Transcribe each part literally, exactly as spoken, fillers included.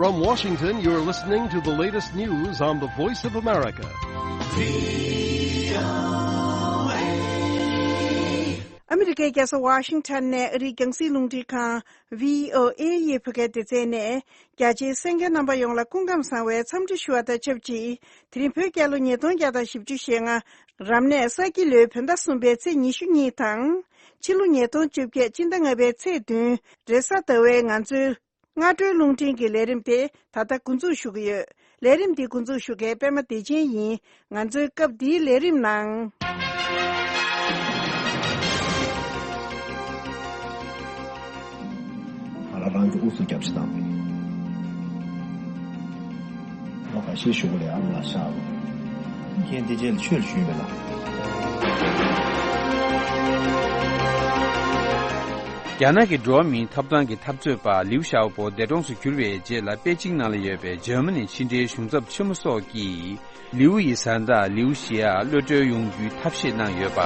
From Washington, you're listening to the latest news on the Voice of America. ཨ་མི་རི་ཀའི་རྒྱལ་ས་ཝ་ཤིང་ཊོན་ནས་ཨ་རིའི་རྒྱང་སྲིང་རླུང་འཕྲིན་ཁང་བྷི་ཨོ་ཨེ་ཡི་བོད་སྐད་སྡེ་ཚན་ནས། རྒྱ་ཆེའི་གསན་མཁན་རྣམ་པ་ཡོངས་ལ་སྐུ་ཁམས་བཟང་བའི་འཚམས་འདྲི་ཞུ་བ་དང་ཆབས་ཅིག་དེ་རིང་བོད་རྒྱལ་ལོ་ཉིས་སྟོང་བརྒྱ་དང་བཞི་བཅུ་ཞེ་ལྔ། རབ་གནས་ས་ཁྱི་ལོའི་བོད་ཟླ་གསུམ་པའི་ཚེས་ཉི་ཤུ་གཉིས་དང་། ཕྱི་ལོ་ཉིས་སྟོང་བཅོ་བརྒྱད་སྤྱི་ཟླ་ལྔ་པའི་ཚེས་བདུན། རེས་གཟའ་ཟླ་བའི་ང་ཚོའི་སྔ་དྲོའི་རླུང་འཕྲིན་གྱི་ལས་རིམ་དེ་ད་ལྟ་འགོ་འཛུགས་ཞུ་གི་ཡོད། ལས་རིམ་འདི་འགོ་འཛུགས་ཞུ་མཁན་པད་མ་བདེ་ཆེན་ཡིན། ང་ཚོའི་སྐབས་འདིའི་ལས་རིམ་ནང་། ང་ལ་རང་གི་ཨུ་ཚུགས་རྒྱབ་ཤི་བཏང་བས། ལོ་ཁ་ཤས་ཞུ་གི་རེད། ཨ་མ་ལ་ཤག་རོགས། ཁྱེད་འདི་རྗེས་ལ་ཆོས་ལ་ཞུས་མེད་ལ། རྒྱ་ནག་གི་འགྲོ་བ་མིའི་ཐོབ་ཐང་གི་འཐབ་རྩོད་པ་ལིའུ་ཞའོ་པོ་འདས་གྲོངས་སུ་གྱུར་བའི་རྗེས་ལ། པེ་ཅིང་ནང་ལ་ཡོད་པའི་འཇར་མ་ནི་ཕྱི་འབྲེལ་གཞུང་ཚབ་ཆེན་མོ་སོགས་ཀྱིས། ལིའུ་ཡི་བཟའ་ཟླ་ལིའུ་ཞི་ཡ་གློད་གྲོལ་ཡོང་རྒྱུའི་ཐབས་ཤེས་གནང་ཡོད་པ།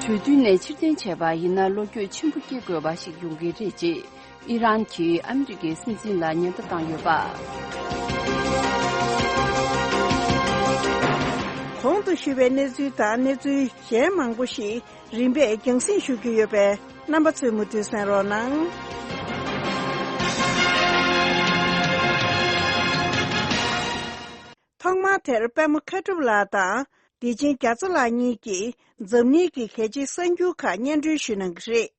གྲོས་མཐུན་ནས་ཕྱིར་འཐེན་བྱས་པ་ཡིན་ན། བློ་འགྱོད་ཆེན་པོ་སྐྱེ་དགོས་པ་ཞིག་ཡོང་གི་རེད་ཅེས་ཨི་རན་གྱིས་ཨ་མི་རི་ཀའི་སྲིད་འཛིན་ལ་ཉེན་བརྡ་བཏང་ཡོད་པ། གོང་དུ་ཞུས་པའི་གནས་ཚུལ་དང་གནས་ཚུལ་གཞན་མང་པོ་ཞིག་རིམ་པས་རྒྱང་སྲིང་ཞུ་རྒྱུ་ཡོད་པས། རྣམ་པ་ཚོས་མུ་མཐུད་གསན་རོགས་གནང་། ཐོག་མར་དེར་པད་མ་མཁའ་གྲུབ་ལགས་དང་བདེ་ཆེན་རྒྱ་མཚོ་ལགས་གཉིས་ཀྱིས་འཛམ་གླིང་གི་གལ་ཆེའི་གསར་འགྱུར་ཁག་སྙན་སྒྲོན་ཞུ་གནང་གི་རེད།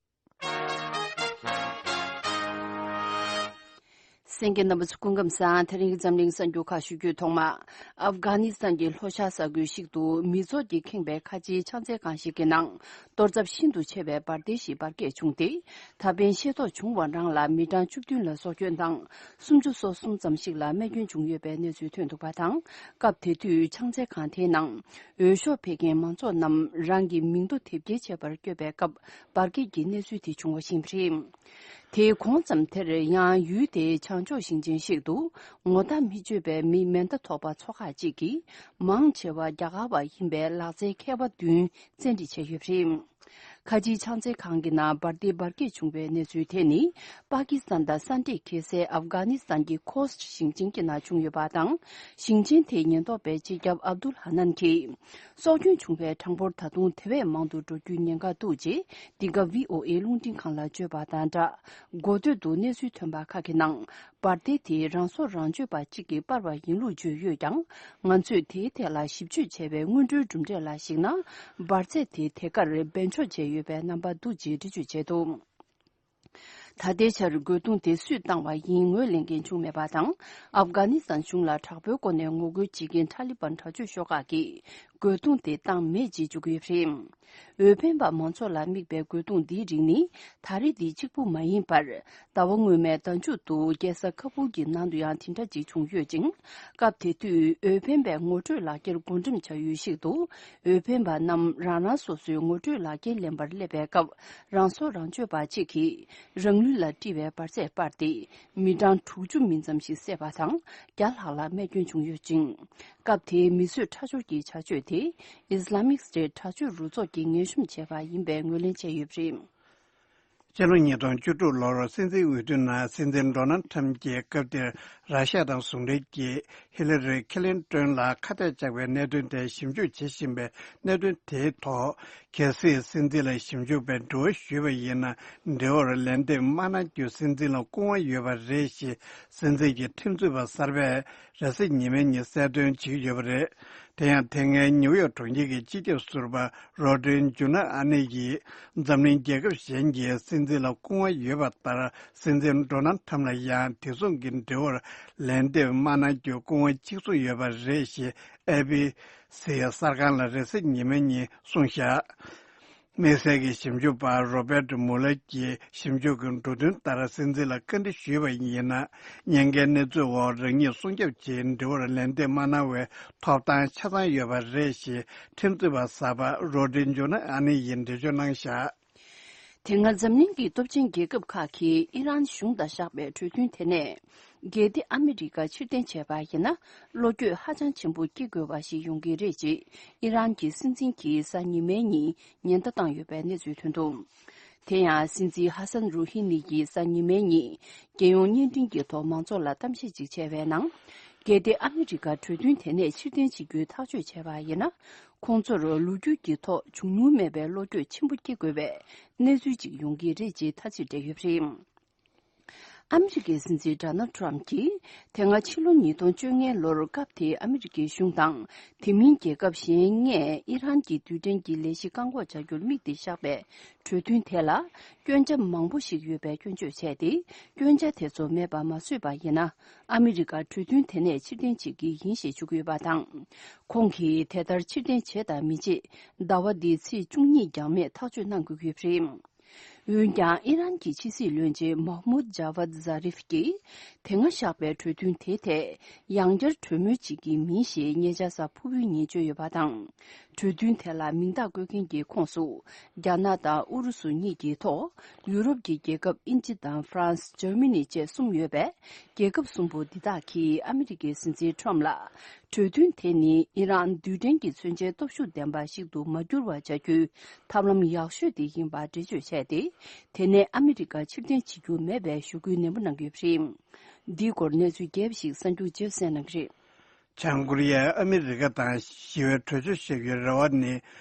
གསན་མཁན་རྣམ་པ་ཚོ་སྐུ་ཁམས་བཟང་། དེ་རིང་གི་འཛམ་གླིང་གསར་འགྱུར་ཁག་ཞུ་རྒྱུའི་ཐོག་མ། ཨབ་གྷ་ནི་སི་ཐན་གྱི་ལྷོ་ཤར་ས་ཁུལ་ཞིག་ཏུ་མི་ཚོགས་ཀྱིས་ཁེངས་པའི་ཁ་ཆེའི་ཕྱག་འཚལ་ཁང་ཞིག་གི་ནང་གཏོར་ཚབས་ཤིན་ཏུ་ཆེ་བའི་འབར་མདེལ་ཞིག་འབར་གས་བྱུང་སྟེ། ད་ཕན་ཤེས་རྟོགས་བྱུང་བ་རང་ལ་མི་གྲངས་བཅུ་བདུན་ལ་སྲོག་སྐྱོན་དང་། སུམ་ཅུ་སོ་གསུམ་ཙམ་ཞིག་ལ་རྨས་སྐྱོན་བྱུང་ཡོད་པའི་གནས་ཚུལ་ཐོན་འདུག་པ་དང་། སྐབས་དེ་དུས་ཕྱག་འཚལ་ཁང་དེའི་ནང་འོས་ཤོག་ཕུལ་མཁན་མང་ཚོགས་རྣམས་རང་གི་མིང་ཐོ་དེབ་སྐྱེལ་བྱེད་པར་བསྐྱོད་པའི་སྐབས། འབར་གས་ཀྱི་གནས་ཚུལ་དེ་བྱུང་བ་ཞིག་རེད། དེའི་གོང་ཙམ་དེར་ཡང་ཡུལ་དེའི་བྱང་ཕྱོགས་ཞིང་ཆེན་ཞིག་ཏུ་ངོ་ཐག་མི་ཆོད་པའི་མི་མེ་མདའ་ཐོགས་པ་ཚོ་ཁག་ཅིག་གིས་མང་ཆེ་བ་རྒྱ་གར་བ་ཡིན་པའི་ལག་རྩལ་མཁས་པ་བདུན་བཙན་ཁྲིད་བྱས་ཡོད་པ་རེད། ཁ་ཆེའི་ཕྱག་འཚལ་ཁང་གི་ནང་འབར་མདེལ་འབར་གས་བྱུང་བའི་གནས་ཚུལ་དེ་ནི་པ་ཀི་སི་ཐན་དང་ས་འདྲེས་འཁེལ་སའི་ཨབ་གྷ་ནི་སི་ཐན་གྱི་ཁོ་སི་ཊི་ཞིང་ཆེན་གྱི་ནང་བྱུང་ཡོད་པ་དང་། ཞིང་ཆེན་དེའི་ཉེན་རྟོག་པའི་སྤྱི་ཁྱབ་ཨབ་དུལ་ཧ་ནན་གྱིས། སྲོག་སྐྱོན་བྱུང་བའི་གྲངས་འབོར་ད་དུང་དེ་བས་མང་དུ་འགྲོ་རྒྱུའི་ཉེན་ཁ་འདུག་ཅེས་འདི་ག་ཝི་ཨོ་ཨེ་རླུང་འཕྲིན་ཁང་ལ་བརྗོད་པ་དང་སྦྲགས། འགོ་སྟོད་དུ་གནས་ཚུལ་ཐོན་པ་ཁག་གི་ནང་། འབར་མདེལ་དེ་རང་སྲོག་རང་གཅོད་པ་གཅིག་གིས་སྤར་བ་ཡིན་ལུགས་བརྗོད་ཡོད་ཀྱང་། ང་ཚོས་དེའི་ཐད་ལ་ཞིབ་དཔྱོད་བྱས་པའི་སྔོན་འགྲོའི་གྲུབ་འབྲས་ལ་གཞིགས་ན། འབར་རྫས་དེ་དེ་གར་སྦས་འཇོག་བྱས་ཡོད་པའི་རྣམ་པ་འདུག་ཅེས་འགྲེལ་བརྗོད་བྱས་འདུག་ད་ལྟའི་ཆར་རྒོལ་རྡུང་དེ་སུས་བཏང་བ་ཡིན་ངོས་ལེན་མཁན་བྱུང་མེད་པ་དང་། ཨབ་གྷ་ནི་སི་ཐན་གཞུང་ལ་དྲག་པོའི་སྒོ་ནས་ངོ་རྒོལ་བྱེད་མཁན་ཐ་ལི་བན་དྲག་སྤྱོད་ཤོག་ཁག་གིས་རྒོལ་རྡུང་དེ་བཏང་མེད་ཅེས་བརྗོད་ཀྱི་ཡོད་པ་རེད། འོས་འཕེན་པ་མང་ཚོགས་ལ་དམིགས་པའི་རྒོལ་རྡུང་འདིའི་རིགས་ནི་ད་རེས་འདི་གཅིག་པུ་མ་ཡིན་པར། ཟླ་བ་སྔོན་མའི་ཟླ་མཇུག་ཏུ་རྒྱལ་ས་ཁ་བུལ་གྱི་ནང་དུ་ཡང་དེ་འདྲ་ཅིག་བྱུང་ཡོད་ཅིང་། སྐབས་དེ་དུས་འོས་འཕེན་པའི་ངོ་སྤྲོད་ལག་འཁྱེར་བགོ་འགྲེམས་བྱ་ཡུལ་ཞིག་ཏུ། འོས་འཕེན་པ་རྣམས་རང་རང་སོ་སོའི་ངོ་སྤྲོད་ལག་འཁྱེར་ལེན་པར་སླེབས་པའི་སྐབས། རང་སྲོག་རང་གཅོད་པ་གཅིག་གིས་རང་ལུས་ལ་དཀྲིས་པའི་འབར་རྫས་སྤར་ཏེ། མི་གྲངས་དྲུག་ཅུ་མིན་ཙམ་ཞིག་བསད་པ་དང་། བརྒྱ་ལྷག་ལ་རྨས་སྐྱོན་བྱུང་ཡོད་ཅིང་། སྐབས་དེའི་མི་གསོད་ཁྲག་སྦྱོར་གྱི་བྱ་སྤྱོད་དེ། ཨི་སི་ལ་མིག་སི་ཊེཊ་དྲག་སྤྱོད་རུ་ཚོགས་ཀྱིས་ངན་ཤོམ་བྱས་པ་ཡིན་པའི་ངོས་ལེན་བྱས་ཡོད་པ་རེད། སྤྱི་ལོ་ཉིས་སྟོང་བཅུ་དྲུག་ལོར་སྲིད་འཛིན་འོས་བསྡུ་ནང་སྲིད་འཛིན་ཌོ་ནལ་ཁྲམ་གྱིས་སྐབས་དེར་ར་ཤ་ཡ་དང་ཟུང་འབྲེལ་གྱིས་ཧི་ལ་རི་ཁི་ལིན་ཏོན་ལ་ཁ་གཏད་བཅག་པའི་གནད་དོན་དེ་ཞིབ་འཇུག་བྱེད་བཞིན་པའི་གནད་དོན་དེའི་ཐོག་གལ་སྲིད་སྲིད་འཛིན་ལ་ཞིབ་འཇུག་པས་འདྲི་བ་ཞུས་པ་ཡིན་ན། འདྲི་བར་ལན་འདེབས་མ་གནང་རྒྱུ་སྲིད་འཛིན་ལ་སྐུ་དབང་ཡོད་པ་རེད་ཞེས་སྲིད་འཛིན་གྱི་ཁྲིམས་རྩོད་པ་གསར་པས་རེས་གཟའ་ཉི་མའི་ཉིན་གསལ་སྟོན་བྱེད་ཀྱི་ཡོད་པ་རེད། དེ་ཡང་དེ་སྔའི་ནིའུ་ཡོག་གྲོང་ཁྱེར་གྱི་སྤྱི་ཁྱབ་ཟུར་པ་རོ་ཌི་ཇུ་ན་ཨ་ནི་ཡིས་འཛམ་གླིང་རྒྱལ་ཁབ་གཞན་གྱི་སྲིད་འཛིན་ལ་སྐུ་དབང་ཡོད་པ་ལྟར། སྲིད་འཛིན་ཌོ་ནལ་ཁྲམ་ལ་ཡང་དེ་མཚུངས་ཀྱི་འདྲི་བར་ལན་འདེབས་མ་གནང་རྒྱུ་སྐུ་དབང་གཅིག་མཚུངས་ཡོད་པ་རེད་ཞེས་ཨེ་བི་སི་གསར་ཁང་ལ་རེས་གཟའ་ཉི་མའི་ཉིན་གསུངས་བཞག་དམིགས་བསལ་གྱི་ཞིབ་འཇུག་པ་རོ་བེར་ཊི་མུ་ལར་གྱིས་ཞིབ་འཇུག་གི་འགྲོ་དོན་ལྟར་སྲིད་འཛིན་ལ་བཀའ་འདྲི་ཞུས་པ་ཡིན་ན། ཉེན་ཁའི་གནས་ཚུལ་འོག་རང་ཉིད་སྲུང་སྐྱོབ་ཆེད་འདྲི་བར་ལན་འདེབས་མ་གནང་བའི་ཐོབ་ཐང་ཆ་ཚང་ཡོད་པ་རེད་ཞེས་ཁྲིམས་རྩོད་པ་གསར་པ་རོ་ཌི་ཇོ་ན་ཨ་ནི་ཡིས་འགྲེལ་བརྗོད་གནང་བཞག་དེ་སྔ་འཛམ་གླིང་གི་སྟོབས་ཆེན་རྒྱལ་ཁབ་ཁག་གིས་ཨི་རན་གཞུང་དང་བཞག་པའི་གྲོས་མཐུན་དེ་ནས། གལ་ཏེ་ཨ་མི་རི་ཀ་ཕྱིར་འཐེན་བྱས་པ་ཡིན་ན། བློ་འགྱོད་ཧ་ཅང་ཆེན་པོ་སྐྱེ་དགོས་པ་ཞིག་ཡོང་གི་རེད་ཅེས་ཨི་རན་གྱི་སྲིད་འཛིན་གྱིས་གཟའ་ཉི་མའི་ཉིན་ཉེན་བརྡ་བཏང་ཡོད་པའི་གནས་ཚུལ་ཐོན་འདུག་དེ་ཡང་སྲིད་འཛིན་ཧ་སན་རུ་ཧི་ནི་ཡིས་གཟའ་ཉི་མའི་ཉིན་རྒྱལ་ཡོངས་བརྙན་འཕྲིན་གྱི་ཐོག་མང་ཚོགས་ལ་གཏམ་བཤད་ཅིག་བྱས་པའི་ནང་། གལ་ཏེ་ཨ་མི་རི་ཀ་གྲོས་མཐུན་དེ་ནས་ཕྱིར་འཐེན་བྱེད་རྒྱུའི་ཐག་གཅོད་བྱས་པ་ཡིན་ན། ཁོང་ཚོར་ལོ་རྒྱུས་ཀྱི་ཐོག་བྱུང་མྱོང་མེད་པའི་བློ་འགྱོད་ཆེན་པོ་སྐྱེ་དགོས་པའི་གནས་ཚུལ་ཅིག་ཡོང་གི་རེད་ཅེས་ཐ་ཚིག་སྤྲད་ཡོད་པ་རེད། ཨ་མི་རི་ཀའི་སྲིད་འཛིན་ཌོ་ནལ་ཊམ་གྱིས་དེ་སྔ་ཕྱི་ལོ་ཉིས་སྟོང་བཅོ་ལྔའི་ལོར་སྐབས་དེའི་ཨ་མི་རི་ཀའི་གཞུང་དང་དེ་མིན་རྒྱལ་ཁབ་གཞན་ལྔས་ཨི་རན་གྱི་རྡུལ་ཕྲན་གྱི་ལས་གཞི་བཀག་འགོག་བྱ་རྒྱུར་དམིགས་ཏེ་བཞག་པའི་གྲོས་མཐུན་དེ་ལ་སྐྱོན་ཆ་མང་པོ་ཞིག་ཡོད་པའི་སྐྱོན་བརྗོད་བྱས་ཏེ། སྐྱོན་ཆ་དེ་ཚོ་མེད་པ་མ་བཟོས་པ་ཡིན་ན། ཨ་མི་རི་ཀ་གྲོས་མཐུན་དེ་ནས་ཕྱིར་འཐེན་བྱེད་ཀྱི་ཡིན་ཞེས་ཞུ་གི་ཡོད་པ་དང་། ཁོང་གིས་དེ་ལྟར་ཕྱིར་འཐེན་བྱེད་དང་མི་བྱེད་ཟླ་བ་འདིའི་ཚེས་བཅུ་གཉིས་འགྱངས་མེད་ཐག་གཅོད་གནང་དགོས་ཀྱི་ཡོད་པ་རེད། འོན་ཀྱང་ཨི་རན་གྱི་ཕྱི་སྲིད་བློན་ཆེན་མཱ་ཧ་མུད་ཇཱ་ཝད་ཛཱ་རིཕ་གྱིས། དེ་སྔ་བཞག་པའི་གྲོས་མཐུན་དེའི་ཐད་ཡང་བསྐྱར་གྲོས་མོལ་བྱེད་ཀྱི་མིན་ཞེས་ཉེ་ཆར་གཟའ་ཕུར་བུའི་ཉིན་བརྗོད་ཡོད་པ་དང་། གྲོས་མཐུན་དེ་ལ་མིང་རྟགས་བཀོད་མཁན་གྱི་ཁོངས་སུ། རྒྱ་ནག་དང་ཨུ་རུ་སུ་གཉིས་ཀྱི་ཐོག་ཡུ་རོབ་ཀྱི་རྒྱལ་ཁབ་དབྱིན་ཇི་དང་ཧྥ་རན་སི། འཇར་མ་ནི་བཅས་གསུམ་ཡོད་པས། རྒྱལ་ཁབ་གསུམ་པོ་འདི་དག་གིས་ཨ་མི་རི་ཀའི་སྲིད་འཛིན་ཁྲོམ་ལ། གྲོས་མཐུན་དེ་ནི་ཨི་རན་རྡུལ་ཕྲན་གྱི་མཚོན་ཆའི་སྟོབས་ཤུགས་ལྡན་པ་ཞིག་ཏུ་མ་འགྱུར་བ་བྱ་རྒྱུའི་ཐབས་ལམ་ཡག་ཤོས་དེ་ཡིན་པ་འགྲེལ་བརྗོད་བྱས་ཏེ། དེ་ནས་ཨ་མི་རི་ཀ་ཕྱིར་འཐེན་བྱེད་རྒྱུ་མེད་པའི་ཞུ་སྐུལ་ནན་པོ་གནང་གི་ཡོད་པ་རེད། འདིའི་སྐོར་གནས་ཚུལ་རྒྱས་པ་ཞིག་གསར་འགྱུར་རྗེས་གསན་གནང་གི་རེད། བྱང་ཀོ་རི་ཡས་ཨ་མི་རི་ཀ་དང་ཞི་བའི་གྲོས་ཆོད་བཞག་རྒྱུའི་རེ་བ་ནི།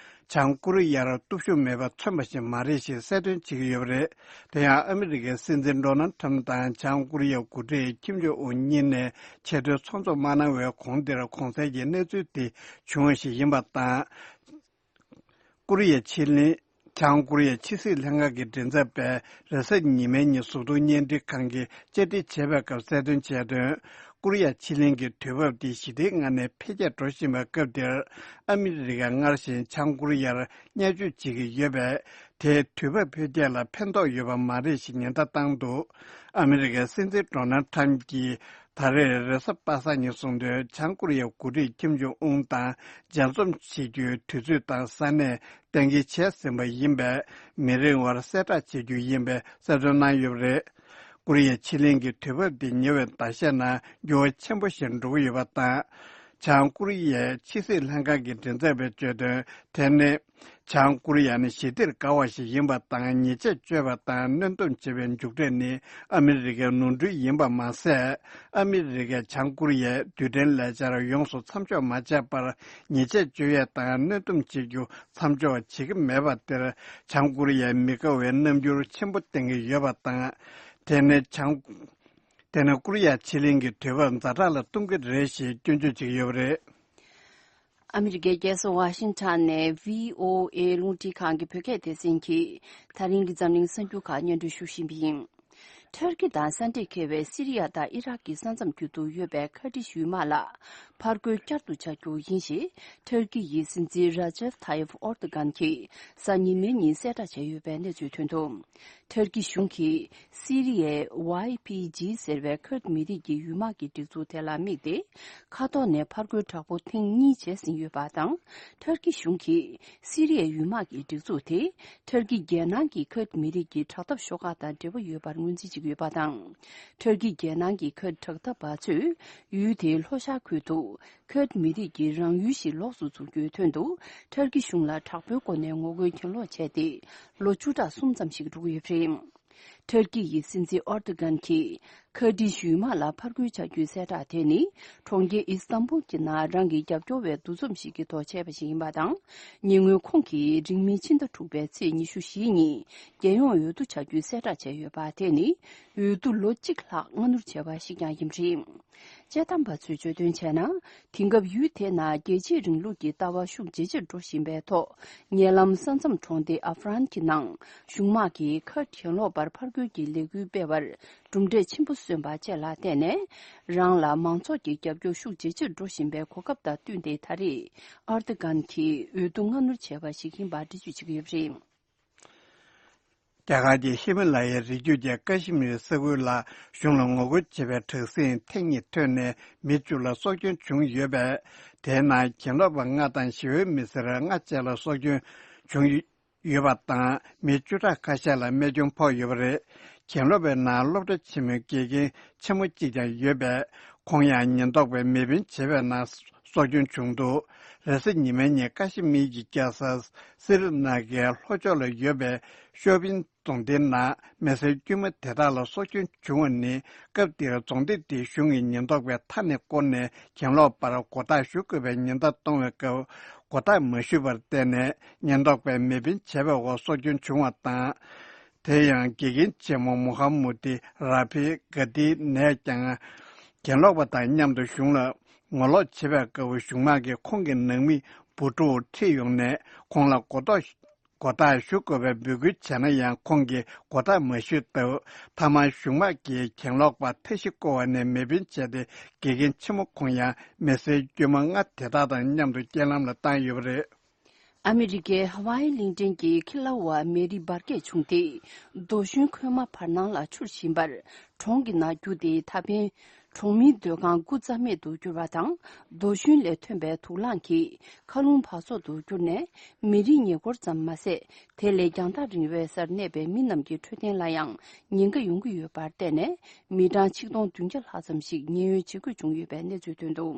བྱང་ཀོ་རི་ཡར་སྟོབས་ཤུགས་མེད་པ་མཚོན་པ་ཞིག་མ་རེད་ཞེས་གསལ་སྟོན་བྱེད་ཀྱི་ཡོད་པ་རེད། དེ་ཡང་ཨ་མི་རི་ཀའི་སྲིད་འཛིན་ཌོ་ནལ་ཁྲམ་དང་བྱང་ཀོ་རི་ཡའི་འགོ་ཁྲིད་ཁིམ་ཇོ་ཨུན་གཉིས་ནས་ཆེས་མཐོའི་ཚོགས་འཛོམས་མ་གནང་བའི་གོང་དེར་གོང་གསལ་གྱི་གནས་ཚུལ་དེ་བྱུང་བ་ཞིག་ཡིན་པ་དང་། ཀོ་རི་ཡ་ཕྱེད་གླིང་། བྱང་ཀོ་རི་ཡའི་ཕྱི་སྲིད་ལྷན་ཁང་གི་མགྲིན་ཚབ་པས་རེས་གཟའ་ཉི་མའི་ཉིན་གཟུགས་མཐོང་བརྙན་འཕྲིན་ཁང་གིས་བཅར་འདྲི་བྱས་པའི་སྐབས་གསལ་སྟོན་བྱས་དོན། ཀོ་རི་ཡ་ཕྱེད་གླིང་གི་དུས་བབ་དེ་ཞི་བདེའི་ངང་ནས་འཕེལ་རྒྱས་འགྲོ་བཞིན་པའི་སྐབས་འདིར། ཨ་མི་རི་ཀས་སྔར་བཞིན་བྱང་ཀོ་རི་ཡར་བརྙས་བཅོས་བྱེད་ཀྱི་ཡོད་པས། དེས་དུས་བབ་འཕེལ་རྒྱས་ལ་ཕན་ཐོགས་ཡོད་པ་མ་རེད་ཞེས་ཉེན་བརྡ་བཏང་འདུག་ཨ་མི་རི་ཀའི་སྲིད་འཛིན་ཌོ་ནལ་ཁྲམ་གྱིས། ད་རེས་རེས་གཟའ་པ་སངས་ཉིན་གསུངས་དོན། བྱང་ཀོ་རི་ཡའི་འགོ་ཁྲིད་ཁིམ་ཇོང་ཨུན་དང་མཇལ་འཛོམས་བྱེད་རྒྱུའི་དུས་ཚོད་དང་ས་གནས་གཏན་འཁེལ་བྱས་ཟིན་པ་ཡིན་པས། མི་རིང་བར་གསལ་བསྒྲགས་བྱེད་རྒྱུ་ཡིན་པའི་གསལ་སྟོན་གནང་ཡོད་པ་རེད། ཀོ་རི་ཡའི་ཕྱེད་གླིང་གི་དུས་བབ་འདི་ཉེ་བའི་ཟླ་ཤས་ནང་འགྱུར་བ་ཆེན་པོ་ཞིག་འགྲོ་གི་ཡོད་པ་དང་། བྱང་ཀོ་རི་ཡའི་ཕྱི་སྲིད་ལྷན་ཁང་གི་མགྲིན་ཚབ་པས་བརྗོད་དོན། དེ་ནི། བྱང་ཀོ་རི་ཡ་ནི་ཞི་བདེར་དགའ་བ་ཞིག་ཡིན་པ་དང་། ཉེས་ཆད་གཅོད་པ་དང་གནོན་སྡོམ་བྱེད་པའི་མཇུག་འབྲས་ནི་ཨ་མི་རི་ཀའི་ནོར་འཁྲུལ་ཡིན་པ་མ་ཟད། ཨ་མི་རི་ཀས་བྱང་ཀོ་རི་ཡའི་རྡུལ་ཕྲན་ལས་འཆར་ཡོངས་སུ་མཚམས་འཇོག་མ་བྱས་པར། ཉེས་ཆད་གཅོད་ཡས་དང་གནོན་སྡོམ་བྱེད་རྒྱུ་མཚམས་འཇོག་བྱེད་ཀྱི་མེད་པ་དེར། བྱང་ཀོ་རི་ཡས་མི་དགའ་བའི་རྣམ་འགྱུར་ཆེན་པོ་བསྟན་གྱི་ཡོད་པ་དང་། དེ་ནི་བྱང་། དེ་ནི་ཀོ་རི་ཡ་ཕྱེད་གླིང་གི་དུས་བབ་ཛ་དྲག་ལ་གཏོང་གི་རེད་ཞེས་སྐྱོན་བརྗོད་བྱེད་ཀྱི་ཡོད་པ་རེད། ཨ་མི་རི་ཀའི་རྒྱལ་ས་ཝ་ཤིང་ཊོན་ནས་བྷི་ཨོ་ཨེ་རླུང་འཕྲིན་ཁང་གི་བོད་སྐད་སྡེ་ཚན་གྱིས་ད་རིང་གི་འཛམ་གླིང་གསར་འགྱུར་ཁག་སྙན་སྒྲོན་ཞུ་བཞིན་པ་ཡིན། ཐུར་ཀི་དང་ས་འདྲེས་འཁེལ་བའི་སི་རི་ཡ་དང་ཨི་རག་གི་ས་མཚམས་རྒྱུད་དུ་ཡོད་པའི་ཁར་ཏིཤ་ཡུལ་དམག་ལ་ཕར་རྒོལ་བསྐྱར་དུ་བྱ་རྒྱུ་ཡིན་ཞེས་ཐུར་ཀི་ཡི་སྲིད་འཛིན་ར་ཇེབ་ཐ་ཡེབ་ཨོར་དུ་གཱན་གྱིས་གཟའ་ཉི་མའི་ཉིན་གསལ་བསྒྲགས་བྱས་ཡོད་པའི་གནས་ཚུལ་ཐོན་འདུག་ཐུར་ཀི་གཞུང་གིས་སི་རི་ཡའི་ཝའི་པི་ཇི་ཟེར་བའི་ཁུར་མི་རིགས་ཀྱི་ཡུལ་དམག་གི་སྒྲིག་འཛུགས་དེ་ལ་དམིགས་ཏེ། མཁའ་ཐོག་ནས་ཕར་རྒོལ་དྲག་པོ་ཐེངས་གཉིས་བྱས་ཟིན་ཡོད་པ་དང་། ཐུར་ཀི་གཞུང་གིས་སི་རི་ཡའི་ཡུལ་དམག་གི་སྒྲིག་འཛུགས་དེ་ཐུར་ཀི་རྒྱལ་ནང་གི་ཁུར་མི་རིགས་ཀྱི་དྲག་འཐབ་ཤོག་ཁག་དང་འབྲེལ་བ་ཡོད་པར་ངོས་འཛིན་བྱེད་ཀྱི་ཡོད་པ་དང་། ཐུར་ཀི་རྒྱལ་ནང་གི་ཁུར་དྲག་འཐབ་པ་ཚོས་ཡུལ་དེའི་ལྷོ་ཤར་ཁུལ་དུ། ཁུར་མི་རིགས་ཀྱི་རང་ཡུལ་ཞིག་ལོགས་སུ་འཛུགས་རྒྱུའི་དོན་དུ། ཐུར་ཀི་གཞུང་ལ་དྲག་པོའི་སྒོ་ནས་ངོ་རྒོལ་གྱེན་ལོག་བྱས་ཏེ། ལོ་བཅུ་ཕྲག་གསུམ་ཙམ་ཞིག་འགྲོ་གི་ཡོད་པ་རེད། ཐུར་ཀི་ཡི་སྲིད་འཛིན་ཨོར་དུ་གཱན་གྱིས་ཁུར་ཏིཤ་ཡུལ་དམག་ལ་ཕར་རྒོལ་བྱ་རྒྱུའི་གསལ་བསྒྲགས་དེ་ནི། གྲོང་ཁྱེར་ཨི་སི་ཏམ་བུལ་གྱི་ནང་རང་གི་རྒྱབ་སྐྱོར་བའི་འདུ་འཛོམས་ཤིག་གི་ཐོག་བྱས་པ་ཞིག་ཡིན་པ་དང་། ཉེ་སྔོན་ཁོང་གིས་རིང་མིན་ཕྱི་ཟླ་དྲུག་པའི་ཚེས་ཉི་ཤུ་བཞི་ཉིན། རྒྱལ་ཡོངས་འོས་བསྡུ་བྱ་རྒྱུའི་གསལ་བསྒྲགས་བྱས་ཡོད་པ་དེ་ནི། འོས་བསྡུ་ལོ་གཅིག་ལྷག་སྔ་སྣུར་བྱས་པ་ཞིག་ཀྱང་ཡིན་པ་རེད། དཔྱད་གཏམ་པ་ཚོས་བརྗོད་དོན་བྱས་ན། དེང་སྐབས་ཡུལ་དེ་ནང་རྒྱལ་གཅེས་རིང་ལུགས་ཀྱི་ལྟ་བ་ཤུགས་ཇེ་ཆེར་འགྲོ་བཞིན་པའི་ཐོག་ཉེ་ལམ་ས་མཚམས་གྲོང་སྡེ་ཨ་ཧྥ་རན་གྱི་ནང་གཞུང་དམག་གིས་ཁུར་གྱེན་ལོག་པར་ཕར་རྒོལ་གྱི་ལས་འགུལ་སྤེལ་བར་གྲུབ་འབྲས་ཆེན་པོ་སོན་པ་བཅས་ལ་བརྟེན་ནས། རང་ལ་མང་ཚོགས་ཀྱི་རྒྱབ་སྐྱོར་ཤུགས་ཇེ་ཆེར་འགྲོ་བཞིན་པའི་གོ་སྐབས་དང་བསྟུན་ཏེ། ད་རེས་ཨར་དུ་གཱན་གྱིས་འོས་བསྡུ་སྔ་སྣུར་བྱས་པ་ཞིག་ཡིན་པར་འགྲེལ་བརྗོད་བྱེད་ཀྱི་ཡོད་པ་རེད། རྒྱ་གར་གྱི་ཧི་མ་ལ་ཡའི་རི་རྒྱུད་ཀྱི་ཀ་ཤི་མིར་ས་ཁུལ་ལ་གཞུང་ལ་ངོ་རྒོལ་བྱེད་པའི་དྲག་ཟིང་ཐེངས་གཉིས་ཐོན་ནས་མི་བཅུ་ལ་སྲོག་སྐྱོན་བྱུང་ཡོད་པས། དེའི་ནང་གྱེན་ལོག་པ་ལྔ་དང་ཞི་བའི་མི་སེར་ལྔ་བཅས་ལ་སྲོག་སྐྱོན་བྱུང་ཡོད་པ་དང་། མི་བཅུ་ཕྲག་ཁ་ཤས་ལ་རྨས་སྐྱོན་ཕོག་ཡོད་པ་རེད། གྱེན་ལོག་པའི་ནང་སློབ་གྲྭ་ཆེན་མོའི་དགེ་རྒན་ཆེན་མོ་གཅིག་ཀྱང་ཡོད་པས། ཁོང་ཡང་ཉེན་རྟོག་པས་མེ་འཕེན་བྱེད་པའི་ནང་། གཏོར་སྐྱོན་བྱུང་འདུག་རེས་གཟའ་ཉི་མའི་ཉིན་ཀ་ཤི་མིར་གྱི་རྒྱལ་ས་སི་རི་ན་གའི་ལྷོ་ཕྱོགས་ལ་ཡོད་པའི་ཤོ་པིན་རྫོང་སྡེའི་ནང་མི་སེར་དཀྱུས་མ་དེ་དག་ལ་སྲོག་སྐྱོན་བྱུང་བ་ནི། སྐབས་དེར་རྫོང་སྡེ་དེའི་གཞུང་གིས་ཉེན་རྟོག་པའི་མཐའ་ནས་བསྐོར་ནས་གྱེན་ལོག་པར་མགོ་བཏགས་ཞུ་དགོས་པའི་ཉེན་བརྡ་གཏོང་བའི་སྐབས་མགོ་བཏགས་མ་ཞུས་པར་བརྟེན་ནས་ཉེན་རྟོག་པས་མེ་འཕེན་བྱས་པའི་འོག་སྲོག་སྐྱོན་བྱུང་བ་དང་། དེ་ཡང་དགེ་རྒན་ཆེན་མོ་མུ་ཧམ་མུ་ཏི་ར་ཕི་ག་ཏི་ནས་ཀྱང་གྱེན་ལོག་པ་དང་མཉམ་དུ་གཞུང་ལ་ངོ་ལོག་བྱེད་པའི་སྐབས་གཞུང་དམག་གིས་ཁོང་གི་ནང་མི་བུ་ཕྲུག་ཁྲིད་ཡོང་ནས་ཁོང་ལ་མགོ་ཐོག་མགོ་བཏགས་ཞུ་དགོས་པའི་འབོད་སྐུལ་བྱས་ན་ཡང་ཁོང་གིས་མགོ་བཏགས་མ་ཞུས་སྟབས། མཐའ་མར་གཞུང་དམག་གིས་གྱེན་ལོག་པ་མཐའ་བཞི་བསྐོར་བ་ནས་མེ་འཕེན་བྱས་ཏེ། དགེ་རྒན་ཆེན་མོ་ཁོང་ཡང་མི་སེར་དཀྱུས་མ་ལྔ་དེ་དག་དང་མཉམ་དུ་རྐྱེན་ལམ་ལ་བཏང་ཡོད་པ་རེད། ཨ་མི་རི་ཀའི་ཧ་ཝཱ་ཡི་གླིང་ཕྲན་གྱི་ཁི་ལ་ཝ་མེ་རི་འབར་གས་བྱུང་སྟེ། རྡོ་ཤུན་ཁོལ་མ་བར་སྣང་ལ་འཕྱུར་བཞིན་པར། གྲོང་གི་ནང་རྒྱུག་སྟེ་ད་ཕན། གྲོང་མིའི་སྡོད་ཁང་འགོ་རྩ་མེད་དུ་གྱུར་བ་དང་། རྡོ་ཤུན་ལས་ཐོན་པའི་དུག་རླངས་ཀྱིས་མཁའ་རླུང་འབག་བཙོག་ཏུ་གྱུར་ནས། མི་རིགས་ཉེ་འཁོར་ཙམ་མ་ཟད། དེ་ལས་རྒྱང་ཐག་རིང་བའི་སར་གནས་པའི་མི་རྣམས་ཀྱི་འཕྲོད་བསྟེན་ལ་ཡང་ཉེན་ཁ་ཡོང་གི་ཡོད་པར་བརྟེན་ནས། མི་གྲངས་ཆིག་སྟོང་བདུན་བརྒྱ་ལྷག་ཙམ་ཞིག་ཉེན་གཡོལ་བྱེད་དགོས་བྱུང་ཡོད་པའི་གནས་ཚུལ་ཐོན་འདུག་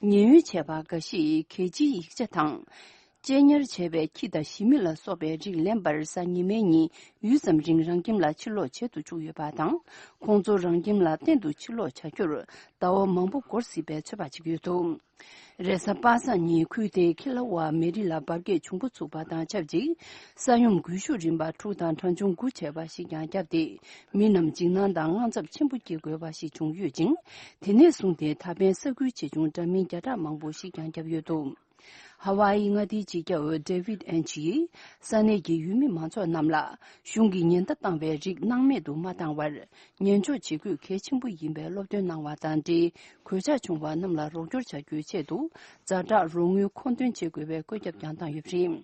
ཉེན་གཡོལ་བྱས་པ་འགའ་ཞིག་གལ་ཆེའི་ཡིག་ཆ་དང་། གཅེས་ཉར་བྱས་པའི་ཁྱི་དང་ཞི་མི་ལ་སོགས་པའི་རིགས་ལེན་པར་གཟའ་ཉི་མའི་ཉིན་ཡུད་ཙམ་རིང་རང་ཁྱིམ་ལ་ཕྱིར་ལོག་བྱེད་དུ་བཅུག་ཡོད་པ་དང་། ཁོང་ཚོ་རང་ཁྱིམ་ལ་གཏན་དུ་ཕྱིར་ལོག་བྱ་རྒྱུར་ཟླ་བ་མང་པོ་འགོར་སྲིད་པའི་ཚོད་དཔག་བྱེད་ཀྱི་ཡོད་འདུག་རེས་གཟའ་པ་སངས་ཉིན་ཁུལ་དེའི་ཁི་ལ་ཝ་མེ་རི་ལ་འབར་གས་བྱུང་འགོ་ཚུགས་པ་དང་ཆབས་ཅིག་ས་ཡོམ་འགུལ་ཤུགས་རིམ་པ་དྲུག་དང་གྲངས་ཆུང་དགུ་བྱས་པ་ཞིག་ཀྱང་བརྒྱབ་སྟེ། མི་རྣམས་འཇིགས་སྣང་དང་དངངས་འཚབ་ཆེན་པོ་སྐྱེ་དགོས་པ་ཞིག་བྱུང་ཡོད་ཅིང་། དེ་ནས་བཟུང་སྟེ་ད་ཕན་ས་ཁུལ་ཆེ་ཆུང་འདྲ་མིན་བརྒྱ་ཕྲག་མང་པོ་ཞིག་ཀྱང་བརྒྱབ་ཡོད་འདུག་ཧ་ཝཱ་ཡི་མངའ་སྡེའི་སྤྱི་ཁྱབ་ཌེ་ཝིད་ཨན་ཆི་ཡིས་ས་གནས་ཀྱི་ཡུལ་མི་མང་ཚོགས་རྣམས་ལ་གཞུང་གིས་ཉེན་བརྡ་བཏང་བའི་རིགས་སྣང་མེད་དུ་མ་བཏང་བར། ཉན་འཇོག་བྱེད་དགོས་གལ་ཆེན་པོ་ཡིན་པའི་སློབ་སྟོན་གནང་བ་དང་འབྲེལ། གོད་ཆག་བྱུང་བ་རྣམས་ལ་རོགས་སྐྱོར་བྱ་རྒྱུའི་ཆེད་དུ། ཛ་དྲག་རོགས་དངུལ་མཁོ་འདོན་བྱེད་དགོས་པའི་བཀོད་ཁྱབ་ཀྱང་བཏང་ཡོད་པ་རེད།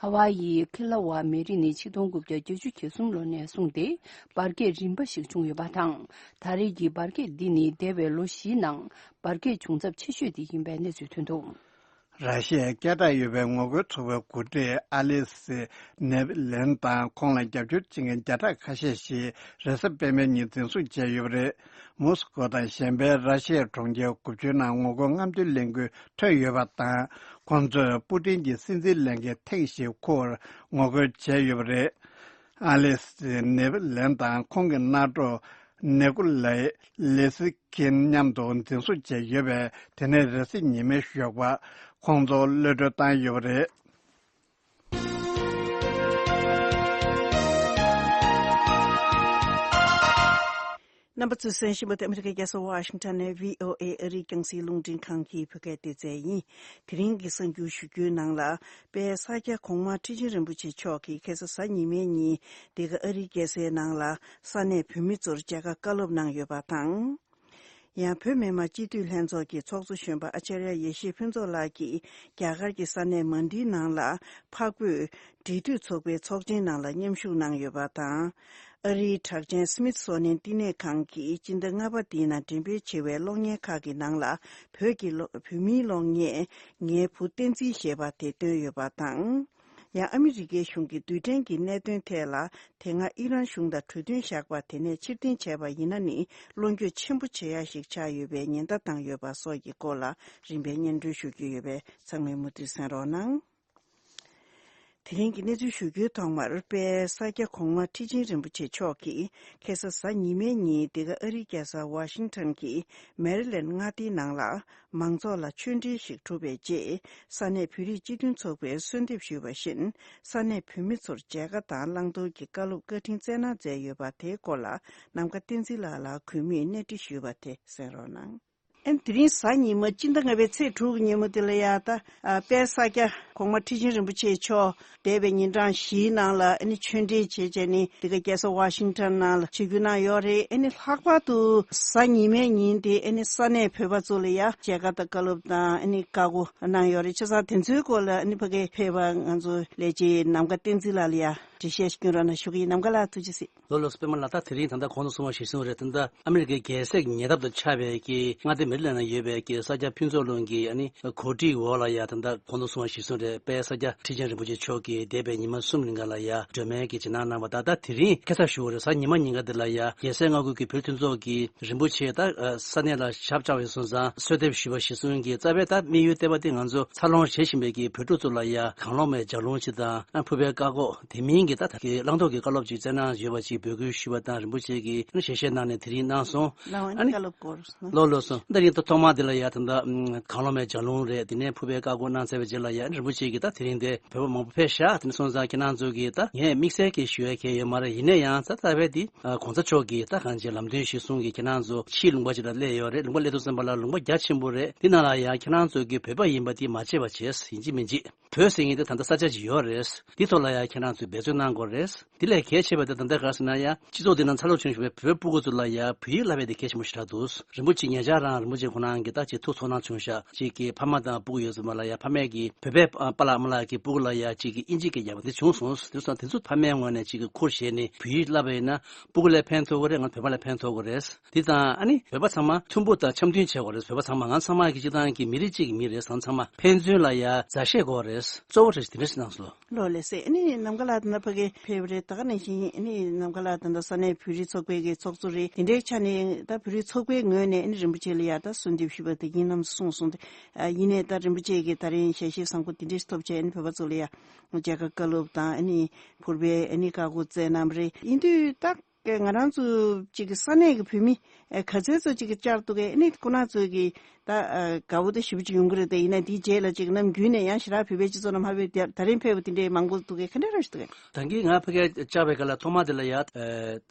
ཧ་ཝཱ་ཡིའི་ཁི་ལ་ཝ་མེ་རི་ནི་ཆིག་སྟོང་དགུ་བརྒྱ་བརྒྱད་ཅུ་གྱ་གསུམ་ལོ་ནས་བཟུང་སྟེ་འབར་གས་རིམ་པ་ཞིག་བྱུང་ཡོད་པ་དང་། ད་རེས་ཀྱི་འབར་གས་འདི་ནི་འདས་པའི་ལོ་བཞིའི་ནང་འབར་གས་བྱུང་ཚབས་ཆེ་ཤོས་དེ་ཡིན་པའི་གནས་ཚུལ་ཐོན་འདུག་ར་ཤི་ཡའི་སྐད་གྲགས་ཡོད་པའི་ངོ་རྒོལ་ཚོགས་པའི་འགོ་ཁྲིད་ཨ་ལེ་སི་ནེབ་ལན་དང་ཁོང་ལ་རྒྱབ་སྐྱོར་བྱེད་མཁན་བརྒྱ་ཕྲག་ཁ་ཤས་ཤིག་རེས་གཟའ་སྤེན་པའི་ཉིན་འཛིན་བཟུང་བྱས་ཡོད་པ་རེད། མོ་སི་ཀོ་དང་གཞན་པའི་ར་ཤི་ཡའི་གྲོང་ཁྱེར་དགུ་བཅུའི་ནང་ངོ་རྒོལ་རྔམ་སྟོན་ལས་འགུལ་ཐོན་ཡོད་པ་དང་། ཁོང་ཚོས་པུ་ཏིན་གྱི་སྲིད་འཛིན་ལས་འགན་ཐེངས་ཤིག་འཁུར་བར་ངོ་རྒོལ་བྱས་ཡོད་པ་རེད། ཨ་ལེ་སི་ནེབ་ལན་དང་ཁོང་གི་མནའ་གྲོགས་ནེ་ཀུ་ལའི་ལེ་སི་ཁིན་མཉམ་དུ་འཛིན་བཟུང་བྱས་ཡོད་པས། དེ་ནས་རེས་གཟའ་ཉི་མའི་ཞོགས་པ་ཁོང་ཚོ་གློད་གྲོལ་བཏང་ཡོད་པ་རེད། རྣམ་པ་ཚོས་གསན་བཞིན་པ་དེ་ཨ་མི་རི་ཀའི་རྒྱལ་ས་ཝ་ཤིང་ཊོན་ནས་བྷི་ཨོ་ཨེ་ཨ་རིའི་རྒྱང་སྲིང་རླུང་འཕྲིན་ཁང་གི་བོད་སྐད་སྡེ་ཚན་ཡིན། དེ་རིང་གི་གསར་འགྱུར་ཞུ་རྒྱུའི་ནང་ལ། དཔལ་ས་སྐྱ་གོང་མ་ཁྲི་ཆེན་རིན་པོ་ཆེ་མཆོག་གིས་ཁ་སང་གཟའ་ཉི་མའི་ཉིན་འདི་ག་ཨ་རིའི་རྒྱལ་སའི་ནང་ལ་ས་གནས་བོད་མི་ཚོར་མཇལ་ཁ་བཀའ་སློབ་གནང་ཡོད་པ་དང་། ཡང་བོད་མི་མང་སྤྱི་འཐུས་ལྷན་ཚོགས་ཀྱི་ཚོགས་གཙོ་གཞོན་པ་ཨ་ཅར་ཡ་ཡེ་ཤེས་ཕུན་ཚོགས་ལགས་ཀྱིས་རྒྱ་གར་གྱི་ས་གནས་མན་ཌིའི་ནང་ལ་འཕགས་བོད་འབྲེལ་མཐུད་ཚོགས་པའི་ཚོགས་ཆེན་ནང་ལ་མཉམ་ཞུགས་གནང་ཡོད་པ་དང་། ཨ་རིའི་གྲགས་ཅན་སྨིད་སོ་ནིན་བསྟི་གནས་ཁང་གིས་སྤྱི་ཟླ་ལྔ་པ་འདིའི་ནང་འགྲེམས་སྤེལ་བྱེད་པའི་གློག་བརྙན་ཁག་གི་ནང་ལ་བོད་ཀྱི་གློག་བོད་མིའི་གློག་བརྙན་ངའི་བུ་བསྟན་འཛིན་ཞེས་པ་དེ་བཏོན་ཡོད་པ་དང་། ཡང་ཨ་མི་རི་ཀའི་གཞུང་གིས་རྡུལ་ཕྲན་གྱི་གནད་དོན་ཐད་ལ་དེ་སྔ་ཨི་རན་གཞུང་དང་གྲོས་མཐུན་བཞག་པ་དེ་ནས་ཕྱིར་འཐེན་བྱས་པ་ཡིན་ན་ནི་བློ་འགྱོད་ཆེན་པོ་བྱེད་ཡ་ཞིག་ཆགས་ཡོད་པའི་ཉེན་བརྡ་བཏང་ཡོད་པ་སོགས་ཀྱི་སྐོར་ལ་རིམ་པས་སྙན་སྒྲོན་ཞུ་རྒྱུ་ཡོད་པས་ཚང་མས་མུ་མཐུད་གསན་རོགས་གནང་། དེ་རིང་གི་གནས་ཚུལ་ཞུ་རྒྱུའི་ཐོག་མར་དཔལ་ས་སྐྱ་གོང་མ་ཁྲི་ཆེན་རིན་པོ་ཆེ་མཆོག་གིས་ཁ་སང་གཟའ་ཉི་མའི་ཉིན་འདི་ག་ཨ་རིའི་རྒྱལ་ས་ཝ་ཤིང་ཊོན་གྱི་མེ་རི་ལེན་མངའ་སྡེའི་ནང་ལ་མང་ཚོགས་ལ་ཆོས་འབྲེལ་ཞིག་གྲུབ་པའི་རྗེས་ས་གནས་བོད་རིགས་སྤྱི་མཐུན་ཚོགས་པས་གསོལ་འདེབས་ཞུས་པ་བཞིན་ས་གནས་བོད་མི་ཚོར་མཇལ་ཁ་དང་བླང་དོར་གྱི་བཀའ་སློབ་བཀའ་དྲིན་སྩལ་གནང་མཛད་ཡོད་པ་དེའི་སྐོར་ལ་ནམ་མཁའ་བསྟན་འཛིན་ལགས་ལ་གུས་མོས་གནས་འདྲི་ཞུས་པ་དེ་གསན་རོགས་གནང་། ཨན་དེ་རིང་གཟའ་ཉི་མ་སྤྱི་ཟླ་ལྔ་པའི་ཚེས་དྲུག་གི་ཉིན་མོ་དེ་ལ་ཡ་ད་ཨ་དཔལ་ས་སྐྱ་གོང་མ་ཁྲི་ཆེན་རིན་པོ་ཆེ་མཆོག་འདས་པའི་ཉིན་གྲངས་བཞིའི་ནང་ལ་ཨ་ནི་ཆོས་འབྲེལ་བྱས་བྱས་ནས་འདི་ག་རྒྱལ་ས་ཝ་ཤིང་ཊོན་ནང་ལ་ཆིབས་བསྒྱུར་གནང་ཡོད་རེད། ཨ་ནི་ལྷག་པར་དུ་གཟའ་ཉི་མའི་ཉིན་དེ་ཨ་ནི་ས་གནས་བོད་པ་ཚོ་ལ་ཡ་མཇལ་ཁ་དང་བཀའ་སློབ་དང་ཨ་ནི་བཀའ་བསྒོ་གནང་ཡོད་རེད། བྱས་ཙང་དེ་ཚོའི་སྐོར་ལ་ཨ་ནི་ཕ་གིར་ཕེབས་པ་ང་ཚོ་ལས་བྱེད་ནམ་མཁའ་བསྟན་འཛིན་ལགས་ལ་ཡ་ འགྲེལ་བཤད་ཞིག་སྐྱོན་རོགས་གནང་ཞུ་གི་ཡིན། ནམ་མཁའ་ལགས་ཐུགས་རྗེ་གཟིགས། ལགས་ལགས་སོ། པད་མ་ལགས། ད་དེ་རིང་ད་ལྟ་གོང་དུ་གསུངས་པ་གཞིར་བཟུང་རེད། ད་ལྟ་ཨ་མི་རི་ཀའི་རྒྱལ་སའི་ཉེ་འདབས་དུ་ཆགས་པའི་གི་མངའ་སྡེ་མེ་རི་ལན་ན་ཡོད་པའི་གི་ས་སྐྱ་ཕུན་ཚོགས་གླིང་གི་ཨ་ནི་གོ་སྒྲིག་འོག་ལ་ཡ། ད་ལྟ་གོང་དུ་གསུངས་པ་གཞིར་བཟུང་རེད། དཔལ་ས་སྐྱ་ཁྲི་ཆེན་རིན་པོ་ཆེ་མཆོག་གིས་འདས་པའི་ཉི་མ་གསུམ་རིང་ག་ལ་ཡ་སྒྲོལ་མའི་གི་རྗེས་གནང་གནང་བ། ད་ལྟ་དེ་རིང་ཁ་སང་ཞུ་བ་རེད། གཟའ་ཉི་མ་ཉིན་ཀ་འདི་ལ་ཡ་རྒྱལ་སའི་མངའ་ཁུལ་གྱི་བོད་མཐུན་ཚོགས་ཀྱི་རིན་པོ་ཆེ་ད་ས་གནས་ལ་ཞབས་བཅགས་པའི་སོང་ཙང་གསོལ་འདེབས་ཞུས་པ་གཞིར་བཟུང་གི་རྩ་བའི་ད་དམིགས་ཡུལ་ལྟེ་བ་དེ་ང་ཚོ་འཚར་ལོངས་བྱེད་བཞིན་པའི་གི་བོད་ཕྲུག་ཚོ་ལ་ཡ་གང་བློ་མེད་ལྗགས་ལུང་ཅིག་དང་ཕུར་པའི་བཀའ་བསྒོ། དེ་མིན་གྱི་ད་ལྟ་གི་བླང་དོར་གྱི་བཀའ་སློབ་ཅིག་སྩལ་གནང་ཡོད་པ་ཅིག་འབོད་སྐུལ་ཞུས་པ་དང་རིན་པོ་ཆེ་གིས་ཞལ་བཞེས་གནང་ནས་དེ་རིང་གནང་སོང་། ལའང་ཨ་ནི་བཀའ་སློབ་སྐོར། ལགས་ལགས་སོ། ད་རིང་ད་ཐོག་མ་དེ་ལ་ཡ་ད་ལྟ་གང་བློ་མེད་ལྗགས་ལུང་རེད། དེ་ནས་ཕུར་པའི་བཀའ་བསྒོ་གནང་ཚར་བའི་རྗེས་ལ་ཡ་རིན་པོ་ཆེ་གིས་ད་དེ་རིང་དེ་བོད་པ་མང་པོ་ཕེབས་ཤག་དེ་ནས་སོང་ཙང་ཁྱེད་རང་ཚོ་གིས་ད་ངས་དམིགས་བསལ་གྱི་ཞུ་ཡ་གང་ཡོད་མ་རེད། ཡིན་ན་ཡང་ད་ལྟ་བའི་དེ་གོང་ས་མཆོག་གིས་ད་གང་ཅི་ལམ་སྟོན་གཞིར་བཟུང་གིས་ཁྱེད་རང་ཚོ་ཕྱིའི་ལུང་པ་ཅིག་ལ་སླེབས་ཡོད་རེད། ལུང་པ་སླེབས་དུས་ཙམ་པ་ལ་ལུང་པ་རྒྱ་ཆེན་པོ་རེད། དེ་ནང་ལ་ཡ་ཁྱེད་རང་ཚོ་གིས་བོད་པ་ཡིན་པ་དེ་མ་བརྗེད་པ་བྱས། ཡིན་གཅིག་མིན་གཅིག་བོད་ཟེར་མཁན་དེ་ད་ལྟ་ས་ཆ་ཅིག་ཡོད་རེད། འདི་ཐོག་ལ་ཡང་ཁྱེད་རང་ཚོས་འབད་བརྩོན་གནང་དགོས་རེད། དེ་ལས་གལ་ཆེ་བ་དེ་ད་ལྟ་ག་རེ་ཟེར་ན་ཡང་སྤྱི་ཚོགས་འདི་ནང་འཚར་ལོངས་བྱུང་བཞིན་པའི་བོད་ཕྲུ་གུ་ཚོ་ལ་ཡང་བོད་ཡིག་བསླབ་པ་དེ་གལ་ཆེན་པོ་ཞེ་དྲག་འདུག་རིན་པོ་ཆེ་ཉེ་ཆར་རང་རིན་པོ་ཆེ་ཁོང་རང་གིས་ད་ཅིག་ཐུགས་ཚོར་སྣང་བྱུང་ཤག་ཅིག་གི་ཕ་མ་དང་སྤུ་གུ་ཡོད་ཚད་མ་ལ་ཡང་ཕ་མས་ཀྱིས་བོད་པའི་པཱ་ལགས་མ་ལགས་ཀྱི་སྤུ་གུ་ལ་ཡང་ཅིག་གི་ཨིན་ཇི་སྐད་རྒྱབ་པ་དེ་བྱུང་སོང་། དེ་སོང་དེ་ཚོ་ཕ་མའི་ངོས་ནས་ཅིག་གི་ཁུར་བཞེས་ནས་བོད་ཡིག་བསླབ་པ་ཡིན་ན་སྤུ་གུ་ལ་ཕན་ཐོགས་ཀྱི་རེད། ང་ཚོ་བོད་པ་ལ་ཕན་ཐོགས་ཀྱི་རེད། འདི་དང་ཨ་ནི་བོད་པ་ཚང་མ་མཐུན་པོ་དང་འཆམ་མཐུན་བྱེད་དགོས་རེད། བོད་པ་ཚང་མ་ང་ཚང་མ་གི་སྤྱི་བཏང་གི་མི་རིགས་གཅིག་གི་མི་རེད། ང་ཚང་མ་ཕན་ཚུན་ལ་ཡ་མཛའ་བཤེས་དགོས་རེད། གཙོ་བོ་རེད་དེ་འདྲ་ཞིག་གནང་སོང་། ལགས་ལགས་སེ། ཨ་ནི་ནམ་མཁའ་ལགས་དེ་འདྲ་ཕ་གི་ཕེབས་རེད། ད་ག་ནང་བཞིན་ཨ་ནི་ནམ་མཁའ་ལགས་དེ་འདྲ་ས་གནས་བོད་རིགས་ཚོགས་པའི་གི་ཚོགས་གཙོ་རེད། དེ་འདྲའི་ཆ་ནས་ད་བོད་རིགས་ཚོགས་པའི་ངོས་ནས་ཨ་ནི་རིན་པོ་ཆེ་ལ་ཡ་ད་གསོལ་འདེབས་ཞུས་པ་དེ་ཡིན་ནམ་གསུངས་སོང་སྟེ། ཨ་ཡིན་ནའི་ད་རིན་པོ་ཆེ་གིས་ད་རིང་ཞལ་བཞེས་བཟང་པོ་དེ་འདྲ་ཞིག་ཐོབ་བྱས་ཨ་ནི་བོད་པ་ཚོ་ལ་ཡ་མཇལ་ཁ་བཀའ་སློབ་དང་ཨ་ནི་ཕུར་པའི་ཨ་ནི་བཀའ་བསྒོ་སྩལ་གནང་བ་རེད། ཡིན་དུས་ད། ཀྱི་ང་རང་ཚོ་ཅིག་གི་ས་གནས་ཀྱི་བོད་མི་ཨེ་ག་ཚོད་ཚོད་ཅིག་གི་བཅར་འདུག་གས། ཨ་ནི་ཁོ་རང་ཚོས་ཀྱི་ད་ཨ་དགའ་བོ་ད་ཞེ་པོ་ཅིག་ཡོང་གི་རེད། དེ་ཡིན་ན་དེའི་རྗེས་ལ་ཅིག་ནམ་རྒྱུན་ནས་ཡང་ཞེ་དྲག་བོད་པའི་སྤྱི་ཚོགས་ནང་ཕར་བོད་དེ་ད་རིང་ཕེབས་པ་དེ་འདྲའི་མང་པོ་འདུག་གས། ག་འདྲ་རང་ཞིག་འདུག་གས། ད་གིན་ང་ཕ་གིར་བཅར་བའི་སྐབས་ལ་ཐོག་མ་དེ་ལ་ཡ་ཨེ་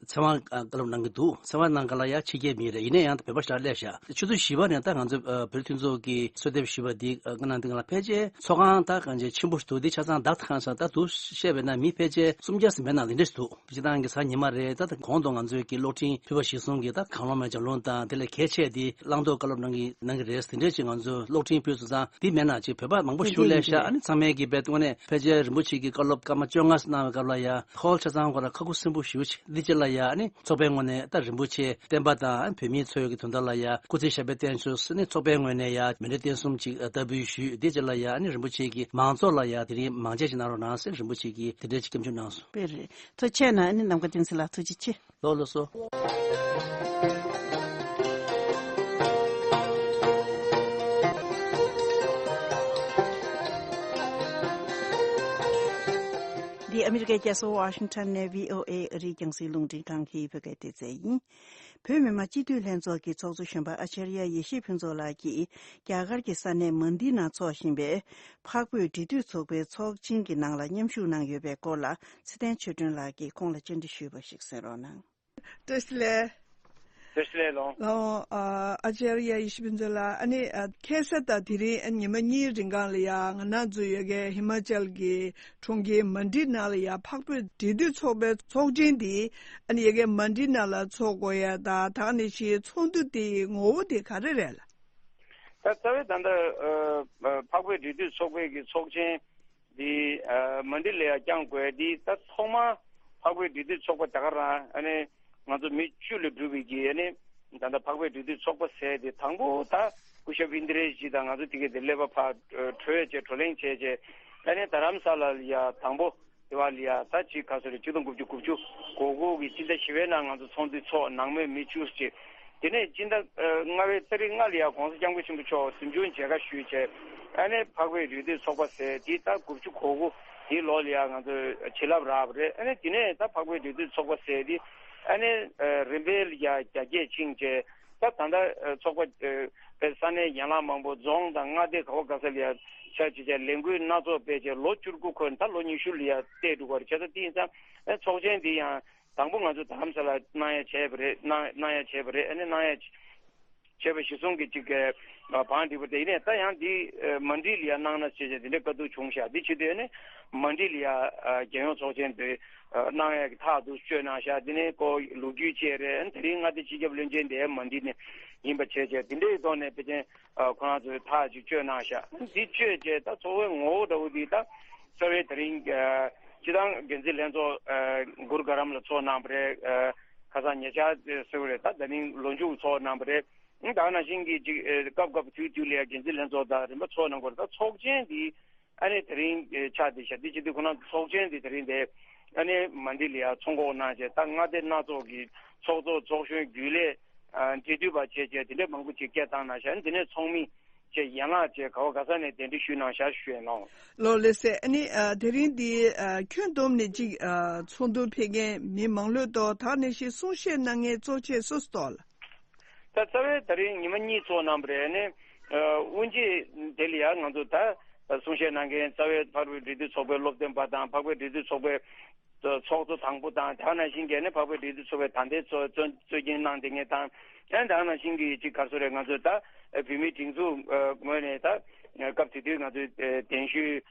ཚེ་དབང་བཀའ་སློབ་གནང་གི་འདུག་ཚེ་དབང་གནང་སྐབས་ལ་ཡ་ཕྱི་རྒྱལ་མི་རེད། ཡིན་ན་ཡང་ད་བོད་པ་ཞེ་དྲག་སླེབས་ཤག་ཆུ་ཚོད་བཞི་པ་ནས་ད་ང་ཚོ་ཨ་བོད་མཐུན་ཚོགས་ཀྱི་གསོལ་འདེབས་ཞུས་པ་འདི་ཨ་གནང་སྟེ་ང་ལ་ཕལ་ཆེར་ཚོགས་ཁང་ད་གང་ཅི་ཆེན་པོ་ཞིག་འདུག་འདི་ཆ་ཚང་བདག་ཐང་ས་ད་དུ་བཤད་པས་ན་མི་ཕལ་ཆེར་སུམ་བརྒྱ་ཟིན་པའི་ནང་ལ་འདི་འདྲ་ཞིག་འདུག་སྤྱིར་བཏང་གི་གཟའ་ཉི་མ་རེད། ད་གོང་དུ་ང་ཚོས་ཀྱི་གློག་འཕྲིན་ཕུལ་བ་གཞིར་བཟུང་གི་ད་གང་བློ་མེད་ལྗགས་ལུང་དང་དེ་ལས་གལ་ཆེ་དེ་བླང་དོར་བཀའ་སློབ་གནང་གི་གནང་གི་རེད། དེ་འདྲས་ཅིག་ང་ཚོས་གློག་འཕྲིན་ཕུལ་སོང་ཙང་འདི་མེད་ན་ཅིག་བོད་པ་མང་པོ་ཞིག་སླེབས་ཤག་ཨ་ནི་ཚང་མས་ཀྱི་བེད་དངོས་གནས་ཕལ་ཆེར་རིན་པོ་ཆེ་གི་བཀའ་སློབ་སྐར་མ་བཅོ་ལྔ་གནང་བའི་སྐབས་ལ་ཡ་ཧོལ་ཆ་ཚང་སྒང་ལ་ཁ་ཁུ་སིམ་པོ་ཞེ་པོ་ཅིག་འདི་ཅིག་ལ་ཡ་ཨ་ནི་ཚོགས་པའི་ངོས་ནས་ད་རིན་པོ་ཆེ་བསྟན་པ་དང་བོད་མིའི་འཚོ་བའི་གི་དོན་དག་ལ་ཡ་སྐུ་ཚེ་ཞབས་པད་བརྟན་ཤོག་ཟེར་ནས་ཚོགས་པའི་ངོས་ནས་ཡ་མཎྜལ་རྟེན་གསུམ་ཅིག་བསྟར་འབུལ་ཞུས། འདི་ཅིག་ལ་ཡ་ཨ་ནི་རིན་པོ་ཆེ་གིས་མང་ཚོགས་ལ་ཡ་དེ་རིང་མང་ཆེ་ཅིག་གནང་རོགས་གནང་ཟེར་རིན་པོ་ཆེ་གིས་དེ་འདྲས་ཅིག་སྐྱབས་འཇུག་གནང་སོང་། དཔེ་རེད། ཐུགས་རྗེ་ཆེ་གནང་། ཨ་ནི་ནམ་མཁའ་བསྟན་འཛིན་ལགས་ཐུགས་རྗེ་ཆེ། ལགས་ལགས་སོ། འདི་ཨ་མི་རི་ཀའི་རྒྱལ་ས་ཝ་ཤིང་ཊོན་ནས་བྷི་ཨོ་ཨེ་ཨ་རིའི་རྒྱང་སྲིང་རླུང་འཕྲིན་ཁང་གི་བོད་སྐད་སྡེ་ཚན་ཡིན། བོད་མི་མང་སྤྱི་འཐུས་ལྷན་ཚོགས་ཀྱི་ཚོགས་གཙོ་གཞོན་པ་ཨ་ཅར་ཡ་ཡེ་ཤེས་ཕུན་ཚོགས་ལགས་ཀྱིས་རྒྱ་གར་གྱི་ས་གནས་མན་ཌི་ནང་འཚོགས་བཞིན་པའི་འཕགས་བོད་འབྲེལ་མཐུད་ཚོགས་པའི་ཚོགས་ཆེན་གྱི་ནང་ལ་མཉམ་ཞུགས་གནང་ཡོད་པའི་སྐོར་ལ་ཚེ་བརྟན་ཆོས་སྒྲོན་ལགས་ཀྱིས་ཁོང་ལ་བཅར་འདྲི་ཞུས་པ་ཞིག་གསན་རོགས་གནང་། བཀྲ་ཤིས་བདེ་ལེགས། བཀྲ་ཤིས་བདེ་ལེགས་ལགས། ལགས་འོང་། ཨ་ཨ་ཅར་ཡ་ཡེ་ཤེས་ཕུན་ཚོགས་ལགས། ཨ་ནི་ཨ་ཁ་སང་དང་དེ་རིང་ཨ་ཉི་མ་གཉིས་རིང་གང་ལ་ཡ་ང་རང་ཚོ་ཡ་གི་ཧི་མ་ཅལ་གྱི་གྲོང་ཁྱེར་མན་ཌི་ནང་ལ་ཡ་འཕགས་བོད་འབྲེལ་མཐུད་ཚོགས་པའི་ཚོགས་ཆེན་དེ་ཨ་ནི་ཡ་གི་མན་ཌི་ནང་ལ་ཚོགས་དགོས་ཡ་ད་ད་ནི་ཞིག་ཚོགས་འདུ་དེའི་ངོ་བོ་དེ་ག་རེ་རེད་ལགས། ད་རྩ་བའི་ད་ལྟ་ཨ་འཕགས་བོད་འབྲེལ་མཐུད་ཚོགས་པའི་གི་ཚོགས་ཆེན་འདི་ཨ་མན་ཌི་ལ་ཡ་བསྐྱང་དགོས་འདི་ད་ཐོག་མ་འཕགས་བོད་འབྲེལ་མཐུད་ཚོགས་པ་ད་ག་རང་ཨ་ནི་ང་ཚོ་མི་བཅུ་ལས་གྲུབ་པའི་གི་ཨ་ནི་ད་ལྟ་འཕགས་བོད་འབྲེལ་མཐུད་ཚོགས་པ་ཟེར་དེ་དང་པོ་ད་སྐུ་ཞབས་ཨིན་དི་རེ་ཇི་དང་ང་ཚོ་དེ་ག་དེ་སླེབས་པ་ཕར་གྲོལ་བྱས་བགྲོ་གླེང་བྱས་བྱས་ཨ་ནི་རྡ་རམ་ས་ལ་ལ་ཡ་དང་པོ་དེ་བ་ལ་ཡ་ད་ཅིག་ག་ཚོད་རེད། ཆིག་སྟོང་དགུ་བརྒྱ་དགུ་བཅུ་གོ་དགུ་གི་སྤྱི་ཟླ་བཞི་པའི་ནང་ང་ཚོ་ཚོགས་འདུ་ཚོགས། ནང་མི་མི་བཅུ་ཅིག་དེ་ནས་སྤྱི་ཟླ་ལྔ་པའི་ཏ་རིག་ལྔ་ལ་ཡ་༸གོང་ས་༸སྐྱབས་མགོན་ཆེན་པོ་མཆོག་གཟིམ་ཆུང་མཇལ་ཁ་ཞུས་བྱས་ཨ་ནི་འཕགས་བོད་འབྲེལ་མཐུད་ཚོགས་པ་ཟེར་དེ་ད་དགུ་བཅུ་གོ་དགུ་དེའི་ལོ་ལ་ཡ་ང་ཚོས་བྱིན་རླབས་རག་པ་རེད། ཨ་ནི་དེ་ནས་ད་འཕགས་བོད་འབྲེལ་མཐུད་ཚོགས་པ་ཟེར་དེ་ཨ་ནི་རིམ་པས་ལ་ཡ་རྒྱ་སྐྱེད་ཕྱིན་བྱས་ད་ད་ལྟ་ཚོགས་པ་པའི་ས་གནས་ཡན་ལག་མང་པོ་རྫོང་དང་མངའ་སྡེ་ག་བ་ག་ས་ལ་ཡ་ཆ་བྱས་བྱས་ལས་འགུལ་སྣ་ཚོགས་སྤེལ་བྱས་ལོ་བཅུ་དགུ་འཁོར་ད་ལོ་ཉི་ཤུ་ལ་ཡ་བསྡད་འགྲོ་གི་རེད། བྱས་ཙང་དེ་ཡིན་ཙང་ཚོགས་ཆེན་འདི་ཡང་། དང་པོ་ང་ཚོ་རྡ་རམ་ས་ལ་གནང་ཡ་བྱས་པ་རེད། གནང་གནང་ཡ་བྱས་པ་རེད། ཨ་ནི་གནང་ཡ་བྱས་པ་གཞིར་བཟུང་གི་ཅིག་གི་བང་སྒྲིག་པ་དེ་ཡིན་ནས་ད་ཡང་འདི་མན་ཌི་ལ་ཡ་གནང་ན་བྱས་བྱས་དེ་འདྲའི་བཀའ་བསྡུར་བྱུང་ཤག་འདི་བྱེད་དུས་ཨ་ནི་མན་ཌི་ལ་ཡ་རྒྱལ་ཡོངས་ཚོགས་ཆེན་དེ་གནང་ཡ་གི་ཐག་ཏུ་གཅོད་གནང་ཤག་འདི་ནི་ཁོ་ལོ་རྒྱུས་བཅས་རེད། ཨ་ནི་དེ་རིང་མངའ་སྡེ་སྤྱི་ཁྱབ་བློན་ཆེན་དེ་མན་ཌི་ནས་ཡིན་པ་བྱས་བྱས་དེ་འདྲའི་ཐོག་ནས་ཕལ་ཆེར་ཁོ་རང་ཚོས་ཐག་ཅིག་གཅོད་གནང་ཤག་འདི་གཅོད་བྱས་ད་ཚོགས་པའི་ངོ་བོ་འདྲ་བོ་འདི་ད་རྩ་བའི་དེ་རིང་། སྤྱི་བཏང་འགན་འཛིན་ལྷན་ཚོགས་ཨ་གུར་དཀར་རམ་ལ་ཚོགས་གནང་བ་རེད། ཨ་ཁ་སང་ཉེ་ཆར་ཟེར་བ་རེད། ད་ད་ནིང་ལོ་མཇུག་ཚོགས་གནང་བ་རེད། ད་ག་ནང་བཞིན་གྱི་ཅིག་ཨ་སྐབས་སྐབས་དུས་དུས་ལ་ཡ་འགན་འཛིན་ལྷན་ཚོགས་དང་རིམ་པ་ཚོགས་གནང་དགོས་རེད། ད་ཚོགས་ཆེན་འདི་ཨ་ནི་དེ་རིང་ཨ་ཆགས་བསྡད་ཤག་འདི་བྱེད་དུས་ཁོ་རང་ཚོགས་ཆེན་འདི་དེ་རིང་དེ་ཨ་ནི་མ་འདི་ལ་ཡ་ཚོགས་འགོ་གནང་བྱས། ད་མངའ་སྡེ་སྣ་ཚོགས་ཀྱི་ཚོགས་གཙོ་ཚོགས་གཞོན་རྒྱུན་ལས་ཨ་འབྲེལ་མཐུད་པ་བྱས་བྱས་དེ་འདྲ་མང་པོ་ཅིག་སྐད་བཏང་གནང་ཤག་འདི་ནས་ཚོགས་མི་བཅས་ཡན་ལག་བཅས་ག་བ་ག་ས་ནས་གདན་འདྲེན་ཞུས་གནང་ཤག་ཞུ་ཡིན་ལགས། ལགས་ལགས་སེ། ཨ་ནི་ཨ་དེ་རིང་འདི་ཨ་ཁྱོན་བསྡོམས་ནས་གཅིག་ཨ་ཚོགས་འདུར་ཕེབས་མཁན་མི་མང་ལོས་གཏོགས། ད་ག་ནང་བཞིན་གསུང་བཤད་གནང་མཁན་གཙོ་ཆེ་སུ་སུ་གཏོགས་ལགས། ད་རྩ་བའི་ད་རིང་ཉི་མ་གཉིས་ཚོགས་གནང་བ་རེད། ཨ་ནི་ཨ་དབུ་འབྱེད་དེ་ལ་ཡང་ང་ཚོ་ད་གསུང་བཤད་གནང་མཁན་རྩ་བའི་འཕགས་པའི་འབྲེལ་མཐུད་ཚོགས་པའི་སློབ་སྟོན་པ་དང་། འཕགས་པའི་འབྲེལ་མཐུད་ཚོགས་པའི་ཚོགས་གཙོ་དང་པོ་དང་། དེ་ག་ནང་བཞིན་གྱི་ཨ་ནི་འཕགས་པའི་འབྲེལ་མཐུད་ཚོགས་པའི་ད་ལྟའི་གཙོ་གཙོ་གཙོ་འཛིན་གནང་བསྡད་མཁན་དང་། ཨ་ནི་དེ་ག་ནང་བཞིན་གྱི་ཅིག་ག་རེ་ཟེར་རེད། ང་ཚོ་ད་བོད་མིའི་སྒྲིག་འཛུགས་ཨ་ངོས་ནས་ད་སྐབས་དེ་དུས་ང་ཚོས་ཨ་གདན་ཞུ་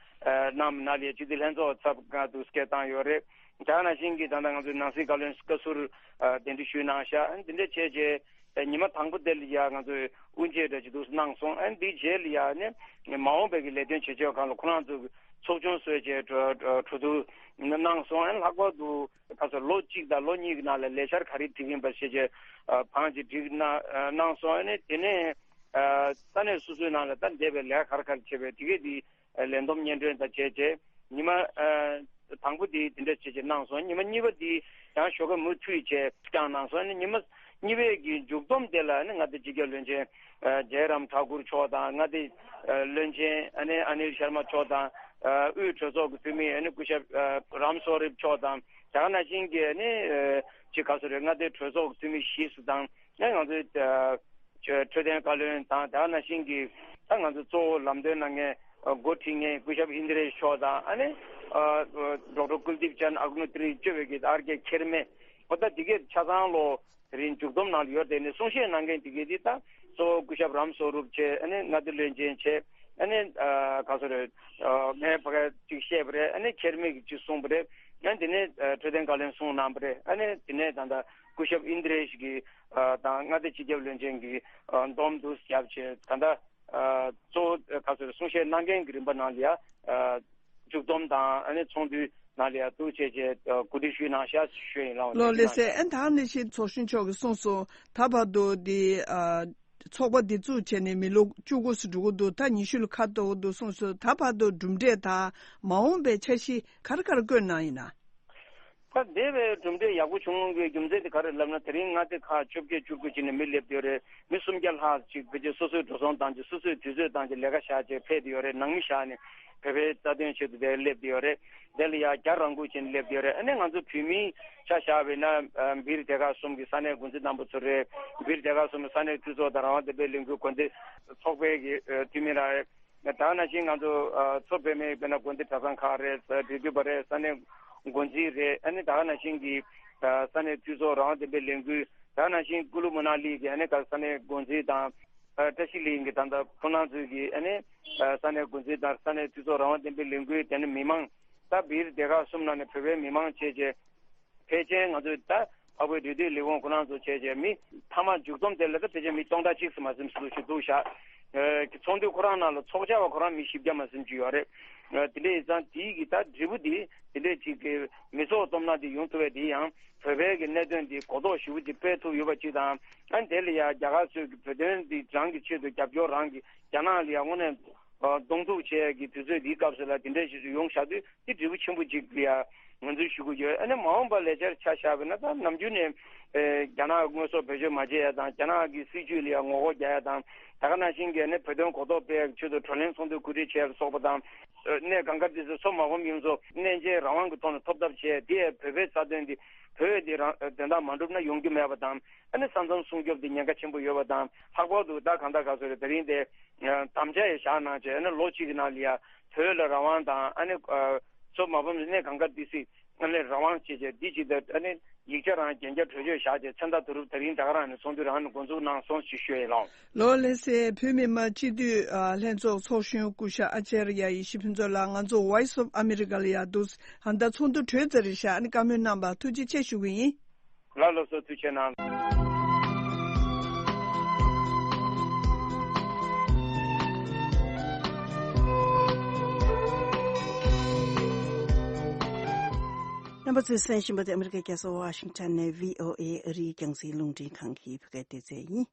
ཨ་གནང་ནང་ལ་སྤྱི་འཐུས་ལྷན་ཚོགས་ཚབ་ཁག་ཏུ་སྐད་བཏང་ཡོད་རེད། དེ་ག་ནང་བཞིན་གྱི་ད་ལྟ་ང་ཚོའི་ནང་སྲིད་བཀའ་བློན་བཀའ་ཟུར་ཨ་གདན་འདྲེན་ཞུས་གནང་ཤག་ཨ་ནི་དེ་འདྲ་བྱས་རྗེས་ཉི་མ་དང་པོ་དེ་ལ་ཡ་ང་ཚོས་དབུ་འབྱེད་འདྲ་ཅིག་འདུག་གནང་སོང་། ཨ་ནི་དེའི་རྗེས་ལ་ཡ་ནི་མ་འོངས་པའི་གི་ལས་དོན་བྱེད་ཕྱོགས་སྒང་ལ་ཁོ་རང་ཚོ་ཚོགས་ཆུང་བཟོས་བྱས་གྲོས་གྲོས་བསྡུར་གནང་སོང་། ཨ་ནི་ལྷག་པར་དུ་ཁ་སང་ལོ་གཅིག་དང་ལོ་གཉིས་ཀྱི་ནང་ལ་ལས་འཆར་ག་རེ་སྒྲིག་གིན་པ་བྱས་རྗེས་ཨ་བང་ཅིག་སྒྲིག་གནང་གནང་སོང་། ཨ་ནི་དེ་ནས་ཨ་ས་གནས་སོ་སོའི་ནང་ལ་ད་འདས་པའི་ལས་ཀ་ག་རེ་ག་རེ་བྱས་པའི་དེ་གས་དེ་ལས་བསྡོམས་སྙན་སྒྲོན་དང་བཅས་བྱས་ཉི་མ་ཨ་དང་པོ་དེ་དེ་འདྲ་བྱས་བྱས་གནང་སོང་། ཉི་མ་གཉིས་པ་དེ་ཡང་ཞོགས་ཀ་མུ་མཐུད་བྱས་བསྐྱངས་གནང་སོང་། ཨ་ནི་ཉི་མ་གཉིས་པའི་གི་མཇུག་བསྡོམས་དེ་ལ་ཨ་ནི་མངའ་སྡེ་སྤྱི་ཁྱབ་བློན་ཆེན་ཨ་ཇེ་རམ་ཐ་ཀུར་མཆོག་དང་། མངའ་སྡེ་ཨ་བློན་ཆེན་ཨ་ནི་ཨ་ནིལ་ཤར་མ་མཆོག་དང་། ཨ་དབུས་གྲོས་ཚོགས་ཀྱི་འཐུས་མི་ཨ་ནི་སྐུ་ཞབས་ཨ་རམ་སོ་རིབ་མཆོག་དང་། དེ་ག་ནང་བཞིན་གྱི་ཨ་ནི་ཨ་ཅིག་ག་རེ་ཟེར་རེད། མངའ་སྡེ་གྲོས་ཚོགས་ཀྱི་འཐུས་མི་བཞི་ཙམ་དང་། ཨ་ང་ཚོའི་ཨ་འཕྲོད་བསྟེན་བཀའ་བློན་དང་། དེ་ག་ནང་བཞིན་གྱི་ད་ང་ཚོ་གཙོ་བོ་ལམ་སྟོན་གནང་མཁན་ཨ་འགོ་ཁྲིད་མཁན་སྐུ་ཞབས་ཨིན་དྲེ་མཆོག་དང་། ཨ་ནི་ཨ་ཌོག་ཊར་ཀུལ་དིབ་ཅན་ཨག་ནུ་ཏྲི་གཙོས་པའི་གི་ཨར་ཀེ་ཁེར་མེ། འོ་ད་དེ་གས་ཆ་ཚང་ལོ་དེ་རིང་མཇུག་བསྡོམས་ནང་ལ་ཡོད། དེ་ནས་གསུང་བཤད་གནང་མཁན་དེ་གས་དེ་ད་གཙོ་བོ་སྐུ་ཞབས་རམ་སོ་རུབ་བྱས། ཨ་ནི་མངའ་སྡེ་བློན་ཆེན་བྱས། ཨ་ནི་ཨ་ག་རེ་ཟེར་རེད། ཨ་ངས་ཕ་ག་ཅིག་བཤད་པ་རེད། ཨ་ནི་ཁེར་མེ་གིས་ཅིག་གསུངས་པ་རེད། ཨ་ནི་དེ་ནས་ཨ་འཕྲོད་བསྟེན་བཀའ་བློན་གསུངས་གནང་བ་རེད། ཨ་ནི་དེ་ནས་ད་ལྟ་སྐུ་ཞབས་ཨིན་དྲེ་གིས་ཨ་དང་མངའ་སྡེ་སྤྱི་ཁྱབ་བློན་ཆེན་གྱིས་ཨ་སྡོམ་འདུག་བརྒྱབ་བྱས། ད་ལྟ་ཨ་གཙོ་བོ་ག་རེ་ཟེར་རེད། གསུང་བཤད་གནང་མཁན་གྱི་རིམ་པ་ནང་ལ་ཡ་ཨ་མཇུག་བསྡོམས་དང་། ཨ་ནི་ཚོགས་འདུའི་ནང་ལ་ཡ་འདུག་བྱས་བྱས་ཨ་གོ་སྒྲིག་ཞུས་གནང་ཤག་ཞུ་ཡིན་ལགས། ལགས་ལགས་སེ། ཨ་ནི་ད་ག་ནང་བཞིན་ཚོགས་གཞོན་མཆོག་གིས་གསུངས་སོང་། ད་བར་དུ་འདི་ཨ་ཚོགས་པ་འདི་བཙུགས་བྱས་ནས་མི་ལོ་བཅུ་དགུ་ཙམ་འགྲོ་གི་འདུག་ད་ཉི་ཤུ་ལ་ཁ་གཏོགས་ཀྱི་འདུག་གསུངས་སོང་། ད་བར་དུ་གྲུབ་འབྲས་དང་མ་འོངས་པའི་འཆར་གཞི་ག་རེ་ག་རེ་བཀོད་གནང་ཡིན་ན། ད་འདས་པའི་གྲུབ་འབྲས་ཡག་པོ་བྱུང་བའི་རྒྱུ་མཚན་དེ་ག་རེ་ལབ་ན། དེ་རིང་མངའ་སྡེ་ཁག་བཅོ་བརྒྱད་བཅུ་དགུ་ཅིག་ནས་མི་སླེབས་བསྡད་ཡོད་རེད། མི་སུམ་བརྒྱ་ལྷག་ཅིག་ཕལ་ཆེར་སོ་སོའི་འགྲོ་སོང་བཏང་བྱས། སོ་སོའི་དུས་ཚོད་བཏང་བྱས་ལས་ཀ་བཞག་བྱས་ཕེབས་བསྡད་ཡོད་རེད། ནང་མི་བཞག་ནས་བོད་པའི་རྩ་དོན་ཆེད་དུ་དེར་སླེབས་བསྡད་ཡོད་རེད། དེ་ལ་ཡང་རྒྱ་རང་འགུལ་བྱས་ནས་སླེབས་བསྡད་ཡོད་རེད། ཨ་ནི་ང་ཚོ་བོད་མིའི་ཆ་བཞག་པ་ཡིན་ན་ཨ་སྦིར་སྡེ་ཁག་གསུམ་གྱི་ས་གནས་འགོ་འཛིན་རྣམ་པ་ཚོ་རེད། སྦིར་སྡེ་ཁག་གསུམ་གྱི་ས་གནས་འཐུས་ཚོགས་དང་རང་དབང་བསྟན་པའི་ལས་འགུལ་འགོ་འཛིན་ཚོགས་པའི་གི་ཨ་འཐུས་མི་རང་རེད། ད་ག་ནང་བཞིན་ང་ཚོ་ཨ་མཚོ་བོད་མིའི་དཔེར་ན་འགོ་འཛིན་གྲྭ་ཚང་ཁག་རེད། འབྲེལ་མཐུད་པ་རེད། ས་གནས་འགོ་འཛིན་རེད། ཨ་ནི་ད་ག་ནང་བཞིན་གྱི་ཨ་ས་གནས་འཐུས་ཚོགས་རང་དབང་བསྟན་པའི་ལས་འགུལ། ད་ག་ནང་བཞིན་ཀུ་ལུ་མ་ན་ལི་གི་ཨ་ནི་ག་ས་གནས་འགོ་འཛིན་དང་། ཨ་བཀྲ་ཤིས་གླིང་གི་ད་ལྟ་ཁོང་རྣམ་ཚོའི་གི་ཨ་ནི་ཨ་ས་གནས་འགོ་འཛིན་དང་། ས་གནས་འཐུས་ཚོགས་རང་དབང་བསྟན་པའི་ལས་འགུལ། དེ་ནས་མི་མང་། ད་སྦིར་སྡེ་ཁག་གསུམ་ནང་ནས་བོད་པའི་མི་མང་བྱས་བྱས། ཕལ་ཆེར་ང་ཚོས་ད་འཕགས་པའི་འབྲེལ་མཐུད་ལས་ཁུངས་ཁོ་རང་ཚོ་བྱས་བྱས་མི་མཐའ་མ་མཇུག་བསྡོམས་དེ་ལ་ད་ཕལ་ཆེར་མི་སྟོང་ཕྲག་གཅིག་ཙམ་མ་ཟིན་ཙམ་ཞིག་འདུག་ཤག་ཨ་ཚོགས་འདུ་ཁོ་རང་ནང་ལ་ཚོགས་བཅར་བ་ཁོ་རང་མི་བཞི་བརྒྱ་མ་ཟིན་ཅིག་ཡོད་རེད། ཨ་དེ་འདྲ་ཡིན་ཙང་དེའི་གི་ད་འབྲས་བུ་དེ་དེ་འདྲས་ཅིག་གི་མི་ཚོགས་སྟོབས་ན་དེ་ཡོང་ཐུབ་པ་དེ་ཡང་བོད་པའི་གི་གནད་དོན་དེ་གོ་རྟོགས་ཞེ་པོ་ཅིག་སྤེལ་ཐུབ་ཡོད་པ་ཅིག་དང་། ཨ་དེ་ལ་ཡང་རྒྱ་གར་ཚོས་གི་བོད་དོན་འདི་རང་གི་ཆེད་དུ་རྒྱབ་སྐྱོར། རང་གི་རྒྱ་ནག་ལ་ཡང་དངོས་གནས་ཨ་གདོང་ཐུག་བྱེད་ཡ་གི་དུས་ཚོད་འདིའི་སྐབས་སུ་ལ་དེ་འདྲས་ཞིག་ཏུ་ཡོང་བཞག་དུས་དེ་འབྲས་བུ་ཆེན་པོ་ཅིག་ལ་ཡ་ངོས་འཛིན་ཞུ་གི་ཡོད། ཨ་ནི་མ་འོངས་པ་ལས་འཆར་ཆ་བཞག་པ་ཡིན་ན། ད་ནམ་རྒྱུན་ནས་ཨེ་རྒྱ་ནག་དངོས་ཟོག་བེད་སྤྱོད་མ་བྱེད་ཡ་དང་། རྒྱ་ནག་གི་སྲིད་བྱུས་ལ་ཡ་ངོ་རྒོལ་རྒྱག་ཡ་དང་། ད་ག་ནང་བཞིན་གྱི་ཨ་ནི་བོད་དོན་གོ་རྟོགས་སྤེལ་ཡ་ཆེད་དུ་བགྲོ་གླེང་ཚོགས་འདུ་གོ་སྒྲིག་བྱས་པ་སོགས་པ་དང་། ཨེ་གནས་གང་ག་དེ་ཚོ་མཚོ་མ་ཕམ་གཡུ་མཚོ་གནས་མཇལ་རང་དབང་གི་ཐོག་ནས་ཐོབ་ཐབས་བྱས། དེ་ཡ་བོད་པའི་རྩ་དོན་འདི་བོད་འདི་རང་དོན་དག་མ་འགྲུབ་ན་ཡོང་རྒྱུ་མེད་པ་དང་། ཨ་ནི་ས་མཚམས་སྲུང་སྐྱོབ་འདི་ཉེན་ཁ་ཆེན་པོ་ཡོད་པ་དང་། ལྷག་པར་དུ་ད་གང་ལྟར་ག་ཚོད་རེད། དེ་རིང་དེ་དམ་བཅའ་ཡང་བཞག་གནང་བྱས། ཨ་ནི་ལོ་གཅིག་གི་ནང་ལ་ཡ་བོད་ལ་རང་དབང་དང་། ཨ་ནི་ཨ་མཚོ་མ་ཕམ་གནས་གང་ག་དེ་སྲིད་ཨ་ནི་རང་དབང་བྱས་བྱས་འདི་ཅིག་ད་ཨ་ནི་ཡིག་ཆ་རང་གན་རྒྱ་གྲོས་ཆོད་བཞག་བྱས། མཚན་རྟགས་བསྡུ་རུབ་དེ་རིང་ད་ག་རང་ནས་ཚོགས་འདུ་རང་ནས་འགོ་འཛུགས་གནང་སོང་ཞེས་ཞུ་ཡས་ལགས། ལགས་ལགས་སེ། བོད་མི་མང་སྤྱི་འཐུས་ཨ་ལྷན་ཚོགས་ཚོགས་གཞོན་སྐུ་ཞབས་ཨ་ཅར་ཡ་ཡེ་ཤེས་ཕུན་ཚོགས་ལགས་ང་ཚོ་Voice of America ལ་ཡ་འདུག་ཨ་ད་ཚོགས་འདུ་གྲོལ་ཚར་རེད་ཤག་ཨ་ནི་བཀའ་མོལ་གནང་བར་ཐུགས་རྗེ་ཆེ་ཞུ་གི་ཡིན། ལགས་ལགས་སོ། ཐུགས་རྗེ་གནང་། རྣམ་པ་ཚོས་གསན་བཞིན་པ་དེ་ཨ་མི་རི་ཀའི་རྒྱལ་ས་ཝ་ཤིང་ཊོན་ནས་བྷི་ཨོ་ཨེ་ཨ་རིའི་རྒྱང་སྲིང་རླུང་འཕྲིན་ཁང་གི་བོད་སྐད་སྡེ་ཚན་ཡིན།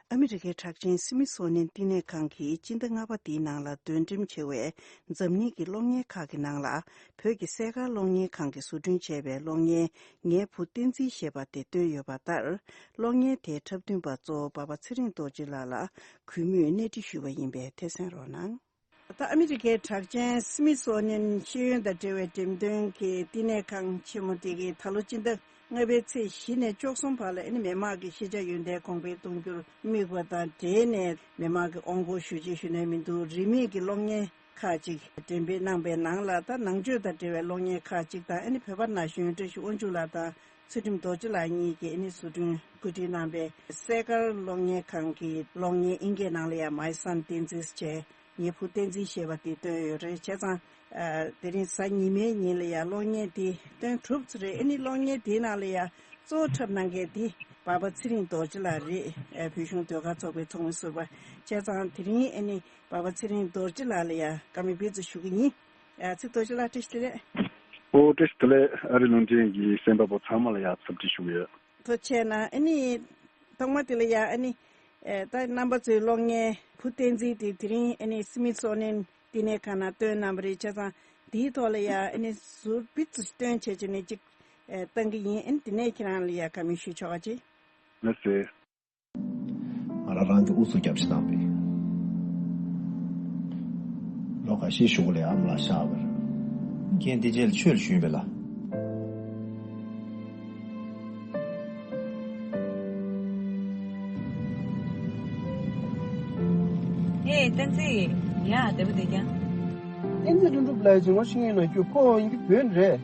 ཨ་མི་རི་ཀའི་གྲགས་ཅན་སི་མི་སོ་ནིན་བསྟི་གནས་ཁང་གིས་སྤྱི་ཟླ་ལྔ་པ་འདིའི་ནང་ལ་འདོན་འགྲེམས་བྱེད་པའི་འཛམ་གླིང་གི་གློག་བརྙན་ཁག་གི་ནང་ལ། བོད་ཀྱི་གསས་མཁར་གློག་བརྙན་ཁང་གིས་བཟོ་སྐྲུན་བྱས་པའི་གློག་བརྙན་ངའི་བུ་བསྟན་འཛིན་ཞེས་པ་དེ་བཏོན་ཡོད་པ་ལྟར། གློག་བརྙན་དེའི་འཁྲབ་སྟོན་པ་གཙོ་བོ་འབའ་པ་ཚེ་རིང་རྡོ་རྗེ་ལགས་ལ་གུས་མོས་གནས་འདྲི་ཞུས་པ་ཡིན་པས་ཐད་གསན་རོགས་གནང་། ད་ཨ་མི་རི་ཀའི་གྲགས་ཅན་སི་མི་སོ་ནིན་ཤེས་ཡོན་དང་འབྲེལ་བའི་འགྲེམས་སྟོན་གྱི་བསྟི་གནས་ཁང་ཆེན་མོ་དེ་གིས་ད་ལོ་སྤྱི་ཟླ་ལྔ་པའི་ཚེས་བཞི་ནས་བཅུ་གསུམ་བར་ལ་ཨ་ནི་མི་དམངས་ཀྱི་ཤེས་བྱ་ཡོན་ཏན་གོང་འཕེལ་གཏོང་རྒྱུར་དམིགས་པ་དང་འབྲེལ་ནས། མི་དམངས་ཀྱི་དབང་སྒོར་ཞུ་ཆེད་ཞུ་ནས་མི་འདུག་རིན་མེད་ཀྱི་གློག་བརྙན་ཁག་ཅིག་འགྲེམས་སྤེལ་གནང་པའི་ནང་ལ། ད་ནང་ཆོས་དང་འབྲེལ་བའི་གློག་བརྙན་ཁག་ཅིག་དང་། ཨ་ནི་བོད་པ་ན་གཞོན་བཀྲ་ཤིས་དབང་ཕྱུག་ལགས་དང་ཚུལ་ཁྲིམས་རྡོ་རྗེ་ལགས་གཉིས་ཀྱིས་ཨ་ནི་བཟོ་སྐྲུན་བཀོད་སྒྲིག་གནང་པའི་གསས་མཁར་གློག་བརྙན་ཁང་གི་གློག་བརྙན་ཨིན་སྐད་ནང་ལ་ཡང་My Son Tenzin བྱས། ངའི་བུ་བསྟན་འཛིན་ཞེས་པ་དེ་བཏོན་ཡོད་རེད། བྱས་ཙང་། ཨ། དེ་རིང་གཟའ་ཉི་མའི་ཉིན་ལ་ཡང་གློག་བརྙན་དེ་སྟོན་གྲུབ་ཚར་རེད། ཨ་ནི་གློག་བརྙན་དེའི་ནང་ལ་ཡང་གཙོ་བོ་འཁྲབ་གནང་མཁན་དེ་འབའ་པ་ཚེ་རིང་རྡོ་རྗེ་ལགས་རེད། ཨ། བོད་གཞུང་ཟློས་གར་ཚོགས་པའི་ཚོགས་མི་ཟུར་པ། བྱས་ཙང་དེ་རིང་ཨ་ནི་འབའ་པ་ཚེ་རིང་རྡོ་རྗེ་ལགས་ལ་ཡང་བཀའ་མོལ་སྤེལ་རྩིས་ཞུ་གི་ཡིན། ཨ། ཚེ་རྡོ་རྗེ་ལགས་བཀྲ་ཤིས་བདེ་ལེགས། ཨོ། བཀྲ་ཤིས་བདེ་ལེགས། ཨ་རི་རླུང་འཕྲིན་གྱི་གསན་པ་པོ་ཚང་མ་ལ་ཡང་འཚམས་འདྲི་ཞུ་གི་ཡོད། ཐུགས་རྗེ་ཆེ་གནང་། ཨ་ནི་ཐོག་མ་དེ་ལ་ཡང་ཨ་ནི། ཨེ། ད་རྣམ་པ་ཚོའི་གློག་བརྙན་བུ་བསྟན་འཛིན་དེ་དེ་རིང་ཨ་ནི་སི་མི་སོ་ནིན་བསྟི་གནས་ཁང་ནང་བཏོན་གནང་བ་རེད། བྱས་ཙང་དེའི་ཐོག་ལ་ཡང་ཨ་ནི་ཟུར་པིག་ཙམ་སྟོན་བྱས་བྱས་ནས་ཅིག་ཨེ། བཏང་གི་ཡིན། ཨ་ནི་དེ་ནས་ཁྱེད་རང་ལ་ཡང་བཀའ་མོལ་ཞུ་ཆོག་ག་ཅིག་ལགས་སེ། ང་རང་རང་གི་ཨུ་ཚུགས་རྒྱབ་ཕྱི་ནང་པའི་ལོ་ཁ་ཤས་གཞུག་ལ་ཨ་མ་ལགས་གཤགས་པར། རྐྱེན་འདི་རྗེས་ལ་ཆོས་ལ་ཞུས་པས་ལ། ཨེ། བསྟན་འཛིན། ཡ། བདེ་པོ་བསྡད་ཀྱང་། བསྟན་འཛིན་ལྷུན་གྲུབ་ལགས་ཀྱིས་ངོ་ཤེས་ངེས་ན་རྒྱུ་ཕོ་ཡིན་གྱི་བོད་རེད།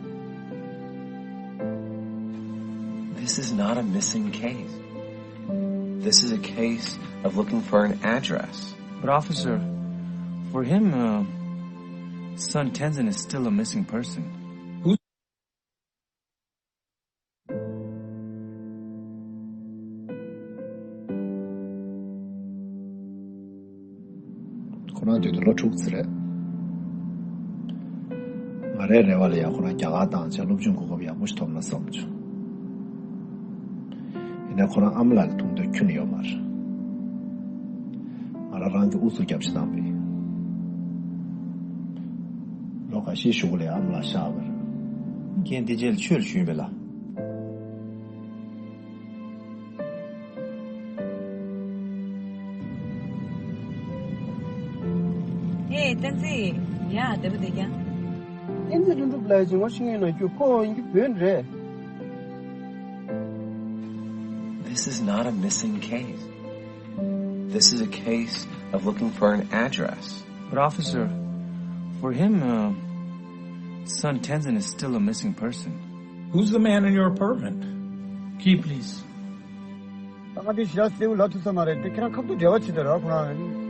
This is not a missing case. This is a case of looking for an address. But officer, for him, uh, son Tenzin is still a missing person. ཁོ་རང་དུས་དུ་ལོ་དྲུག་ཙམ་རེད། ང་རའི་རེ་བ་ལ་ཡང་ཁོ་རང་རྒྱ་གར་བཏང་བྱས་སློབ་སྦྱོང་གོ་སྐབས་ཡག་པོ་ཞིག་ཐོབ་ན་བསམ་བྱུང་། ཡིན་ནའི་ཁོ་རང་ཨ་མ་ལགས་ཀྱི་མཐོང་ཐོས་ཁྱོན་ནས་ཡོད་མ་རེད། ང་རང་རང་གི་ཨུ་ཚུགས་རྒྱབ་ཕྱི་ནང་པའི་ལོ་ཁ་ཤས་གཞུག་ལ་ཨ་མ་ལགས་གཤགས་པར། རྐྱེན་འདི་རྗེས་ལ་ཆོས་ལ་ཞུས་པས་ལ། ཨེ། བསྟན་འཛིན། ཡ། བདེ་པོ་བསྡད་ཀྱང་། བསྟན་འཛིན་ལྷུན་གྲུབ་ལགས་ཀྱིས་ངོ་ཤེས་ངེས་ན་རྒྱུ་ཕོ་ཡིན་གྱི་བོད་རེད། This is not a missing case. This is a case of looking for an address. But officer, for him, uh, son Tenzin is still a missing person. Who's the man in your apartment? Key, please. ད་ང་འདི་ཞེ་དྲག་གསལ་པོ་ལབ་ཐུབ་ས་མ་རེད་དེ། ཁྱེད་རང་ཁ་ཐུག་འབྲེལ་བ་བྱེད་དང་ར་ཁོ་རང་།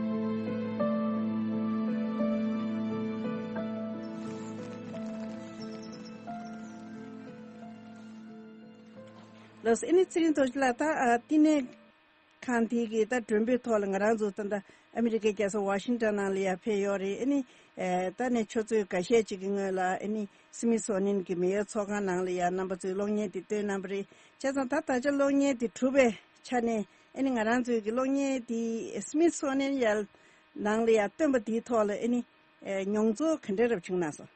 ལགས་སོ། ཨ་ནི་ཚེ་རིང་རྡོ་རྗེ་ལགས། ད་ཨ་བསྟི་གནས་ཁང་དེ་གི་ད་མགྲོན་པོའི་ཐོག་ལ་ང་རང་ཚོ་ད་ལྟ་ཨ་མི་རི་ཀའི་རྒྱལ་ས་ཝ་ཤིང་ཊོན་ནང་ལ་ཡར་ཕེབས་ཡོད་རེད། ཨ་ནི་ཨེ་ད་ནས་ཆུ་ཚོད་འགའ་ཤས་ཅིག་གི་སྔོན་ལ་ཨ་ནི་སི་མི་སོ་ནིན་གྱི་མི་ཡོད་ཚོགས་ཁང་ནང་ལ་ཡར་རྣམ་པ་ཚོས་གློག་བརྙན་དེ་བཏོན་གནང་བ་རེད། བྱས་ཙང་ད་ད་ཆ་གློག་བརྙན་དེ་གྲུབ་པའི་ཆ་ནས་ཨ་ནི་ང་རང་ཚོའི་གི་གློག་བརྙན་དེ་སི་མི་སོ་ནིན་ཡར་ནང་ལ་ཡར་བཏོན་པ་དེའི་ཐོག་ལ་ཨ་ནི་ཨེ་མྱོང་ཚོར་ག་འདྲ་རབ་བྱུང་གནང་སོང་།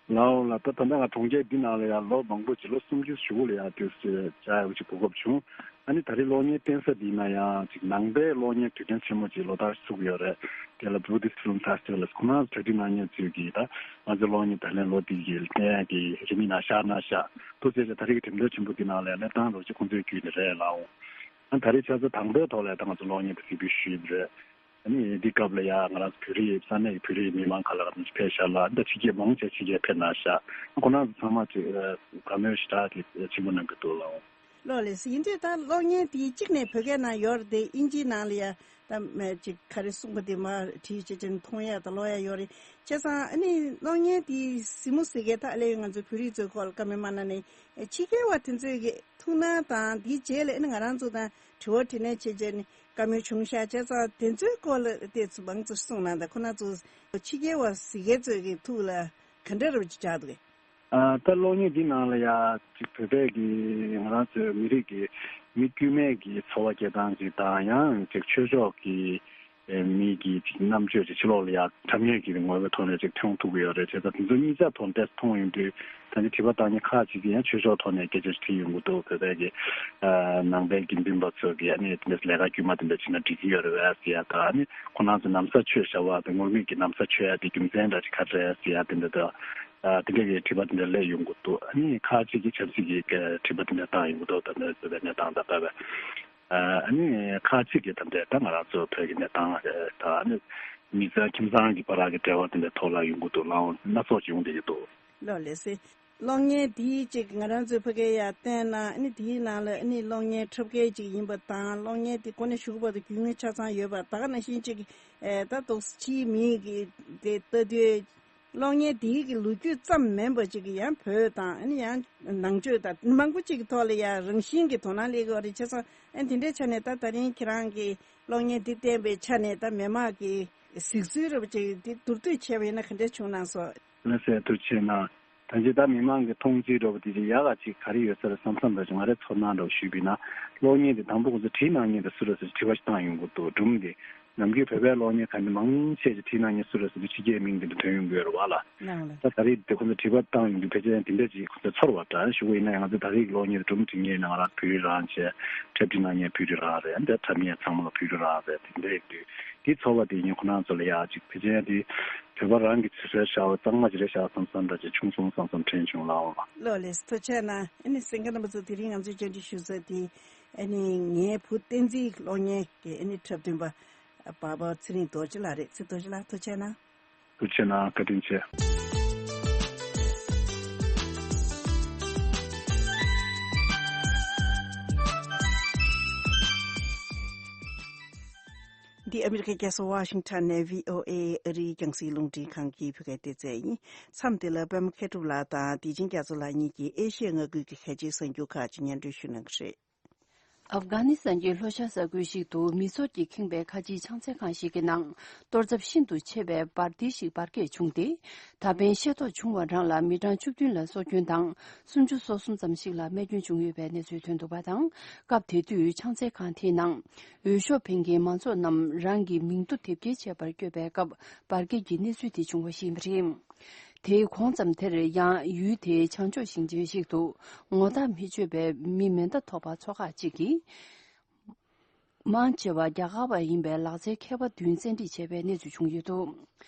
ལའོ་ལ། ད་ད་ལྟ་ང་གྲོང་ཁྱེར་འདི་ནང་ལ་ཡང་ལོ་མང་པོ་ཅིག་ལོ་སུམ་ཅུ་གཞུག་ལ་ཡང་དུས་ཚོད་བཅར་ཡག་ཅིག་གོ་སྐབས་བྱུང་། ཨ་ནི་ད་རེས་གློག་བརྙན་བསྟན་ས་འདི་ན་ཡང་ཅིག་ནང་པའི་གློག་བརྙན་དུས་སྟོན་ཆེན་མོ་ཅིག་ལོ་ལྟར་ཚུགས་ཡོད་རེད། དེ་ལ་Buddhist Film Festival ཁོ་ན་གྲ་སྒྲིག་གནང་མཁན་ཚོས་ཀྱིས་ད་ང་ཚོའི་གློག་བརྙན་ད་ལན་ལོ་འདི་གི་བསྟན་ཡག་གི་རིན་མེད་ནང་བཞག་ན་བཞག་ཐུགས་རྗེ་ཆེ། ད་རེས་ཀྱི་འགྲེམས་སྟོན་ཆེན་པོ་འདི་ནང་ལ་ཡང་གནས་སྟངས་རོགས་ཅིག་ཁོང་ཚོས་བརྒྱུད་ནས་རེད་ལའོ། ཨ་ད་རེས་ཆ་ཚང་དང་པོའི་ཐོག་ལ་ཡང་ད་ང་ཚོ་གློག་བརྙན་དེ་གཟིགས་འབུལ་ཞུས་ཡིན་པ་རེད། ཨ་ནི་འདི་སྐབས་ལ་ཡང་ང་རང་ཚོ་བོད་རིགས་ས་གནས་ཀྱི་བོད་རིགས་མི་མང་ག་ལ་ག་ཚོད་ཕེབས་ཤག་ལ། འདི་ཕྱི་རྒྱལ་མང་ཆེ་ཕྱི་རྒྱལ་ཕེབས་གནང་ཤག་ཁོང་རྣམ་ཚོ་ཚང་མ་ཅིག་ཨ་བཀའ་མོལ་ཞེ་དྲག་གི་ཆེན་པོ་གནང་གི་འདུག་ལགས། ལགས་ལགས་སོ། ཡིན་དུས་ད་གློག་བརྙན་དེ་གཅིག་ནས་བོད་སྐད་ནང་ཡོད་རེད་དེ། ཨིན་ཇིའི་ནང་ལ་ཡ་ད་མ་ཅིག་ག་རེ་གསུངས་པ་དེ་མར་བྲིས་བྱས་བྱས་ནས་མཐོང་ཡ་དང་ཀློག་ཡ་ཡོད་རེད། བྱས་ཙང་ཨ་ནི་གློག་བརྙན་དེ་གཟིགས་མོ་གཟིགས་མཁན་ད་ཨ་ལས་ང་ཚོ་བོད་རིགས་ཚོའི་སྐོར་ལ་བཀའ་མོལ་མ་གནང་ནས། ཕྱི་རྒྱལ་བ་དེ་ཚོས་ཀྱི་ཐུགས་སྣང་དང་དེའི་རྗེས་ལ་ཨ་ནི་ང་རང་ཚོ་དང་དྲི་བ་དྲིས་ལན་བྱེད་བྱས་ནས་བཀའ་མོལ་བྱུང་ཤག་བྱས་ཙང་དེ་ཚོའི་སྐོར་ལ་ཏོག་ཙམ་མང་ཙམ་གསུངས་གནང་དང་། ཁོ་ན་ཚོ་ཕྱི་རྒྱལ་བ་གཟིགས་མཁན་ཚོའི་གི་ཐུགས་ལ་ག་འདྲ་རུ་ཅིག་ཆགས་འདུག་གས། ཨ་ད་གློག་བརྙན་འདི་ནང་ལ་ཡ་ཅིག་བོད་པའི་གི་ང་རང་ཚོའི་མི་རིགས་ཀྱི་མི་དཀྱུས་མའི་གི་འཚོ་བ་སྐྱེལ་སྟངས་ཅིག་དང་ཡང་ཅིག་ཆོས་ཕྱོགས་ཀྱི་ཨེ་མི་གི་ཅིག་རྣམ་དཔྱོད་ཅིག་ཕྱི་ལོགས་ལ་ཡ་འཁྲབ་མཁན་གྱི་ངོ་བོའི་ཐོག་ནས་ཅིག་མཐོང་ཐུབ་ཀྱི་ཡོད་རེད། བྱས་ཙང་དེ་ཚོ་གཉིས་ཆ་ཐོག་ཏེ་མཐོང་ཡོང་དུས་ད་ནི་དྲི་བ་བཏང་མཁན་ཁག་ཅིག་གིས་ཡང་ཆོས་ཕྱོགས་ཐོག་ནས་སྐད་ཆ་ཅིག་དྲིས་ཡོང་གི་འདུག་བོད་པའི་གི་ཨ་ནང་པའི་དགེ་འདུན་པ་ཚོ་གིས་ཨ་ནི་དེ་འདྲ་ལས་ཀ་དཀྱུས་མ་དེ་འདྲ་བྱས་ན་འགྲིག་གི་ཡོད་རེད་པས་ཟེར་ཡ་དང་། ཨ་ནི་ཁོ་རང་ཚོ་ན་བཟའ་ཆོས་བྱ་བ་དེ་ངུར་སྨྲིག་གི་ན་བཟའ་ཆོས་ཡ་དེ་རྒྱུ་མཚན་འདྲ་ཅིག་ག་རེ་རེད་ཟེར་ཡ་དེ་འདྲ་དང་། ཨ་དེ་འདྲ་གི་དྲི་བ་དེ་འདྲ་སླེབས་ཡོང་གི་འདུག་ཨ་ནི་ཁག་ཅིག་གིས་ཆབ་སྲིད་ཀྱི་དྲི་བ་དེ་འདྲ་བཏང་ཡོང་གི་འདུག་ད་ལྟ་བོད་པའི་གནས་སྟངས་དང་བོད་པའི། ཨ་ནི་ཁག་ཅིག་གིས་ད་ལྟ་ད་ང་རང་ཚོ་བོད་ཀྱི་གནས་སྟངས་རེད་ད། ཨ་ནི་མི་ཚང་ཁྱིམ་ཚང་གི་བར་གྱི་འབྲེལ་བ་དེ་འདྲ་ཐོག་ལ་ཡོང་གི་འདུག་ལའང་སྣ་ཚོགས་ཅིག་ཡོང་བསྡད་ཀྱི་འདུག་ལགས་ལགས་སེ། གློག་བརྙན་འདིའི་ཅིག་ང་རང་ཚོའི་ཕ་གིར་ཡར་བལྟས་ན་ཨ་ནི་འདིའི་ནང་ལ་ཨ་ནི་གློག་བརྙན་འཁྲབ་མཁན་ཅིག་ཡིན་པ་དང་གློག་བརྙན་དེ་ཁོ་ནས་གཞུག་གུ་བར་དུ་རྒྱུས་མངའ་ཆ་ཚང་ཡོད་པ་ད་ག་ནང་བཞིན་ཅིག་ཨེ་ད་དུང་ཕྱིའི་མི་གི་དེ་ལྟ་དུས། གློག་བརྙན་དེའི་གི་ལོ་རྒྱུས་ཙམ་མིན་པ་ཅིག་གི་ཡང་བོད་དང་ཨ་ནི་ཡང་ནང་ཆོས་དང་མང་པོ་ཅིག་གི་ཐོག་ལ་ཡང་རང་བཞིན་གྱི་དོ་སྣང་སླེབས་ཀྱི་ཡོད་རེད། བྱས་ཙང་ཨ་ནི་དེ་འདྲའི་ཆ་ནས་ད་ད་རིང་ཁྱེད་རང་གི་གློག་བརྙན་འདི་བསྟན་པའི་ཆ་ནས་ད་མི་མང་གི་གཟིགས་ཚུལ་འདྲ་པོ་ཅིག་འདི་མདོར་བསྡུས་བྱས་པ་ཡིན་ན་ག་འདྲ་བྱུང་སྣང་སོང་། ལགས་སེ་ཐུགས་རྗེ་གནང་། ད་ཅི་ད་མི་མང་གི་མཐོང་ཚུལ་འདྲ་པོ་དེ་ཅིག་ཡག་ག་ཅིག་ག་རེ་ཡོད་ས་རེད་བསམ་བསམ་འདྲ་ཅིག་ང་རའི་ཚོར་སྣང་འདྲ་པོ་ཞུས་པ་ཡིན་ན། གློག་བརྙན་དེ་དང་པོ་ཁོ་ཚོ་བྲིས་གནང་མཁན་དེ་སུ་རེད་ཟེར་དྲི་བ་ཞིག་བཏང་ཡོང་གི་འདུག་སྒྲུང་དེ། ནམ་རྒྱུན་བོད་པའི་གློག་བརྙན་ག་ནས་མང་ཆེ་ཞིག་བྲིས་གནང་མཁན་སུ་རེད་ཟེར་དུས་ཕྱི་རྒྱལ་མིང་དེ་འདྲ་ཐོན་ཡོང་གི་ཡོད་རེད་བ་ལ། ནང་ལ། ད་ད་རེས་དེ་ཁོ་ཚོ་དྲི་བ་བཏང་ཡོང་དུས་ཕལ་ཆེར་དེ་འདྲ་ཅིག་ཁོ་ཚོས་ཚོར་བ་འདྲ་ཞུ་གི་ཡིན་ན་ཡང་ང་ཚོ་ད་རེས་ཀྱི་གློག་བརྙན་དེ་སྒྲུང་བྲིས་མཁན་ཡིན་ན་ང་རང་བོད་རིགས་རང་བྱས། འཁྲབ་ཁྲིད་གནང་མཁན་བོད་རིགས་རང་རེད། འདི་འཁྲབ་མཁན་ཚང་མ་ལ་བོད་རིགས་རང་རེད། དེ་འདྲ་ཡིན་དུས་དེའི་ཚོར་བ་དེ་ཡིན་ཁོ་རང་ཚོ་ལ་ཡག་ཅིག་ཕལ་ཆེར་དེ་བོད་པ་རང་གི་ཚེ་སྲོག་བྱ་བ་གཙང་མ་ཅིག་རེད་བྱ་བ་བསམ་བསམ་འདྲ་ཅིག་བྱུང་སོང་བསམ་བསམ་དྲན་བྱུང་ལགས། ལགས་ལགས་ཐུགས་རྗེ་གནང་། ཨ་ནི་གསན་མཁན་རྣམ་པ་ཚོ་དེ་རིང་ང་ཚོས་བཅར་འདྲི་ཞུ་ས་དེ་ཨ་ནི་ངའི་བུ་བསྟན་འཛིན་གློག་བརྙན་གྱི་ཨ་ནི་འཁྲབ་སྟོན་པ་འབའ་པ་ཚེ་རིང་རྡོ་རྗེ་ལགས་རེད། ཚེ་རིང་རྡོ་རྗེ་ལགས་ཐུགས་རྗེ་གནང་། ཐུགས་རྗེ་གནང་། བཀའ་དྲིན་ཆེ། འདི་ཨ་མི་རི་ཀའི་རྒྱལ་ས་ཝ་ཤིང་ཊོན་ནས་བྷི་ཨོ་ཨེ་ཨ་རིའི་རྒྱང་སྲིང་རླུང་འཕྲིན་ཁང་གི་བོད་སྐད་སྡེ་ཚན་ཡིན། མཚམས་འདི་ལ་པད་མ་མཁས་གྲུབ་ལགས་དང་བདེ་ཆེན་རྒྱ་མཚོ་ལགས་གཉིས་ཀྱིས་ཨེ་ཤི་ཡ་མངའ་ཁུལ་གྱི་གལ་ཆེའི་གསར་འགྱུར་ཁག་ཅིག་སྙན་སྒྲོན་ཞུ་གནང་གི་རེད། ཨབ་གྷ་ནི་སི་ཐན་གྱི་ལྷོ་ཤར་ས་ཁུལ་ཞིག་ཏུ་མི་ཚོགས་ཀྱིས་ཁེངས་པའི་ཁ་ཆེའི་ཕྱག་འཚལ་ཁང་ཞིག་གི་ནང་གཏོར་ཚབས་ཤིན་ཏུ་ཆེ་བའི་འབར་མདེལ་ཞིག་འབར་གས་བྱུང་སྟེ། ད་ཕན་ཤེས་རྟོགས་བྱུང་བ་རང་ལ་མི་གྲངས་བཅུ་བདུན་ལ་སྲོག་སྐྱོན་དང་སུམ་ཅུ་སོ་གསུམ་ཙམ་ཞིག་ལ་རྨས་སྐྱོན་བྱུང་ཡོད་པའི་གནས་ཚུལ་ཐོན་འདུག་པ་དང་། སྐབས་དེ་དུས་ཕྱག་འཚལ་ཁང་དེའི་ནང་འོས་ཤོག་འཕེན་མཁན་མང་ཚོགས་རྣམས་རང་གི་མིང་ཐོ་དེབ་སྐྱེལ་བྱེད་པར་བསྐྱོད་པའི་སྐབས་འབར་གས་ཀྱི་གནས་ཚུལ་དེ་བྱུང་བ་ཞིག་ཡིན་པ་རེད། དེའི་གོང་ཙམ་དེར་ཡང་ཡུལ་དེའི་བྱང་ཕྱོགས་ཞིང་ཆེན་ཞིག་ཏུ་ངོ་རྟགས་མི་ཆོད་པའི་མི་མེ་མདའ་ཐོགས་པ་ཚོ་ཁག་ཅིག་གིས། མང་ཆེ་བ་རྒྱ་གར་བ་ཡིན་པའི་ལག་རྩལ་མཁས་པ་བདུན་བཙན་ཁྲིད་བྱས་པའི་གནས་ཚུལ་བྱུང་ཡོད་འདུག་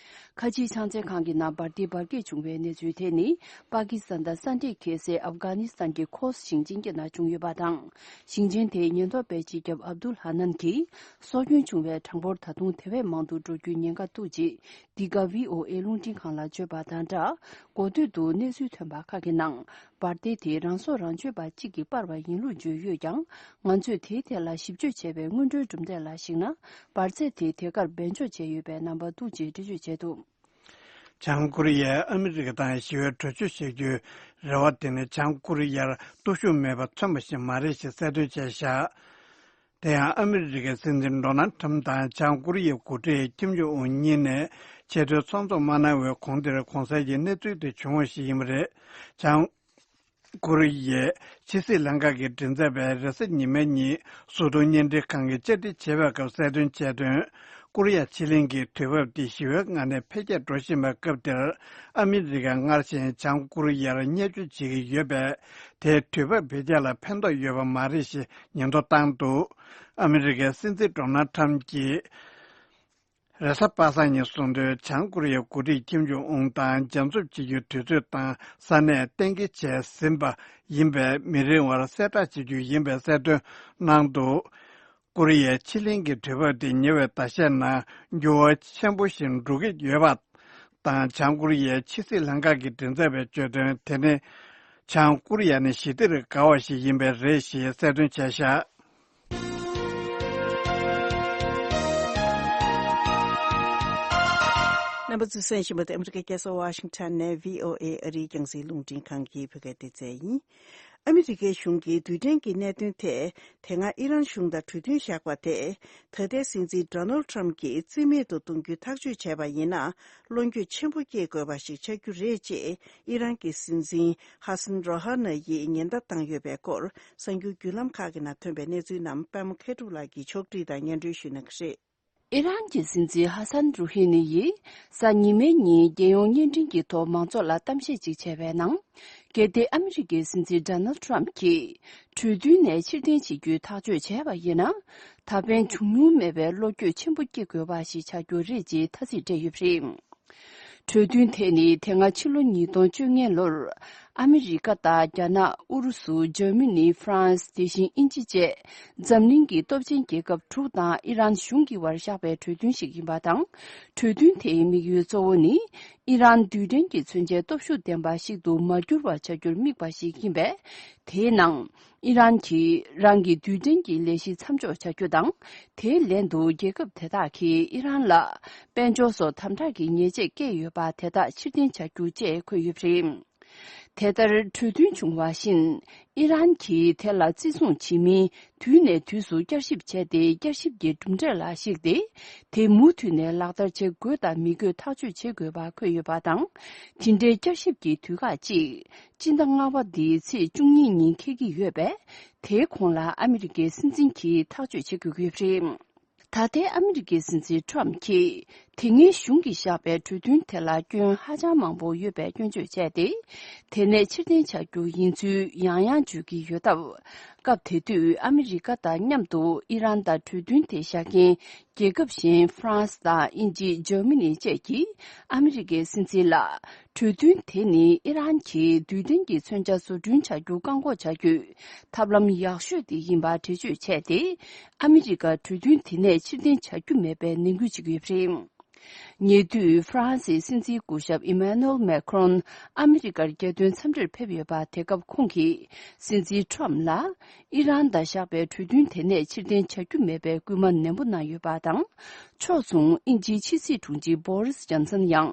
ཁ་ཆེའི་ཕྱག་འཚལ་ཁང་གི་ནང་འབར་མདེལ་འབར་གས་བྱུང་བའི་གནས་ཚུལ་དེ་ནི་པ་ཀི་སི་ཐན་དང་ས་འདྲེས་འཁེལ་སའི་ཨབ་གྷ་ནི་སི་ཐན་གྱི་ཁོ་སི་ཞིང་ཆེན་གྱི་ནང་བྱུང་ཡོད་པ་དང་། ཞིང་ཆེན་དེའི་ཉེན་རྟོག་པའི་སྤྱི་ཁྱབ་ཨབ་དུལ་ཧ་ནན་གྱིས་སྲོག་སྐྱོན་བྱུང་བའི་གྲངས་འབོར་ད་དུང་དེ་བས་མང་དུ་འགྲོ་རྒྱུའི་ཉེན་ཁ་འདུག་ཅེས་འདི་ག་ཝི་ཨོ་ཨེ་རླུང་འཕྲིན་ཁང་ལ་བརྗོད་པ་དང་སྦྲགས། འགོ་སྟོད་དུ་གནས་ཚུལ་ཐོན་པ་ཁག་གི་ནང་། འབར་མདེལ་དེ་རང་སྲོག་རང་གཅོད་པ་གཅིག་གིས་སྤར་བ་ཡིན་ལུགས་བརྗོད་ཡོད་ཀྱང་། ང་ཚོས་དེའི་ཐད་ལ་ཞིབ་དཔྱོད་བྱས་པའི་སྔོན་འགྲོའི་གྲུབ་འབྲས་ལ་གཞིགས་ན། འབར་རྫས་དེ་དེ་གར་སྦས་འཇོག་བྱས་ཡོད་པའི་རྣམ་པ་འདུག་ཅེས་འགྲེལ་བརྗོད་བྱས་འདུག་བྱང་ཀོ་རི་ཡས་ཨ་མི་རི་ཀ་དང་ཞི་བའི་གྲོས་ཆོད་བཞག་རྒྱུའི་རེ་བ་དེ་ནི་བྱང་ཀོ་རི་ཡར་སྟོབས་ཤུགས་མེད་པ་མཚོན་པ་ཞིག་མ་རེད་ཞེས་གསལ་སྟོན་བྱས་བཞག་དེ་ཡང་ཨ་མི་རི་ཀའི་སྲིད་འཛིན་ཌོ་ནལ་ཁྲམ་དང་བྱང་ཀོ་རི་ཡའི་འགོ་ཁྲིད་ཀིམ་ཇོང་ཨུན་གཉིས་ནས་ཆེས་མཐོའི་ཚོགས་འཛོམས་མ་གནང་བའི་གོང་དེར་གོང་གསལ་གྱི་གནས་ཚུལ་དེ་བྱུང་བ་ཞིག་ཡིན་པ་རེད། བྱང་ཀོ་རི་ཡའི་ཕྱི་སྲིད་ལྷན་ཁང་གི་མགྲིན་ཚབ་པས་རེས་གཟའ་ཉི་མའི་ཉིན་བཟོ་སྐྲུན་བརྙན་འཕྲིན་ཁང་གིས་བཅར་འདྲི་བྱས་པའི་སྐབས་གསལ་སྟོན་བྱས་དོན། ཀོ་རི་ཡ་ཕྱེད་གླིང་གི་དུས་བབ་དེ་ཞི་བའི་ངང་ནས་འཕེལ་རྒྱས་འགྲོ་བཞིན་པའི་སྐབས་དེར། ཨ་མི་རི་ཀས་སྔར་བཞིན་བྱང་ཀོ་རི་ཡར་བརྙས་བཅོས་བྱེད་ཀྱི་ཡོད་པས། དེས་དུས་བབ་འཕེལ་རྒྱས་ལ་ཕན་ཐོགས་ཡོད་པ་མ་རེད་ཞེས་ཉེན་རྟོག་བཏང་འདུག་ཨ་མི་རི་ཀའི་སྲིད་འཛིན་ཌོ་ནལ་ཁྲམ་གྱིས། རེས་གཟའ་པ་སངས་ཉིན་གསུངས་དོན། བྱང་ཀོ་རི་ཡའི་འགོ་ཁྲིད་ཀིམ་ཇོང་ཨུན་དང་མཇལ་འཛོམས་བྱེད་རྒྱུའི་དུས་ཚོད་དང་ས་གནས་གཏན་འཁེལ་བྱས་ཟིན་པ་ཡིན་པས། མི་རིང་བར་གསལ་བསྒྲགས་བྱེད་རྒྱུ་ཡིན་པའི་གསལ་སྟོན་གནང་འདུག་ཀོ་རི་ཡའི་ཕྱེད་གླིང་གི་དུས་བབ་དེ་ཉེ་བའི་ཟླ་ཤས་ནང་འགྱུར་བ་ཆེན་པོ་ཞིག་འགྲོ་གི་ཡོད་པ་དང་། བྱང་ཀོ་རི་ཡའི་ཕྱི་སྲིད་ལྷན་ཁང་གི་མགྲིན་ཚབ་པས་བརྗོད་དོན། དེ་ནི་བྱང་ཀོ་རི་ཡ་ནི་ཞི་བདེར་དགའ་བ་ཞིག་ཡིན་པས་རེད་ཞེས་གསལ་སྟོན་བྱས་བཞག་རྣམ་པ་ཚོས་གསན་བཞིན་པ་དེ་ཨ་མི་རི་ཀའི་རྒྱལ་ས་ཝ་ཤིང་ཊོན་ནས་བྷི་ཨོ་ཨེ་ཨ་རིའི་རྒྱང་སྲིང་རླུང་འཕྲིན་ཁང་གི་བོད་སྐད་སྡེ་ཚན་ཡིན། ཨ་མི་རི་ཀའི་གཞུང་གིས་རྡུལ་ཕྲན་གྱི་གནད་དོན་ཐད་དེ་སྔ་ཨི་རན་གཞུང་དང་གྲོས་མཐུན་བཞག་པ་དེ་ད་ལྟའི་སྲིད་འཛིན་ཌོ་ནལ་ཌི་ཊརམ་ཕི་གྱིས་རྩིས་མེད་དུ་གཏོང་རྒྱུའི་ཐག་གཅོད་བྱས་པ་ཡིན་ན་བློ་འགྱོད་ཆེན་པོ་སྐྱེ་དགོས་པ་ཞིག་ཆགས་རྒྱུ་རེད་ཅེས་ཨི་རན་གྱི་སྲིད་འཛིན་ཧ་སན་རོ་ཧ་ན་ཡིས་ཉེན་བརྡ་བཏང་ཡོད་པའི་སྐོར་གསར་འགྱུར་བརྒྱུད་ལམ་ཁག་གི་ནང་ཐོན་པའི་གནས་ཚུལ་རྣམས་པད་མ་མཁས་གྲུབ་ལགས་ཀྱིས་ཕྱོགས་སྒྲིག་དང་སྙན་སྒྲོན་ཞུ་གནང་གི་རེད། ཨི་རན་གྱི་སྲིད་འཛིན་ཧ་སན་རུ་ཧི་ནི་ཡིས་གཟའ་ཉི་མའི་ཉིན་རྒྱལ་ཡོངས་བརྙན་འཕྲིན་གྱི་ཐོག་མང་ཚོགས་ལ་གཏམ་བཤད་ཅིག་བྱས་པའི་ནང་། གལ་ཏེ་ཨ་མི་རི་ཀའི་སྲིད་འཛིན་ཌོ་ནལ་ཌི་ཊརམ་ཕི་གྱིས་གྲོས་མཐུན་ནས་ཕྱིར་འཐེན་བྱེད་རྒྱུའི་ཐག་གཅོད་བྱས་པ་ཡིན་ན། ད་ཕན་བྱུང་མྱོང་མེད་པའི་བློ་འགྱོད་ཆེན་པོ་སྐྱེ་དགོས་པ་ཞིག་ཆགས་རྒྱུ་རེད་ཅེས་ཐ་ཚིག་སྤྲད་ཡོད་པ་རེད། གྲོས་མཐུན་དེ་ནི་དེ་སྔ་ཕྱི་ལོ་ཉིས་སྟོང་བཅོ་ལྔ་ལོར་ཨ་མི་རི་ཀ་དང་རྒྱ་ནག་ཨུ་རུ་སུ། འཇར་མ་ནི། ཧྥ་རན་སི། དེ་བཞིན་དབྱིན་ཇི་བཅས་འཛམ་གླིང་གི་སྟོབས་ཆེན་རྒྱལ་ཁབ་དྲུག་དང་ཨི་རན་གཞུང་གི་བར་བཞག་པའི་གྲོས་མཐུན་ཞིག་ཡིན་པ་དང་། གྲོས་མཐུན་དེའི་དམིགས་ཡུལ་གཙོ་བོ་ནི་ཨི་རན་རྡུལ་ཕྲན་གྱི་མཚོན་ཆའི་སྟོབས་ཤུགས་ལྡན་པ་ཞིག་ཏུ་མ་འགྱུར་བ་བྱ་རྒྱུར་དམིགས་པ་ཞིག་ཡིན་པས། དེའི་ནང་ཨི་རན་གྱིས་རང་གི་རྡུལ་ཕྲན་གྱི་ལས་གཞི་མཚམས་འཇོག་བྱ་རྒྱུ་དང་། དེའི་ལན་དུ་རྒྱལ་ཁབ་དེ་དག་གིས་ཨི་རན་ལ་དཔལ་འབྱོར་སོགས་དམ་དྲག་གི་ཉེས་ཆད་བཀལ་ཡོད་པ་དེ་དག་ཕྱིར་འཐེན་བྱ་རྒྱུ་བཅས་འཁོད་ཡོད་པ་རེད། དེ་ལྟར་གྲོས་མཐུན་བྱུང་བ་བཞིན། ཨི་རན་གྱིས་དེ་ལ་བརྩི་སྲུང་བྱེད་མིན་དུས་ནས་དུས་སུ་བསྐྱར་ཞིབ་བྱས་ཏེ། བསྐྱར་ཞིབ་ཀྱི་གྲུབ་འབྲས་ལ་གཞིགས་ཏེ། དེ་མུ་མཐུད་ནས་ལག་བསྟར་བྱེད་དགོས་དང་མི་དགོས་ཐག་གཅོད་བྱེད་དགོས་པ་འཁོད་ཡོད་པ་དང་། དེ་འདྲའི་བསྐྱར་ཞིབ་ཀྱི་དུས་བཀག་ཅིག་སྤྱི་ཟླ་ལྔ་པ་འདིའི་ཚེས་བཅུ་གཉིས་ཉིན་འཁེལ་གྱི་ཡོད་པས། དེའི་གོང་ལ་ཨ་མི་རི་ཀའི་སྲིད་འཛིན་གྱིས་ཐག་གཅོད་བྱེད་དགོས་ཀྱི་ཡོད་པ་རེད། ད་ལྟའི་ཨ་མི་རི་ཀའི་སྲིད་འཛིན་ཊརམ་ཕི་གྱིས་དེ་སྔའི་གཞུང་གིས་བཞག་པའི་གྲོས་མཐུན་དེ་ལ་སྐྱོན་ཧ་ཅང་མང་པོ་ཡོད་པའི་སྐྱོན་བརྗོད་བྱས་ཏེ། དེ་ནས་ཕྱིར་འཐེན་བྱ་རྒྱུ་ཡིན་ཚུལ་ཡང་ཡང་བརྗོད་ཀྱི་ཡོད་སྟབས། སྐབས་དེ་དུས་ཨ་མི་རི་ཀ་དང་མཉམ་དུ་ཨི་རན་དང་གྲོས་མཐུན་དེ་བཞག་མཁན་རྒྱལ་ཁབ་གཞན་ཧྥ་རན་སི་དང་དབྱིན་ཇི། འཇར་མ་ནི་བཅས་ཀྱིས་ཨ་མི་རི་ཀའི་སྲིད་འཛིན་ལ། གྲོས་མཐུན་དེ་ནི་ཨི་རན་གྱིས་རྡུལ་ཕྲན་གྱི་མཚོན་ཆ་བཟོ་སྐྲུན་བྱ་རྒྱུ་བཀག་འགོག་བྱ་རྒྱུའི་ཐབས་ལམ་ཡག་ཤོས་དེ་ཡིན་པ་འགྲེལ་བརྗོད་བྱས་ཏེ། ཨ་མི་རི་ཀ་གྲོས་མཐུན་དེ་ནས་ཕྱིར་འཐེན་བྱ་རྒྱུ་མེད་པའི་ནན་སྐུལ་བྱེད་ཀྱི་ཡོད་པ་རེད། ཉེ་དུས་ཧྥ་རན་སིའི་སྲིད་འཛིན་སྐུ་ཞབས་ཨི་མ་ནུ་ཨེལ་མེ་ཁྲོན་ཨ་མི་རི་ཀར་རྒྱལ་དོན་འཚམས་འདྲིར་ཕེབས་ཡོད་པ་དེ་སྐབས་ཁོང་གིས་སྲིད་འཛིན་ཊརམ་ཕི་ལ། ཨི་རན་དང་བཞག་པའི་གྲོས་མཐུན་དེ་ནས་ཕྱིར་འཐེན་བྱ་རྒྱུ་མེད་པའི་སྐུལ་མ་ནན་པོ་གནང་ཡོད་པ་དང་། ཕྱོགས་མཚུངས་དབྱིན་ཇིའི་ཕྱི་སྲིད་དྲུང་ཆེ་བྷོ་རིས་ཇོན་སན་ཡང་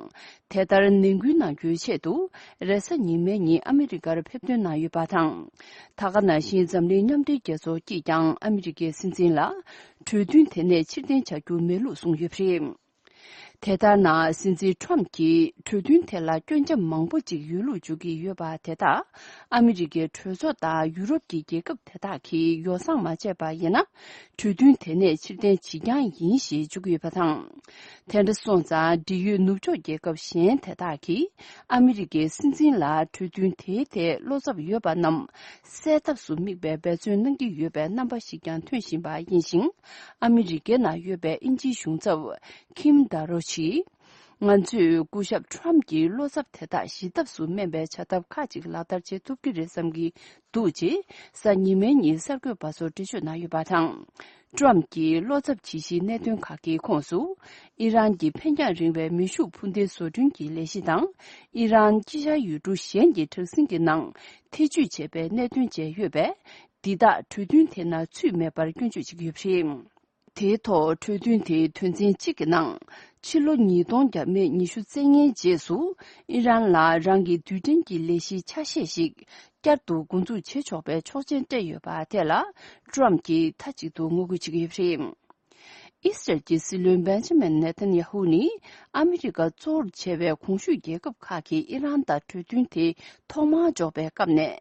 དེ་ལྟར་ནན་སྐུལ་གནང་རྒྱུའི་ཆེད་དུ། རེས་གཟའ་ཉི་མའི་ཉིན་ཨ་མི་རི་ཀར་ཕེབས་ཐོན་གནང་ཡོད་པ་དང་། ད་ག་ནང་བཞིན་འཛམ་གླིང་མཉམ་འབྲེལ་རྒྱལ་ཚོགས་ཀྱིས་ཀྱང་ཨ་མི་རི་ཀའི་སྲིད་འཛིན་ལ། གྲོས་མཐུན་དེ་ནས་ཕྱིར་འཐེན་བྱ་རྒྱུ་མེད་ལུགས་གསུངས་ཡོད་པ་རེད། དེ་ལྟར་ན། སྲིད་འཛིན་ཊརམ་ཕི་གྱིས་གྲོས་མཐུན་དེ་ལ་སྐྱོན་ཆ་མང་པོ་ཅིག་ཡོད་ལུགས་བརྗོད་ཀྱི་ཡོད་པ་དེ་དག་ཨ་མི་རི་ཀའི་གྲོས་ཚོགས་དང་ཡུ་རོབ་ཀྱི་རྒྱལ་ཁབ་དེ་དག་གིས་ཡོ་བསྲང་མ་བྱས་པ་ཡིན་ན། གྲོས་མཐུན་དེ་ནས་ཕྱིར་འཐེན་བྱེད་རྐྱང་ཡིན་ཞེས་བརྗོད་ཀྱི་ཡོད་པ་དང་། དེ་འདྲ་སོང་ཙང་། འབྲེལ་ཡོད་ནུབ་ཕྱོགས་རྒྱལ་ཁབ་གཞན་དེ་དག་གིས་ཨ་མི་རི་ཀའི་སྲིད་འཛིན་ལ་གྲོས་མཐུན་དེའི་ཐད་བློ་འཚབ་ཡོད་པ་རྣམས་སེལ་ཐབས་སུ་དམིགས་པའི་འབད་བརྩོན་གནང་གི་ཡོད་པའི་རྣམ་པ་ཞིག་ཀྱང་ཐོན་བཞིན་པ་ཡིན་ཞིང་། ཨ་མི་རི་ཀའི་ནང་ཡོད་པའི་དབྱིན་ཇིའི་གཞུང་ཚབ་ཁིམ་ད་རོ་ཆི། ང་ཚོས་སྐུ་ཞབས་ཊརམ་ཕིའི་བློ་འཚབ་དེ་དག་ཞི་ཐབས་སུ་སྨན་པའི་བྱ་ཐབས་ཁག་ཅིག་ལག་བསྟར་བྱེད་ཐུབ་ཀྱི་རེད་བསམ་གྱི་འདུག་ཅེས་གཟའ་ཉི་མའི་ཉིན་གསར་འགོད་པ་ཚོར་འགྲེལ་བརྗོད་གནང་ཡོད་པ་དང་། ཊརམ་ཕིའི་བློ་འཚབ་ཇི་ཞིག་གནད་དོན་ཁག་གི་ཁོངས་སུ། ཨི་རན་གྱི་འཕེན་རྒྱང་རིང་བའི་མེ་ཤུགས་འཕུར་མདེལ་བཟོ་སྐྲུན་གྱི་ལས་གཞི་དང་། ཨི་རན་དཀྱིལ་ཤར་ཡུལ་གྲུ་གཞན་གྱི་དྲག་ཟིང་གི་ནང་ཐེ་ཇུས་བྱས་པའི་གནད་དོན་བཅས་ཡོད་པས། འདི་དག་གྲོས་མཐུན་དེ་ནང་ཚུད་མེད་པར་སྐྱོན་བརྗོད་བྱེད་ཀྱི་ཡོད་པ་རེད། དེའི་ཐོག་གྲོས་མཐུན་དེའི་དོན་ཚན་གཅིག་གི་ནང་། ཕྱི་ལོ་ཉིས་སྟོང་བརྒྱ་མེད་ཉི་ཤུ་རྩ་ལྔའི་རྗེས་སུ། ཨི་རན་ལ་རང་གི་རྡུལ་ཕྲན་གྱི་ལས་གཞིའི་ཆ་ཤས་ཤིག་བསྐྱར་དུ་འགོ་འཛུགས་བྱེད་ཆོག་པའི་ཆོག་མཆན་སྤྲད་ཡོད་པ་དེ་ལ། ཊརམ་ཕིས་མཐའ་གཅིག་ཏུ་ངོ་རྒོལ་བྱེད་ཀྱི་ཡོད་པ་རེད། ཨི་སི་རལ་གྱི་སྲིད་བློན་བེན་ཇ་མིན་ནེ་ཐན་ཡ་ཧུ་ནི། ཨ་མི་རི་ཀ་གཙོ་བོར་བྱས་པའི་གོང་ཞུས་རྒྱལ་ཁབ་ཁག་གིས་ཨི་རན་དང་གྲོས་མཐུན་དེ་ཐོག་མར་འཇོག་པའི་སྐབས་ནས།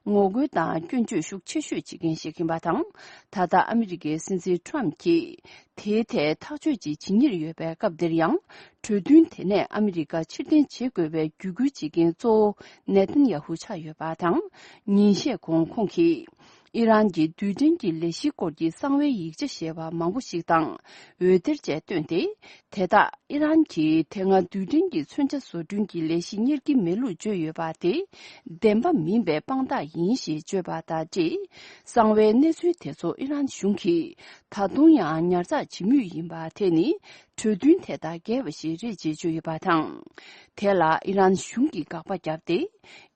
ངོ་རྒོལ་དང་སྐྱོན་བརྗོད་ཤུགས་ཆེ་ཤོས་བྱེད་མཁན་ཞིག་ཡིན་པ་དང་། ད་ལྟ་ཨ་མི་རི་ཀའི་སྲིད་འཛིན་ཊརམ་ཕིས་དེའི་ཐད་ཐག་གཅོད་ཅིག་བྱེད་ཉེར་ཡོད་པའི་སྐབས་འདིར་ཡང་། གྲོས་མཐུན་དེ་ནས་ཨ་མི་རི་ཀ་ཕྱིར་འཐེན་བྱེད་དགོས་པའི་བརྒྱུད་སྐུལ་བྱེད་མཁན་གཙོ་བོ་ནེ་ཐན་ཡ་ཧུ་ཆགས་ཡོད་པ་དང་། ཉིན་ཤས་གོང་ཁོང་གིས། ཨི་རན་གྱི་རྡུལ་ཕྲན་གྱི་ལས་གཞིའི་སྐོར་གྱི་གསང་བའི་ཡིག་ཆ་ཞེས་པ་མང་པོ་ཞིག་དང་འོད་སྡེར་བཅས་བཏོན་ཏེ། དེ་དག་ཨི་རན་གྱིས་དེ་སྔ་རྡུལ་ཕྲན་གྱི་མཚོན་ཆ་བཟོ་སྐྲུན་གྱི་ལས་གཞི་གཉེར་གྱི་མེད་ལུགས་བརྗོད་ཡོད་པ་དེ་བདེན་པ་མིན་པའི་དཔང་རྟགས་ཡིན་ཞེས་བརྗོད་པ་དང་འབྲེལ། གསང་བའི་གནས་ཚུལ་དེ་ཚོ་ཨི་རན་གཞུང་གིས་ད་དུང་ཡང་ཉར་ཚགས་བྱེད་མུས་ཡིན་པ་དེ་ནི་གྲོས་མཐུན་དེ་དང་འགལ་བ་ཞིག་རེད་ཅེས་བརྗོད་ཡོད་པ་དང་། དེ་ལ་ཨི་རན་གཞུང་གིས་དགག་པ་བརྒྱབ་སྟེ།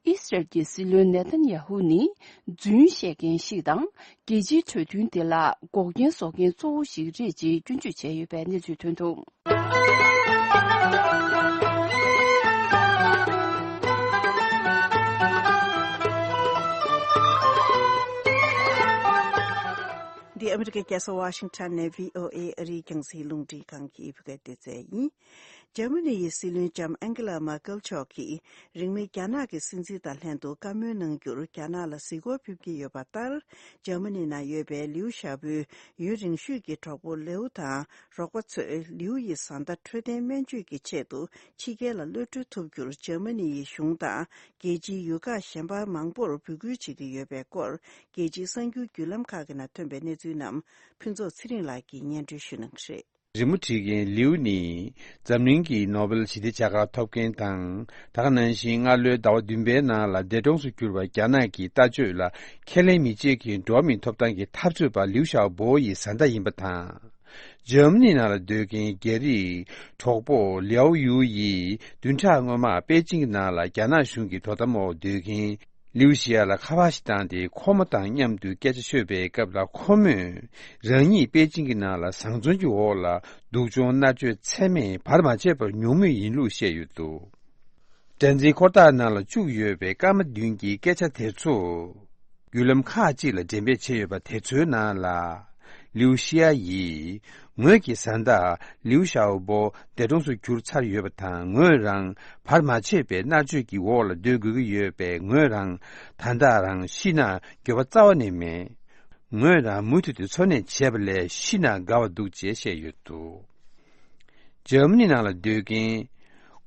ཨི་སི་རལ་གྱི་སྲིད་བློན་ནེ་ཐན་ཡ་ཧུ་ནི་རྫུན་བཤད་མཁན་ཞིག་དང་། རྒྱལ་སྤྱིའི་གྲོས་མཐུན་དེ་ལ་འགོག་རྐྱེན་བཟོ་མཁན་གཙོ་བོ་ཞིག་རེད་ཅེས་སྐྱོན་བརྗོད་བྱས་ཡོད་པའི་གནས་ཚུལ་ཐོན་འདུག། ཨ་མི་རི་ཀའི་རྒྱལ་ས་ཝ་ཤིང་ཊོན་ནས་བྷི་ཨོ་ཨེ་ཨ་རིའི་རྒྱང་སྲིང་རླུང་འཕྲིན་ཁང་གི་བོད་སྐད་སྡེ་ཚན་ཡིན། འཇར་མ་ནི་ཡི་སྲིད་བློན་ལྕམ་ཨན་ཀེ་ལ་མར་ཀེལ་མཆོག་གིས་རིང་མིན་རྒྱ་ནག་གི་སྲིད་འཛིན་དང་ལྷན་དུ་བཀའ་མོལ་གནང་རྒྱུར་རྒྱ་ནག་ལ་གཟིགས་སྐོར་ཕེབས་ཀྱི་ཡོད་པ་ལྟར། འཇར་མ་ནི་ནང་ཡོད་པའི་ལིའུ་ཞའོ་པོའི་ཡུན་རིང་ཤོས་ཀྱི་གྲོགས་པོ་ལིའུ་དང་རོགས་པ་ཚོས་ལིའུ་ཡི་བཟའ་ཟླ་འཕྲོད་བསྟེན་སྨན་བཅོས་ཀྱི་ཆེད་དུ་ཕྱི་རྒྱལ་ལ་གློད་གྲོལ་ཐུབ་རྒྱུར་འཇར་མ་ནི་ཡི་གཞུང་དང་། རྒྱལ་སྤྱིའི་ཡུལ་ཁག་གཞན་པ་མང་པོར་འབོད་སྐུལ་བྱེད་ཀྱི་ཡོད་པའི་སྐོར། རྒྱལ་སྤྱིའི་གསར་འགྱུར་བརྒྱུད་ལམ་ཁག་གི་ནང་ཐོན་པའི་གནས་ཚུལ་རྣམས་ཕུན་ཚོགས་ཚེ་རིང་ལགས་ཀྱིས་སྙན་སྒྲོན་ཞུ་གནང་གི་རེད། རི་མོ་བྲིས་མཁན་ལིའུ་ནི་འཛམ་གླིང་གི་ནོ་བེལ་ཞི་བདེ་བྱ་དགའ་ཐོབ་མཁན་དང་། ད་ག་ནང་བཞིན་སྔ་ལོའི་ཟླ་བ་བདུན་པའི་ནང་ལ་འདས་གྲོངས་སུ་གྱུར་པ་རྒྱ་ནག་གི་ལྟ་སྤྱོད་ལ་ཁས་ལེན་མི་བྱེད་མཁན་འགྲོ་བ་མིའི་ཐོབ་ཐང་གི་འཐབ་རྩོད་པ་ལིའུ་ཞའོ་པོ་ཡི་བཟའ་ཟླ་ཡིན་པ་དང་། འཇར་མ་ནི་ནང་ལ་སྡོད་མཁན་རྒྱ་རིགས་གྲོགས་པོ་ལིའུ་ཡུའུ་ཡིས་བདུན་ཕྲག་སྔོན་མ་པེ་ཅིང་གི་ནང་ལ་རྒྱ་ནག་གཞུང་གི་དོ་དམ་འོག་སྡོད་མཁན་ལིའུ་ཞི་ཡ་ལ་ཁ་པར་ཞིག་བཏང་སྟེ། ཁོ་མོ་དང་མཉམ་དུ་སྐད་ཆ་ཤོད་པའི་སྐབས་ལ། ཁོ་མོས་རང་ཉིད་པེ་ཅིང་གི་ནང་ལ་བཟང་བཙོན་གྱི་འོག་ལ་སྡུག་སྦྱོང་མནར་གཅོད་ཚད་མེད་བར་མ་ཆད་པར་མྱོང་མུས་ཡིན་ལུགས་བཤད་ཡོད་འདུག། སྒྲ་འཛིན་འཁོར་ཐག་ནང་ལ་བཅུག་ཡོད་པའི་སྐར་མ་བདུན་གྱི་སྐད་ཆ་དེ་ཚོ་བརྒྱུད་ལམ་ཁག་ཅིག་ལ་འགྲེམས་སྤེལ་བྱས་ཡོད་པ་དེ་ཚོའི་ནང་ལ། ལིའུ་ཤི་ཡ་ཡིས་ངོས་ཀྱི་བཟའ་ཟླ་ལིའུ་ཞའོ་པོ་འདས་གྲོངས་སུ་གྱུར་ཚར་ཡོད་པ་དང་། ངོས་རང་བར་མ་ཆད་པའི་མནར་གཅོད་ཀྱི་འོག་ལ་སྡོད་དགོས་ཀྱི་ཡོད་པས། ངོས་རང་ད་ལྟ་རང་ཤི་ན་འགྱོད་པ་རྩ་བ་ནས་མེད། ངོས་རང་མུ་མཐུད་དུ་འཚོ་གནས་བྱས་པ་ལས་ཤི་ན་དགའ་བ་འདུག་ཅེས་བཤད་ཡོད་འདུག། འཇར་མ་ནི་ནང་ལ་སྡོད་མཁན་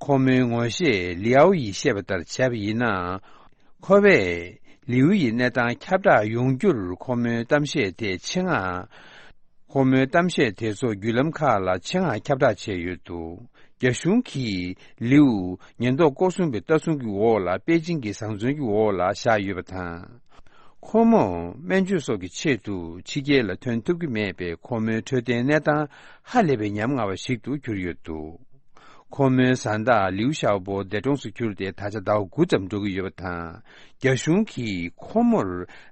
ཁོ་མོའི་ངོ་ཤེས་ལིའུ་ཡིས་བཤད་པ་ལྟར་བྱས་པ་ཡིན་ན། ཁོ་བས་ལིའུ་ཡི་གནས་སྟངས་ཁྱབ་བསྒྲགས་ཡོང་རྒྱུར་ཁོ་མོའི་གཏམ་བཤད་དེ་ཆེད་མངགས། ཁོ་མོའི་གཏམ་བཤད་དེ་ཚོ་བརྒྱུད་ལམ་ཁག་ལ་ཆེད་མངགས་ཁྱབ་བསྒྲགས་བྱས་ཡོད་འདུག། རྒྱ་གཞུང་གིས་ལིའུ་ཉེན་རྟོག་སྐོར་སྲུང་པའི་ལྟ་སྲུང་གི་འོག་ལ་པེ་ཅིང་གི་བཟང་བཙོན་གྱི་འོག་ལ་བཞག་ཡོད་པ་དང་། ཁོ་མོ་སྨན་བཅོས་སོགས་ཀྱི་ཆེད་དུ་ཕྱི་རྒྱལ་ལ་ཐོན་ཐུབ་ཀྱི་མེད་པས། ཁོ་མོའི་འཕྲོད་བསྟེན་གནས་སྟངས་ཧ་ལས་པའི་ཉམ་ང་བ་ཞིག་ཏུ་གྱུར་ཡོད་འདུག། ཁོ་མོའི་བཟའ་ཟླ་ལིའུ་ཞའོ་པོ་འདས་གྲོངས་སུ་གྱུར་ཏེ་ད་ཆ་ཟླ་བ་དགུ་ཙམ་འགྲོ་གི་ཡོད་པ་དང་། རྒྱ་གཞུང་གིས་ཁོ་མོར་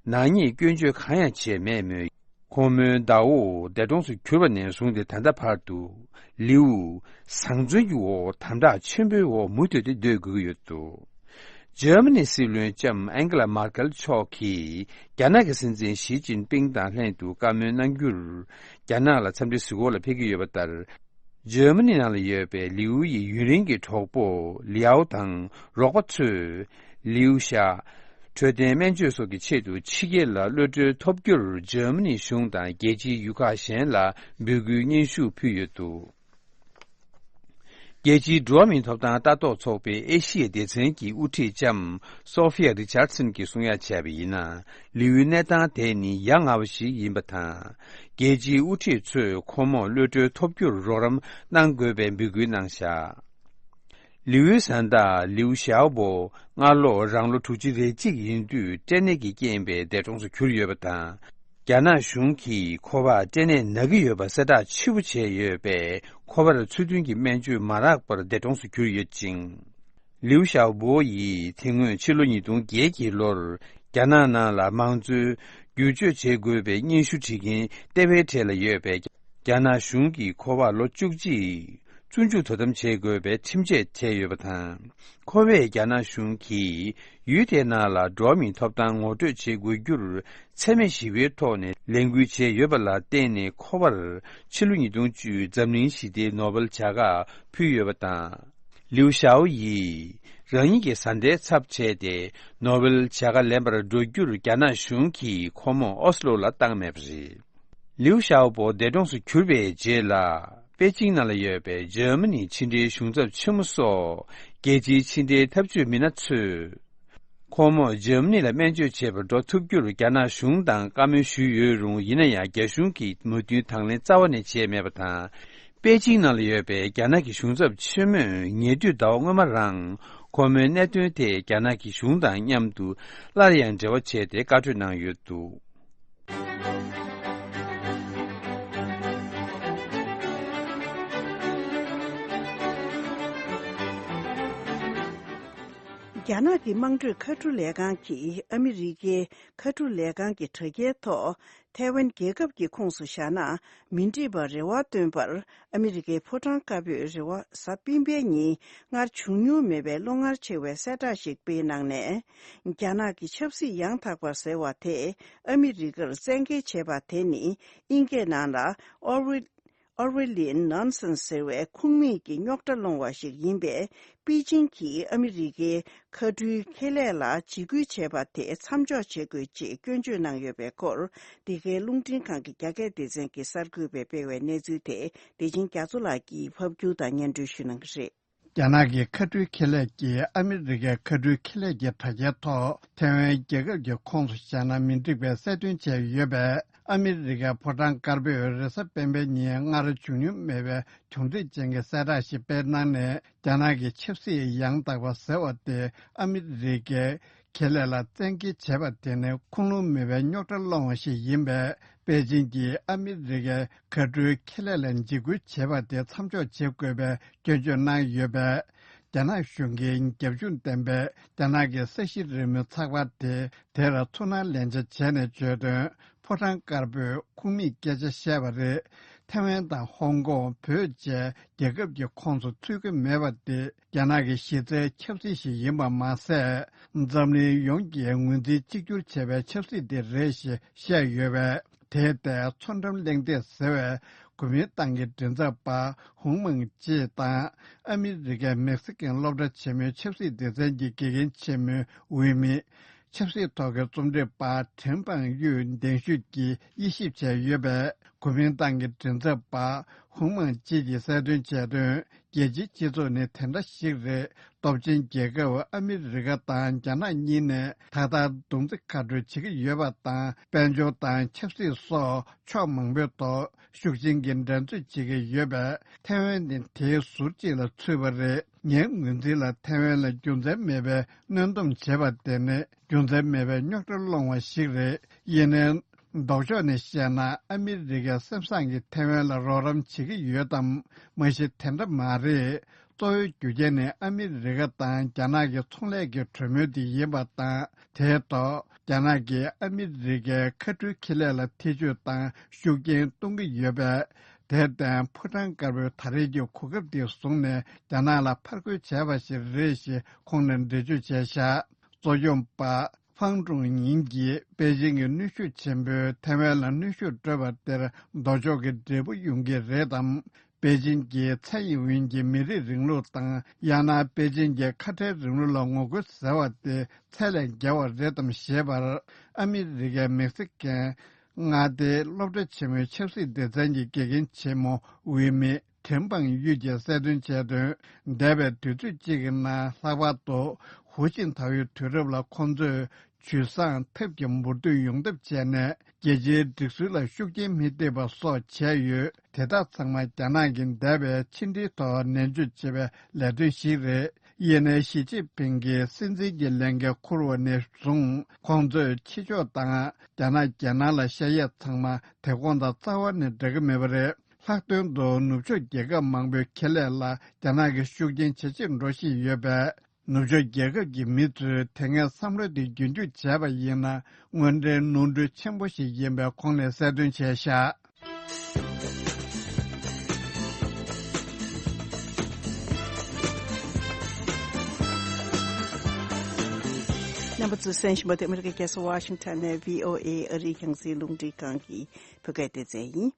ནག་ཉེས་སྐྱོན་བརྗོད་གང་ཡང་བྱས་མེད་མོད། ཁོ་མོའི་ཟླ་བོ་འདས་གྲོངས་སུ་གྱུར་པ་ནས་བཟུང་སྟེ་ད་ལྟ་བར་དུ་ལིའུ་བཟང་བཙོན་གྱི་འོག་དམ་དྲག་ཆེན་པོའི་འོག་མུ་མཐུད་དེ་སྡོད་དགོས་ཀྱི་ཡོད་འདུག། འཇར་མ་ནི་སྲིད་བློན་ལྕམ་ཨན་ཀེ་ལ་མར་ཀེལ་མཆོག་གིས་རྒྱ་ནག་གི་སྲིད་འཛིན་ཞི་ཅིན་ཕིང་དང་ལྷན་དུ་བཀའ་མོལ་གནང་རྒྱུར་རྒྱ་ནག་ལ་འཚམས་འདྲི་གཟིགས་སྐོར་ལ་ཕེབས་ཀྱི་ཡོད་པ་ལྟར། འཇར་མ་ནི་ནང་ལ་ཡོད་པའི་ལིའུ་ཡི་ཡུན་རིང་གི་གྲོགས་པོ་ལིའུ་དང་རོགས་པ་ཚོས་ལིའུ་ཤ་འཕྲོད་བསྟེན་སྨན་བཅོས་སོགས་ཀྱི་ཆེད་དུ་ཕྱི་རྒྱལ་ལ་གློད་གྲོལ་ཐོབ་རྒྱུར་འཇར་མ་ནི་གཞུང་དང་རྒྱལ་སྤྱིའི་ཡུལ་ཁག་གཞན་ལ་འབོད་སྐུལ་སྙན་ཞུ་ཕུལ་ཡོད་འདུག། རྒྱལ་སྤྱིའི་འགྲོ་བ་མིའི་ཐོབ་ཐང་ལྟ་རྟོག་ཚོགས་པའི་ཨེ་ཤི་ཡའི་སྡེ་ཚན་གྱི་དབུ་ཁྲིད་ལྕམ་སོ་ཕི་ཡ་རི་ཆར་སན་གྱིས་གསུང་ཡ་བྱས་པ་ཡིན་ན། ལིའུའི་གནས་སྟངས་དེ་ནི་ཡ་ང་བ་ཞིག་ཡིན་པ་དང་། རྒྱལ་སྤྱིའི་དབུ་ཁྲིད་ཚོས་ཁོ་མོ་གློད་གྲོལ་ཐོབ་རྒྱུར་རོགས་རམ་གནང་དགོས་པའི་འབོད་སྐུལ་གནང་བཞག། ལིའུའི་བཟའ་ཟླ་ལིའུ་ཞའོ་པོ་སྔ་ལོ་རང་ལོ་དྲུག་ཅུ་རེ་གཅིག་ཡིན་དུས་སྐྲན་ནད་ཀྱི་རྐྱེན་པས་འདས་གྲོངས་སུ་གྱུར་ཡོད་པ་དང་། རྒྱ་ནག་གཞུང་གིས་ཁོ་པར་སྐྲན་ནད་ན་གི་ཡོད་པ་གསལ་བསྒྲགས་ཕྱི་པོ་བྱས་ཡོད་པས། ཁོ་པར་ཚུལ་མཐུན་གྱི་སྨན་བཅོས་མ་རག་པར་འདས་གྲོངས་སུ་གྱུར་ཡོད་ཅིང་། ལིའུ་ཞའོ་པོ་ཡིས་དེ་སྔོན་ཕྱི་ལོ་ཉིས་སྟོང་བརྒྱད་ཀྱི་ལོར་རྒྱ་ནག་ནང་ལ་མང་གཙོའི་བསྒྱུར་བཅོས་བྱེད་དགོས་པའི་སྙན་ཞུ་བྲིས་མཁན་ལྟེ་བའི་གྲས་ལ་ཡོད་པའི་རྒྱ་ནག་གཞུང་གིས་ཁོ་པར་ལོ་བཅུ་གཅིག་བཙོན་འཇུག་དོ་དམ་བྱེད་དགོས་པའི་ཁྲིམས་ཆད་བཅད་ཡོད་པ་དང་། ཁོ་པས་རྒྱ་ནག་གཞུང་གིས་ཡུལ་དེའི་ནང་ལ་འགྲོ་བ་མིའི་ཐོབ་ཐང་ངོ་སྤྲོད་བྱེད་དགོས་རྒྱུར་འཚེ་མེད་ཞི་བའི་ཐོག་ནས་ལས་འགུལ་བྱས་ཡོད་པ་ལ་བརྟེན་ནས། ཁོ་པར་ཕྱི་ལོ་ཉིས་སྟོང་བཅུ་འཛམ་གླིང་ཞི་བདེའི་ནོ་བེལ་བྱ་དགའ་ཕུལ་ཡོད་པ་དང་། ལིའུ་ཞའོ་ཡིས་རང་ཉིད་ཀྱི་བཟའ་ཟླའི་ཚབ་བྱས་ཏེ་ནོ་བེལ་བྱ་དགའ་ལེན་པར་འགྲོ་རྒྱུར་རྒྱ་ནག་གཞུང་གིས་ཁོ་མོ་ཨོ་སི་ལོ་ལ་བཏང་མེད་པ་རེད། ལིའུ་ཞའོ་པོ་འདས་གྲོངས་སུ་གྱུར་པའི་རྗེས་ལ། པེ་ཅིང་ནང་ལ་ཡོད་པའི་འཇར་མ་ནིའི་ཕྱི་འབྲེལ་གཞུང་ཚབ་ཆེན་མོ་སོགས་རྒྱལ་སྤྱིའི་ཕྱི་འབྲེལ་འཐབ་ཇུས་མི་སྣ་ཚོས། ཁོ་མོ་འཇར་མ་ནི་ལ་སྨན་བཅོས་བྱེད་པར་འགྲོ་ཐུབ་རྒྱུར་རྒྱ་ནག་གཞུང་དང་བཀའ་མོལ་ཞུས་ཡོད་རུང་། ཡིན་ན་ཡང་རྒྱ་གཞུང་གིས་མོས་མཐུན་དང་ལེན་རྩ་བ་ནས་བྱས་མེད་པ་དང་། པེ་ཅིང་ནང་ལ་ཡོད་པའི་རྒྱ་ནག་གི་གཞུང་ཚབ་ཆེན་མོས་ཉེ་དུས་ཟླ་བ་སྔོན་མ་རང་ཁོ་མོའི་གནད་དོན་དེ་རྒྱ་ནག་གི་གཞུང་དང་མཉམ་དུ་སླར་ཡང་འབྲེལ་བ་བྱས་ཏེ་བཀའ་འཁྲོལ་གནང་ཡོད་འདུག། རྒྱ་ནག་གི་དམངས་ཁྲོད་མཁའ་འགྲུལ་ལས་ཁང་གིས་ཨ་མི་རི་ཀའི་མཁའ་འགྲུལ་ལས་ཁང་གི་དྲ་རྒྱའི་ཐོག་ཐའེ་ཝན་རྒྱལ་ཁབ་ཀྱི་ཁོངས་སུ་བཞག་ན་མི་འགྲིག་པར་རེ་བ་བཏོན་པར། ཨ་མི་རི་ཀའི་ཕོ་བྲང་དཀར་པོས་རེ་བ་གཟའ་སྤེན་པའི་ཉིན་སྔར་བྱུང་མྱོང་མེད་པའི་བློ་ངར་ཆེ་བའི་གསལ་བསྒྲགས་ཤིག་སྤེལ་གནང་ནས། རྒྱ་ནག་གི་ཆབ་སྲིད་ཡང་དག་པ་ཟེར་བ་དེས་ཨ་མི་རི་ཀར་བཙན་འགེལ་བྱས་པ་དེ་ནི་དབྱིན་སྐད་ནང་ལ་Orwell Orwellian nonsense ཟེར་བའི་ཁུངས་མེད་ཀྱི་རྙོག་དྲ་སློང་བ་ཞིག་ཡིན་པས། པེ་ཅིང་གིས་ཨ་མི་རི་ཀའི་མཁའ་འགྲུལ་ཁེ་ལས་ལ་འཇིགས་སྐུལ་བྱས་པ་དེ་མཚམས་འཇོག་བྱེད་དགོས་ཅེས་སྐྱོན་བརྗོད་གནང་ཡོད་པའི་སྐོར། འདི་གའི་རླུང་འཕྲིན་ཁང་གི་རྒྱ་སྐད་སྡེ་ཚན་གྱི་གསར་འགོད་པས་སྤེལ་བའི་གནས་ཚུལ་དེ། བདེ་ཆེན་རྒྱ་མཚོ་ལགས་ཀྱིས་ཕབ་སྒྱུར་དང་སྙན་སྒྲོན་ཞུ་གནང་གི་རེད། རྒྱ་ནག་གི་མཁའ་འགྲུལ་ཁེ་ལས་ཀྱིས་ཨ་མི་རི་ཀའི་མཁའ་འགྲུལ་ཁེ་ལས་ཀྱི་དྲ་རྒྱའི་ཐོག་ཐའེ་ཝན་རྒྱལ་ཁབ་ཀྱི་ཁོངས་སུ་བཞག་ན་མི་འགྲིག་པའི་གསལ་སྟོན་བྱས་ཡོད་པས། ཨ་མི་རི་ཀའི་ཕོ་བྲང་དཀར་པོས་རེས་གཟའ་སྤེན་པའི་ཉིན་སྔར་བྱུང་མྱོང་མེད་པའི་གྱོང་འཕྲད་ཅན་གྱི་གསལ་བསྒྲགས་ཤིག་སྤེལ་གནང་ནས། རྒྱ་ནག་གི་ཆབ་སྲིད་ཡང་དག་པ་ཟེར་བ་དེ་ཨ་མི་རི་ཀའི་ཁེ་ལས་ལ་བཙན་འགེལ་བྱས་པ་དེ་ནི་ཁུངས་ལུང་མེད་པའི་རྙོག་དྲ་སློང་བ་ཞིག་ཡིན་པས། པེ་ཅིང་གིས་ཨ་མི་རི་ཀའི་མཁའ་འགྲུལ་ཁེ་ལས་ལ་འཇིགས་སྐུལ་བྱས་པ་དེ་མཚམས་འཇོག་བྱེད་དགོས་པའི་སྐྱོན་བརྗོད་གནང་ཡོད་པས། རྒྱ་ནག་གཞུང་གིས་རྒྱབ་ལྗོངས་ལྡན་པའི་རྒྱ་ནག་གི་ས་གཞི་རིལ་མོའི་ཚགས་པར་དེ་དེར་ཚུར་སྣང་ལན་ཆ་བྱས་ནས་བརྗོད་དོན། ཕོ་བྲང་དཀར་པོས་ཁུངས་མེད་སྐད་ཆ་བཤད་པ་རེད། ཐའེ་ཝན་དང་ཧོང་ཀོང་བོད་བཅས་རྒྱལ་ཁབ་ཀྱི་ཁོངས་སུ་ཚུད་ཀྱི་མེད་པ་དེ་རྒྱ་ནག་གི་གཞི་རྩའི་ཆབ་སྲིད་ཞིག་ཡིན་པ་མ་ཟད། འཛམ་གླིང་ཡོངས་ཀྱིས་ངོས་འཛིན་གཅིག་གྱུར་བྱས་པའི་ཆབ་སྲིད་དེ་རེད་ཞེས་བཤད་ཡོད་པས། དེ་ལྟའི་མཚོ་འགྲམ་གླེང་སྟེགས་ཟེར་བའི་གོ་མིན་ཏང་གི་མགྲིན་ཚབ་པ་ཧུང་མང་ཅེ་དང་། ཨ་མི་རི་ཀའི་མེག་སི་ཀན་སློབ་གྲྭ་ཆེན་མོའི་ཆབ་སྲིད་སྡེ་ཚན་གྱི་དགེ་རྒན་ཆེན་མོའི་འོས་མི། ཆབ་སྲིད་ཐོག་གི་རྩོམ་སྒྲིག་པ་ཁྲེན་པང་ཡུས་གདན་ཞུས་ཀྱིས་དབྱེ་ཞིབ་བྱས་ཡོད་པས། གོ་མིན་ཏང་གི་མགྲིན་ཚབ་པ་ཧུང་མང་ཅེ་གྱིས་གསལ་སྟོན་བྱས་དོན། རྒྱལ་སྤྱིའི་སྤྱི་ཚོགས་ནི་དེ་འདྲ་ཞིག་རེད། སྟོབས་ཆེན་རྒྱལ་ཁབ་ཨ་མི་རི་ཀ་དང་རྒྱ་ནག་གཉིས་ནས་ད་ལྟ་རྡུང་རྡེག་ཁ་སྤྲོད་བྱེད་ཀྱི་ཡོད་པ་དང་། དཔལ་འབྱོར་དང་ཆབ་སྲིད་སོགས་ཕྱོགས་མང་པོའི་ཐོག་ཤུགས་ཆེན་གྱིས་འགྲན་རྩོད་བྱེད་ཀྱི་ཡོད་པས། ཐའེ་ཝན་ནི་དེའི་ཟུར་གཅིག་ལ་ཚུད་པ་རེད། ངའི་ངོས་འཛིན་ལ་ཐའེ་ཝན་ལ་རྒྱུ་མཚན་མེད་པའི་གནོན་སྡོམ་བྱེད་པ་དེ་ནི་རྒྱུ་མཚན་མེད་པའི་རྙོག་དྲ་སློང་བ་ཞིག་རེད། ཡིན་ནའི། ལྡོག་ཕྱོགས་ནས་བཤད་ན། ཨ་མི་རི་ཀས་སེམས་བཟང་གིས་ཐའེ་ཝན་ལ་རོགས་རམ་བྱེད་ཀྱི་ཡོད་དམ། མ་གཞི་དེ་འདྲ་མ་རེད། གཙོ་བོའི་རྒྱུ་རྐྱེན་ནི་ཨ་མི་རི་ཀ་དང་རྒྱ་ནག་གི་ཚོང་ལས་ཀྱི་གྲོས་མོལ་དེ་ཡིན་པ་དང་། དེའི་ཐོག་རྒྱ་ནག་གིས་ཨ་མི་རི་ཀའི་མཁའ་འགྲུལ་ཁེ་ལས་ལ་ཐེ་བྱུས་དང་ཤུགས་རྐྱེན་གཏོང་གི་ཡོད་པས། དེར་བརྟེན། ཕོ་བྲང་དཀར་པོས་ད་རེས་ཀྱི་གོ་སྐབས་འདི་བཟུང་ནས་རྒྱ་ནག་ལ་ཕར་རྒོལ་བྱས་པ་ཞིག་རེད་ཞེས་ཁོང་ནས་འགྲེལ་བརྗོད་བྱས་བཞག་གཙོ་སྐྱོང་པ་ཧྥང་ཀྲུང་ཉིང་གིས་པེ་ཅིང་གི་ནུས་ཤུགས་ཆེན་པོས་ཐའེ་ཝན་ལ་གནོན་ཤུགས་སྤྲོད་པ་དེར་ལྡོག་ཕྱོགས་ཀྱི་འབྲས་བུ་ཡོང་གི་རེད་དམ། པེ་ཅིང་གིས་ཚའེ་ཡིན་ཝིན་གྱི་མི་རིགས་རིང་ལུགས་དང་། ཡང་ན་པེ་ཅིང་གི་ཁ་བྲལ་རིང་ལུགས་ལ་ངོ་རྒོལ་ཟེར་བ་དེ་ཚད་ལས་བརྒལ་བ་རེད་དམ་ཞེས་པར། ཨ་མི་རི་ཀའི་མེག་སི་ཀན་མངའ་སྡེའི་སློབ་གྲྭ་ཆེན་མོའི་ཆབ་སྲིད་སྡེ་ཚན་གྱི་དགེ་རྒན་ཆེན་མོ་འོས་མི་ཁྲེན་པང་ཡུས་ཀྱིས་གསལ་སྟོན་བྱས་དོན། འདས་པའི་དུས་ཚོད་ཅིག་གི་ནང་། ལྷག་པར་དུ་ཧུའུ་ཅིན་ཐའོའི་དུས་རབས་ལ་ཁོང་ཚོས་ཇུས་བཟང་ཐབས་ཀྱིས་འབུར་འདོན་ཡོང་ཐབས་བྱས་ནས། རྒྱལ་སྤྱིའི་སྒྲིག་སྲོལ་ལ་ཤུགས་རྐྱེན་མི་ཐེབས་པ་སོགས་བྱས་ཡོད། དེ་དག་ཚང་མ་རྒྱ་ནག་གི་འདས་པའི་ཕྱི་འབྲེལ་ཐོག་ནན་བརྗོད་བྱེད་པའི་ལས་དོན་ཞིག་རེད། ཡིན་ནའི། ཞི་ཅིན་ཕིང་གིས་སྲིད་འཛིན་གྱི་ལས་འགན་འཁུར་བ་ནས་བཟུང་། ཁོང་ཚོས་ཕྱི་ཕྱོགས་དང་རྒྱ་ནག་རྒྱལ་ནང་ལ་བཤད་ཡས་ཚང་མ་དེ་གོང་དང་རྩ་བ་ནས་འདྲ་གི་མེད་པ་རེད། ལྷག་དོན་དུ་ནུབ་ཕྱོགས་རྒྱལ་ཁབ་མང་པོའི་ཁེ་ལས་ལ་རྒྱ་ནག་གི་ཤུགས་རྐྱེན་ཇེ་ཆེར་འགྲོ་བཞིན་ཡོད་པས། ནུབ་ཕྱོགས་རྒྱལ་ཁབ་ཀྱི་མི་ཚོས་དེ་སྔའི་བསམ་བློ་དེ་རྒྱུན་འཁྱོངས་བྱས་པ་ཡིན་ན། དངོས་འབྲེལ་ནོར་འཁྲུལ་ཆེན་པོ་ཞིག་ཡིན་པའི་ཁོང་ནས་གསལ་སྟོན་བྱས་བཞག་རྣམ་པ་ཚོས་གསན་བཞིན་པ་དེ་ཨ་མི་རི་ཀའི་རྒྱལ་ས་ཝ་ཤིང་ཊོན་ནས་བྷི་ཨོ་ཨེ་ཨ་རིའི་རྒྱང་སྲིང་རླུང་འཕྲིན་ཁང་གི་བོད་སྐད་སྡེ་ཚན་ཡིན།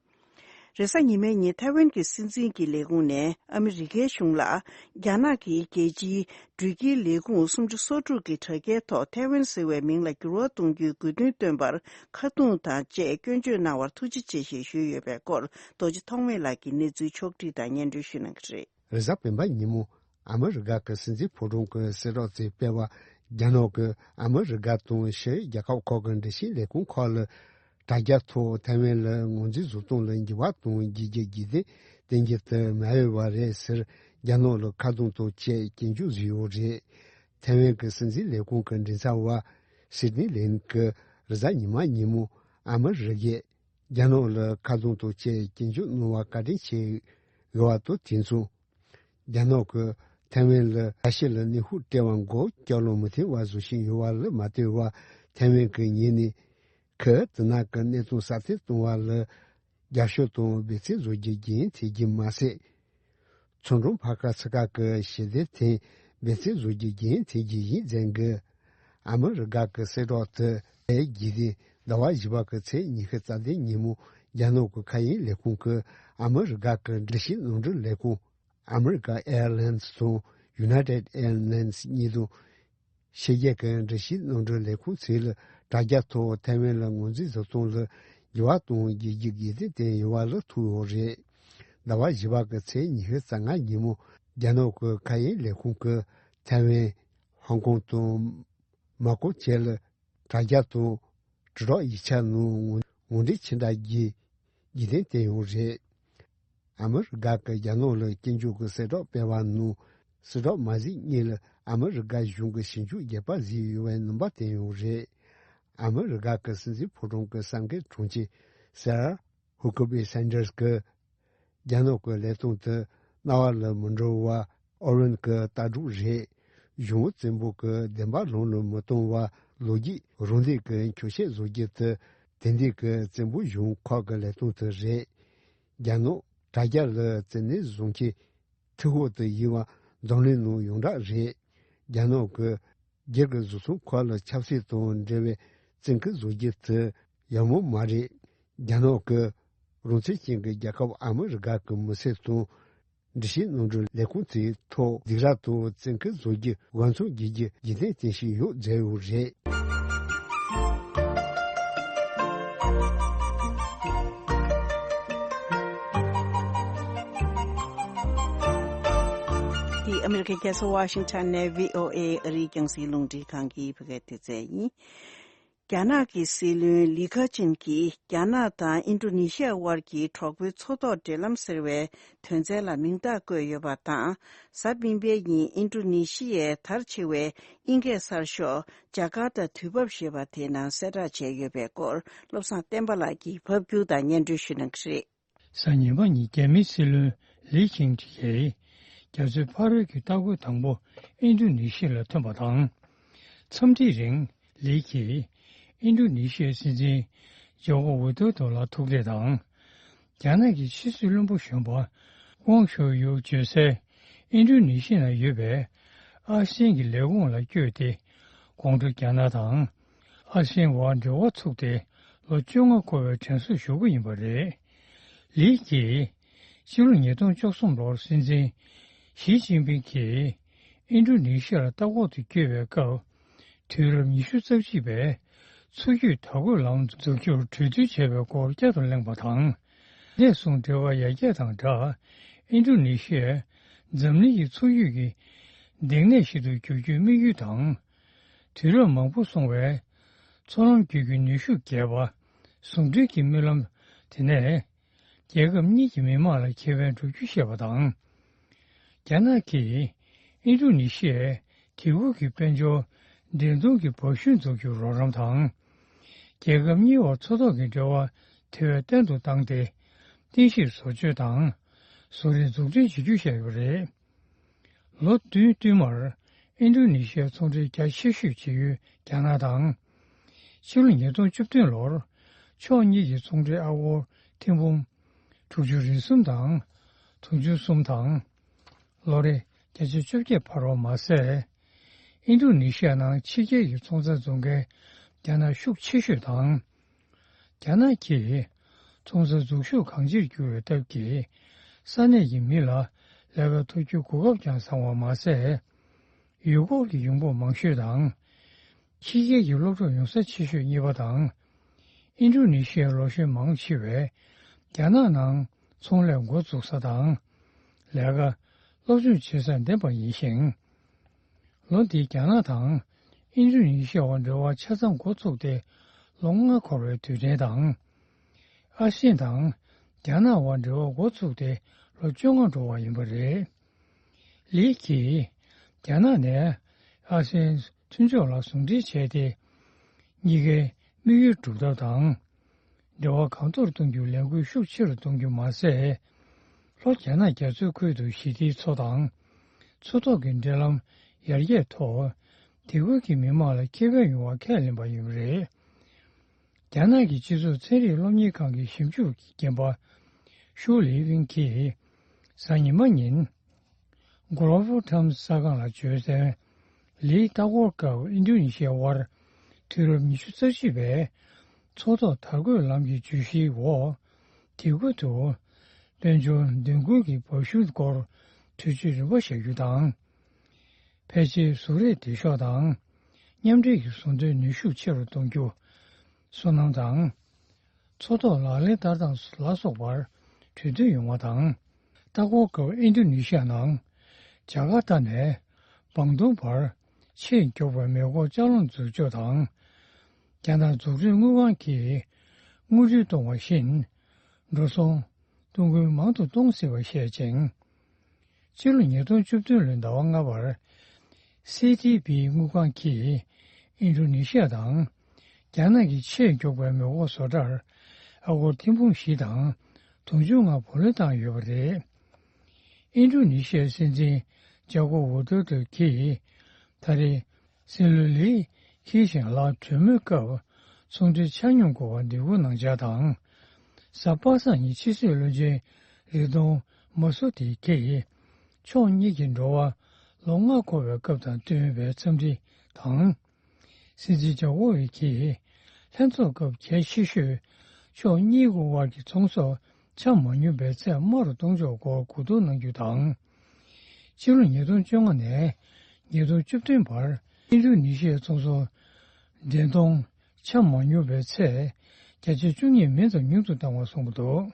རེས་གཟའ་ཉི་མའི་ཉིན་ཐའེ་ཝན་གྱི་སྲིད་འཛིན་གྱི་ལས་ཁུངས་ནས་ཨ་མི་རི་ཀའི་གཞུང་ལ། རྒྱ་ནག་གིས་རྒྱལ་སྤྱིའི་འགྲུལ་སྐྱེལ་ལས་ཁུངས་སུམ་ཅུ་སོ་དྲུག་གི་དྲ་རྒྱའི་ཐོག་ཐའེ་ཝན་ཟེར་བའི་མིང་ལ་འགྱུར་བ་གཏོང་རྒྱུའི་དགོས་འདུན་བཏོན་པར་ཁ་རྡུང་དང་བཅས་སྐྱོན་བརྗོད་གནང་བར་ཐུགས་རྗེ་ཆེ་ཞེས་ཞུས་ཡོད་པའི་སྐོར། རྡོ་རྗེ་ཐོགས་མེད་ལགས་ཀྱིས་གནས་ཚུལ་ཕྱོགས་བསྒྲིགས་དང་སྙན་སྒྲོན་ཞུ་གནང་གི་རེད། རེས་གཟའ་སྤེན་པ་ཉིན་མོ། ཨ་མི་རི་ཀ་གི་སྲིད་འཛིན་ཕོ་བྲང་གི་གསལ་བསྒྲགས་དེ་སྤེལ་བ། རྒྱ་ནག་གི་ཨ་མི་རི་ཀ་དང་ཕྱིའི་རྒྱལ་ཁབ་ཁག་གི་འགྲེལ་བཤད་ལས་ཁུངས་ཁག་ལ། དྲ་རྒྱ་ཐོག་ཐའེ་ཝན་ལ་ངོས་འཛིན་བཟོ་སྟངས་ལ་འགྱུར་བ་དང་རྒྱས་རྒྱ་རྒྱས་ཏེ་གཏན་འཁེལ་དུ་མ་ཡོད་པ་རེད་ཟེར། རྒྱ་ནག་ལ་ཁ་རྡུང་དང་བཅས་སྐྱོན་བརྗོད་བཟོས་ཡོད་རེད། ཐའེ་ཝན་གྱི་སྲིད་འཛིན་ལས་ཁུངས་ཀྱི་མགྲིན་ཚབ་པ་སི་ཏི་ལིན་གྱིས་རེས་གཟའ་ཉི་མ་ཉིན་མོ་ཨ་མི་རི་ཀས་རྒྱ་ནག་ལ་ཁ་རྡུང་དང་བཅས་སྐྱོན་བརྗོད་གནང་བ་བཀའ་དྲིན་ཆེ་ཡོད་པ་དང་། དེ་མཚུངས། རྒྱ་ནག་གིས་ ཐའེ་ཝན་ལ་ཨ་ཤི་ལ་གནོན་ཤུགས་སྤྲད་པ་མགོ་བསྐྱབ་ལོང་མི་ཐེ་བ་བཟོ་བཞིན་ཡོད་པ་ལ་མ་ལྟོས་པར། ཐའེ་ཝན་གྱི་ཉེ་གནས་ཁུལ་དེ་ནང་གི་གནས་སྟངས་སྲ་བརྟན་གཏོང་བ་ལ་རྒྱབ་སྐྱོར་དང་འབད་བརྩོན་བཟོ་རྒྱུ་རྒྱུན་འཁྱོངས་རྒྱུ་མ་ཟད། མཚོ་འབྲོག་བར་ཁ་སུ་ཁ་གི་ཞི་བདེ་ཐད་འབད་བརྩོན་བཟོ་རྒྱུ་རྒྱུན་འཁྱོངས་རྒྱུ་ཡིན་ཟེར་གི། ཨ་མི་རི་ཀ་གི་གསལ་བསྒྲགས་དེ་ལས་རྗེས་དེ་ཟླ་བ་བཞི་པ་གི་ཚེས་ཉི་ཤུ་རྩ་བདུན་ཉིན་མོ། རྒྱ་ནག་གི་མཁའ་དབྱིངས་ལས་ཁུངས་ཀྱིས་ཨ་མི་རི་ཀ་གི་འགྲུལ་བཞུད་གནམ་གྲུ་ལས་ཁུངས་America Airlines དང་United Airlines གཉིས་དང་། ཕྱི་རྒྱལ་གྱི་འགྲུལ་བཞུད་གནམ་གྲུ་ལས་ཁུངས་ཚོས་ལ་དྲ་རྒྱ་ཐོག་ཐའེ་ཝན་ལ་ངོས་འཛིན་བཟོ་སྟངས་ལ་འགྱུར་བ་གཏོང་རྒྱུ་གི་དགོས་འདུན་བཏོན་ཡོད་པ་ལ་ཐུག་ཡོད་རེད། ཟླ་བ་བཞི་པ་གི་ཚེས་ཉི་ཤུ་རྩ་ལྔ་ཉིན་མོ། རྒྱ་ནག་གི་མཁའ་དབྱིངས་ལས་ཁུངས་ཀྱིས་ཐའེ་ཝན། ཧོང་ཀོང་དང་མ་ཀོ་བཅས་ལ་དྲ་རྒྱ་དང་དྲིལ་སྒྲོག་ཡིག་ཆ་ནང་ངོས་ངོས་འབྲེལ་ཕྱིར་བསྒྲགས་ཀྱི་རྒྱུན་ལྡན་བསྟན་ཡོད་རེད། ཨ་མི་རི་ཀ་གིས་རྒྱ་ནག་ལ་སྐྱོན་བརྗོད་ཀྱི་གསལ་བསྒྲགས་སྤེལ་བ་ནང་། གསལ་བསྒྲགས་མ་གཟིགས་སྔོན་ལ་ཨ་མི་རི་ཀ་གཞུང་གི་ཞིབ་འཇུག་བརྒྱུད་པ་གཟིགས་ཡོད་པའི་རྣམ་པ་བསྟན་ཡོད་རེད། ཨ་མི་རི་ཀ་གི་སྲིད་འཛིན་ཕོ་བྲང་གི་གསར་འགོད་དྲུང་ཆེ་སེར་ཧུ་ཀི་པི་སན་ཏར་གྱིས། རྒྱ་ནག་གི་ལས་སྟངས་དེ་རྣ་བ་ལ་མི་འགྲོ་བ་ཨོ་རན་གྱི་ལྟ་གྲུབ་རེད། གཞུང་བཙན་པོ་གི་བདེན་པ་ལམ་ལ་མི་གཏོང་བ་ལོ་རྒྱུས་རང་འདོད་ཀྱི་འཁྱོག་བཤད་བཟོ་རྒྱུ་དེ་དེང་དུས་ཀྱི་བཙན་པོ་གཞུང་ཁག་གི་ལས་སྟངས་དེ་རེད། རྒྱ་ནག་དྲ་རྒྱ་ལ་བཙན་གནོན་བཟུང་ཆེད་མཐུ་འགོག་ཏུ་ཡིན་པ་འཛམ་གླིང་ནང་ཡོངས་གྲགས་རེད། རྒྱ་ནག་གིས་སྒེར་གྱི་བཟོ་ཚོང་ཁག་ལ་ཆབ་སྲིད་དང་འབྲེལ་བའི་བཙན་སྐུལ་བཟོ་རྒྱུ་དེ་ཡག་མོ་མ་རེད། རྒྱ་ནག་གིས་རང་བཙན་ཅན་གྱི་རྒྱལ་ཁབ་ཨ་མི་རི་ཀ་གི་མི་སེར་དང་འགྲུལ་བཞུད་གནམ་གྲུ་ལས་ཁུངས་དེའི་ཐོག་སྡིགས་ར་དང་བཙན་སྐུལ་བཟོ་རྒྱུ་དབང་མཚོན་བརྒྱུད་རྒྱུ་རྒྱུན་ལྡན་བསྟན་བཞིན་ཡོད་ཟེར་ཡོད་རེད། འདི་ཨ་མི་རི་ཀའི་རྒྱལ་ས་ཝ་ཤིང་ཊོན་ནས་བྷི་ཨོ་ཨེ་ཨ་རིའི་རྒྱང་སྲིང་རླུང་འཕྲིན་ཁང་གི་བོད་སྐད་སྡེ་ཚན་ཡིན། རྒྱ་ནག་གི་སྲིད་བློན་ལི་ཁ་ཆིན་གྱིས་རྒྱ་ནག་དང་ཨིན་ཌོ་ནེ་ཤི་ཡ་དབར་གྱི་གྲོགས་པོའི་མཚོ་ཐོག་འབྲེལ་ལམ་ཟེར་བའི་དོན་ཚན་ལ་མིང་རྟགས་བཀོད་ཡོད་པ་དང་། གཟའ་སྤེན་པའི་ཉིན་ཨིན་ཌོ་ནེ་ཤི་ཡའི་དར་ཆེ་བའི་དབྱིན་སྐད་གསར་ཤོག་ཇ་ཀར་ཏ་དུས་བབ་ཞེས་པ་དེའི་ནང་གསལ་བསྒྲགས་བྱས་ཡོད་པའི་སྐོར། བློ་བཟང་བསྟན་པ་ལགས་ཀྱིས་ཕབ་སྒྱུར་དང་སྙན་སྒྲོན་ཞུ་གནང་གི་རེད། གཟའ་ཉི་མ་ཉིན་རྒྱ་མིའི་སྲིད་བློན་ལི་ཁེང་ཆིང་གིས་རྒྱ་མཚོའི་ཕ་རོལ་གྱི་ལྟ་སྐོར་དང་པོ་ཨིན་ཌོ་ནེ་ཤི་ཡ་ལ་ཐོན་པ་དང་། འཚམས་འདྲིའི་རིང་ལི་ཁིས་ཨིན་ཌོ་ནེ་ཤི་ཡའི་སྲིད་འཛིན་ཇོ་ཀོ་ཝི་ཌོ་ཌོ་ལ་ཐུག་འཕྲད་དང་། རྒྱ་ནག་གི་ཕྱི་སྲིད་བློན་པོ་གཞོན་པ་ཝང་ཞོ་ཡུ་བརྗོད་སའི་ཨིན་ཌོ་ནེ་ཤི་ཡ་ན་ཡོད་པའི་ཨ་སི་ཡན་གྱི་ལས་ཁུངས་ལ་བསྐྱོད་དེ། དགོང་དྲོ་རྒྱ་ནག་དང་ཨ་སི་ཡན་བར་འབྲེལ་བ་ཚུགས་ཏེ་ལོ་བཅོ་ལྔ་འཁོར་བའི་དྲན་གསོ་ཞུ་གི་ཡིན་པ་རེད། ལི་ཀྱིས་ཕྱི་ལོ་ཉིས་སྟོང་བཅུ་གསུམ་ལོར་སྲིད་འཛིན་ཞི་ཅིན་ཕིང་གིས་ཨིན་ཌོ་ནེ་ཤི་ཡར་ལྟ་སྐོར་དུ་བསྐྱོད་པའི་སྐབས། དུས་རབས་ཉི་ཤུ་རྩ་གཅིག་པའི་མཚོ་རྒྱུད་བར་སྐོར་ལམ་འཛུགས་རྒྱུར་གྲོས་བསྡུར་བྱས་པའི་སྐོར་བསྐྱར་དུ་གླེང་བ་དང་། འདས་སོང་འབྲེལ་བ་ཡར་རྒྱས་དང་སྦྲགས། ཨིན་ཌོ་ནེ་ཤི་ཡས་འཛམ་གླིང་གི་མཚོ་རྒྱུད་ཀྱི་སྡིངས་གནས་ཤིག་ཏུ་འགྱུར་རྒྱུའི་དམིགས་ཡུལ་དང་། དུས་རབས་མང་པོ་སོང་བའི་མཚོ་ལམ་བརྒྱུད་ཀྱི་ནུས་ཤུགས་རྒྱས་པ། ཟུང་འབྲེལ་གྱི་རྨི་ལམ་དེ་ནས། རྒྱལ་ཁབ་གཉིས་ཀྱི་མི་དམངས་ལ་ཁེ་ཕན་སྒྲུབ་རྒྱུ་ཞེས་པ་དང་། རྒྱ་ནག་གིས་ཨིན་ཌོ་ནེ་ཤི་ཡའི་དེ་ཁུལ་གྱི་དཔལ་འབྱོར་འགྲན་བསྡུར་གྱི་འབའ་གཞུང་འཛུགས་རྒྱུར་རོགས་རམ་དང་། རྒྱལ་ཁབ་གཉིས་བར་མཚོ་ཐོག་གི་འབྲེལ་བ་དེ་བས་བརྟན་དུ་བཏང་སྟེ། རྟེན་གཞིར་བཟོ་བཅོས་དང་། བཟོ་རིག་འཛུགས་སྐྲུན་བྱེད་རྒྱུ་བཤད་ཡོད་པ་རེད། ལོ་བདུན་བསྟུད་མར་ཨིན་ཌོ་ནེ་ཤི་ཡའི་ཚོང་འབྲེལ་རྒྱ་ཆེ་ཤོས་བྱེད་ཡུལ་རྒྱ་ནག་དང་། ཕྱི་ལོ་ཉིས་སྟོང་བཅུ་བདུན་ལོར་ཕྱོགས་གཉིས་ཀྱི་ཚོང་འབྲེལ་ཨ་སྒོར་ཐེར་འབུམ་དྲུག་ཅུ་རེ་གསུམ་དང་དྲུག་ཅུ་གསུམ་དང་། ལོ་རེ་བརྒྱ་ཆ་བཅོ་བརྒྱད་འཕར་བ་མ་ཟད། ཨིན་ཌོ་ནེ་ཤི་ཡ་ནང་ཕྱི་རྒྱལ་གྱི་ཚོང་རྫས་བཙོང་མཁན་རྒྱ་ནག་ཤུགས་ཆེ་ཤོས་དང་། རྒྱ་ནག་གིས་ཚོང་རྫས་འཛུགས་ཤུགས་གང་ཆེར་གྱུར་བའི་སྟབས་ཀྱིས། ས་གནས་ཀྱི་མི་ལ་ལས་ཀ་ཐོབ་རྒྱུའི་གོ་སྐབས་ཀྱང་བཟང་བ་མ་ཟད། ཡུལ་སྐོར་གྱི་ཡོང་འབབ་མང་ཤོས་དང་། ཕྱི་རྒྱལ་གྱི་སློབ་གྲྭ་ཡོང་ས་ཆེ་ཤོས་གཉིས་པ་དང་། ཨིན་ཌོ་ནེ་ཤི་ཡའི་ལོ་གཞོན་མང་ཆེ་བས་རྒྱ་ནག་ནང་ཚོང་ལས་འགོ་བཙུགས་ས་དང་། ལས་ཀ་སློབ་སྦྱོང་བྱེད་སར་འདེམས་པ་ཡིན་ཞིང་། ལོ་འདིའི་རྒྱ་ནག་དང་ཨིན་ཌོ་ནེ་ཤི་ཡ་བར་འབྲེལ་བ་ཆ་ཚང་འགོ་བཙུགས་ཏེ་ལོ་ལྔ་འཁོར་བའི་དུས་དྲན་དང་། ཨ་སི་ཡན་དང་རྒྱ་ནག་བར་འབྲེལ་བ་འགོ་བཙུགས་ཏེ་ལོ་བཅོ་ལྔ་འགྲོ་བ་ཡིན་པ་རེད། ལི་ཀྱིས་རྒྱ་ནག་ནས་ཨ་སི་ཡན་མཐུན་ཕྱོགས་ལ་ཟུང་འབྲེལ་བྱས་ཏེ། གཉིས་ཀའི་དམིགས་ཡུལ་སྒྲུབ་ཐབས་དང་། འབྲེལ་བ་གང་མཐོར་གཏོང་རྒྱུར་ལས་འགུལ་ཤུགས་ཆེ་རུ་གཏོང་རྒྱུ་མ་ཟད། ལྷོ་རྒྱ་ནག་རྒྱ་མཚོའི་ཁུལ་དུ་ཞི་བདེའི་མཚོ་དང་། མཚོ་ཐོག་གི་འབྲེལ་ལམ་ཡར་རྒྱས་ཐོག་དེ་ཁུལ་གྱི་མི་མང་ལ་ཁེ་ཕན་ཡོང་བ་ཁས་ལེན་པ་ཡིན་པ་རེད། རྒྱ་ནག་གི་སྤྱི་ཚོགས་ཚན་རིག་སློབ་གཉེར་ཁང་གི་ཞིབ་འཇུག་གི་རྒན་པ་ཤུ་ལི་ཝིན་གྱིས་གཟའ་ཉི་མ་ཉིན། Global Times གསར་ཁང་ལ་བརྗོད་དོན། ལིའི་ལྟ་སྐོར་སྐབས་ཨིན་ཌོ་ནེ་ཤི་ཡ་དབར་དུས་རབས་ཉི་ཤུ་རྩ་གཅིག་པའི་མཚོ་ཐོག་དར་གོས་ལམ་གྱི་བརྗོད་གཞིའི་འོག་དེ་ཁུལ་དུ་དཔལ་འབྱོར་མདུན་སྐྱོད་ཀྱི་སྦག་ཤུགས་སྐོར་གྲོས་ཆོད་རིམ་པ་བཞག་རྒྱུ་དང་། ཕལ་ཆེར་གཟུགས་རིས་བདེ་ཤོག་དང་། མཉམ་འབྲེལ་གྱི་ཟུང་འབྲེལ་ནུས་ཤུགས་ཆེ་རུ་གཏོང་རྒྱུ། སོ་ནམ་དང་། མཚོ་ཐོག་ལག་ལེན་བསྟར་སྟངས་ལ་སོགས་པར་གྲོས་བསྡུར་ཡོང་བ་དང་། ལྟ་སྐོར་སྐབས་ཨིན་ཌོ་ནེ་ཤི་ཡ་ནང་། ཇ་ཀར་ཏ་ནས་བང་ཏུང་བར་ཆེས་མགྱོགས་པའི་མེ་འཁོར་ལྕགས་ལམ་འཛུགས་ཕྱོགས་དང་། རྒྱ་ནག་འཛུགས་སྐྲུན་དངུལ་ཁང་གིས་དངུལ་འབྲེལ་གཏོང་བ་བཞིན། འགྲོ་སོང་གཏོང་ཁུལ་མང་དུ་གཏོང་སྲིད་པ་བཤད་ཅིང་། ཕྱི་ལོ་ཉིས་སྟོང་བཅུ་བདུན་ལོའི་ཟླ་བ་ལྔ་པར། སི་ཏི་བི་དངུལ་ཁང་གིས་ཨིན་ཌོ་ནེ་ཤི་ཡ་དང་། རྒྱ་ནག་གི་ཆེས་མགྱོགས་པའི་མེ་འཁོར་བཟོ་གྲྭར་ཨ་སྒོར་ཐེར་འབུམ་བཞི་དང་དུང་ཕྱུར་ལྔ་བུ་ལོན་བཏང་ཡོད་པ་རེད། ཨིན་ཌོ་ནེ་ཤི་ཡའི་སྲིད་འཛིན་ཇ་ཀོ་ཝི་ཌོ་ཌོ་གིས་ད་རེས། སྲིད་བློན་ལིའི་ཁེ་ཤང་ལ་གྲོས་མོལ་སྐབས་ཚོང་འབྲེལ་ཆ་སྙོམས་དགོས་པར་འདེད་སྐུལ་གནང་འཆར་དང་། གཟའ་པ་སངས་ཉིན་ཕྱི་སྲིད་བློན་ཆེན་ལི་ཏོང་མ་སུ་ཏི་གིས་ཕྱོགས་གཉིས་ཀྱི་འགྲོ་བ་ལོ་ལྔ་འཁོར་བའི་སྐབས་དང་བསྟུན་པའི་འཚམས་འདྲི་དང་། སྲིད་འཛིན་ཇ་ཀོ་ཝི་ཀྱིས་ལྷན་ཚོགས་སྐབས་གལ་ཆེ་ཤོས་ཕྱོགས་གཉིས་ཀྱི་དབར་གྱི་ཚོང་ཟོག་ཆ་མ་སྙོམས་པའི་ཚད་དམའ་རུ་གཏོང་ཕྱོགས་སྐོར་གོ་བསྡུར་གནང་རྒྱུ་དང་། ཕྱི་ལོ་ཉིས་སྟོང་བཅོ་ལྔ་ནས་ཉིས་སྟོང་བཅུ་བདུན་བར་ཨིན་ཌོ་ནེ་ཤི་ཡའི་ཚོང་ཟོག་འདྲེན་གཏོང་ཆ་མ་སྙོམས་པའི་ཚད་བརྒྱ་ཆ་བཅུ་གཉིས་མིན་ཙམ་ཉུང་དུ་བཏང་བ་གསུངས་པ་འདུག།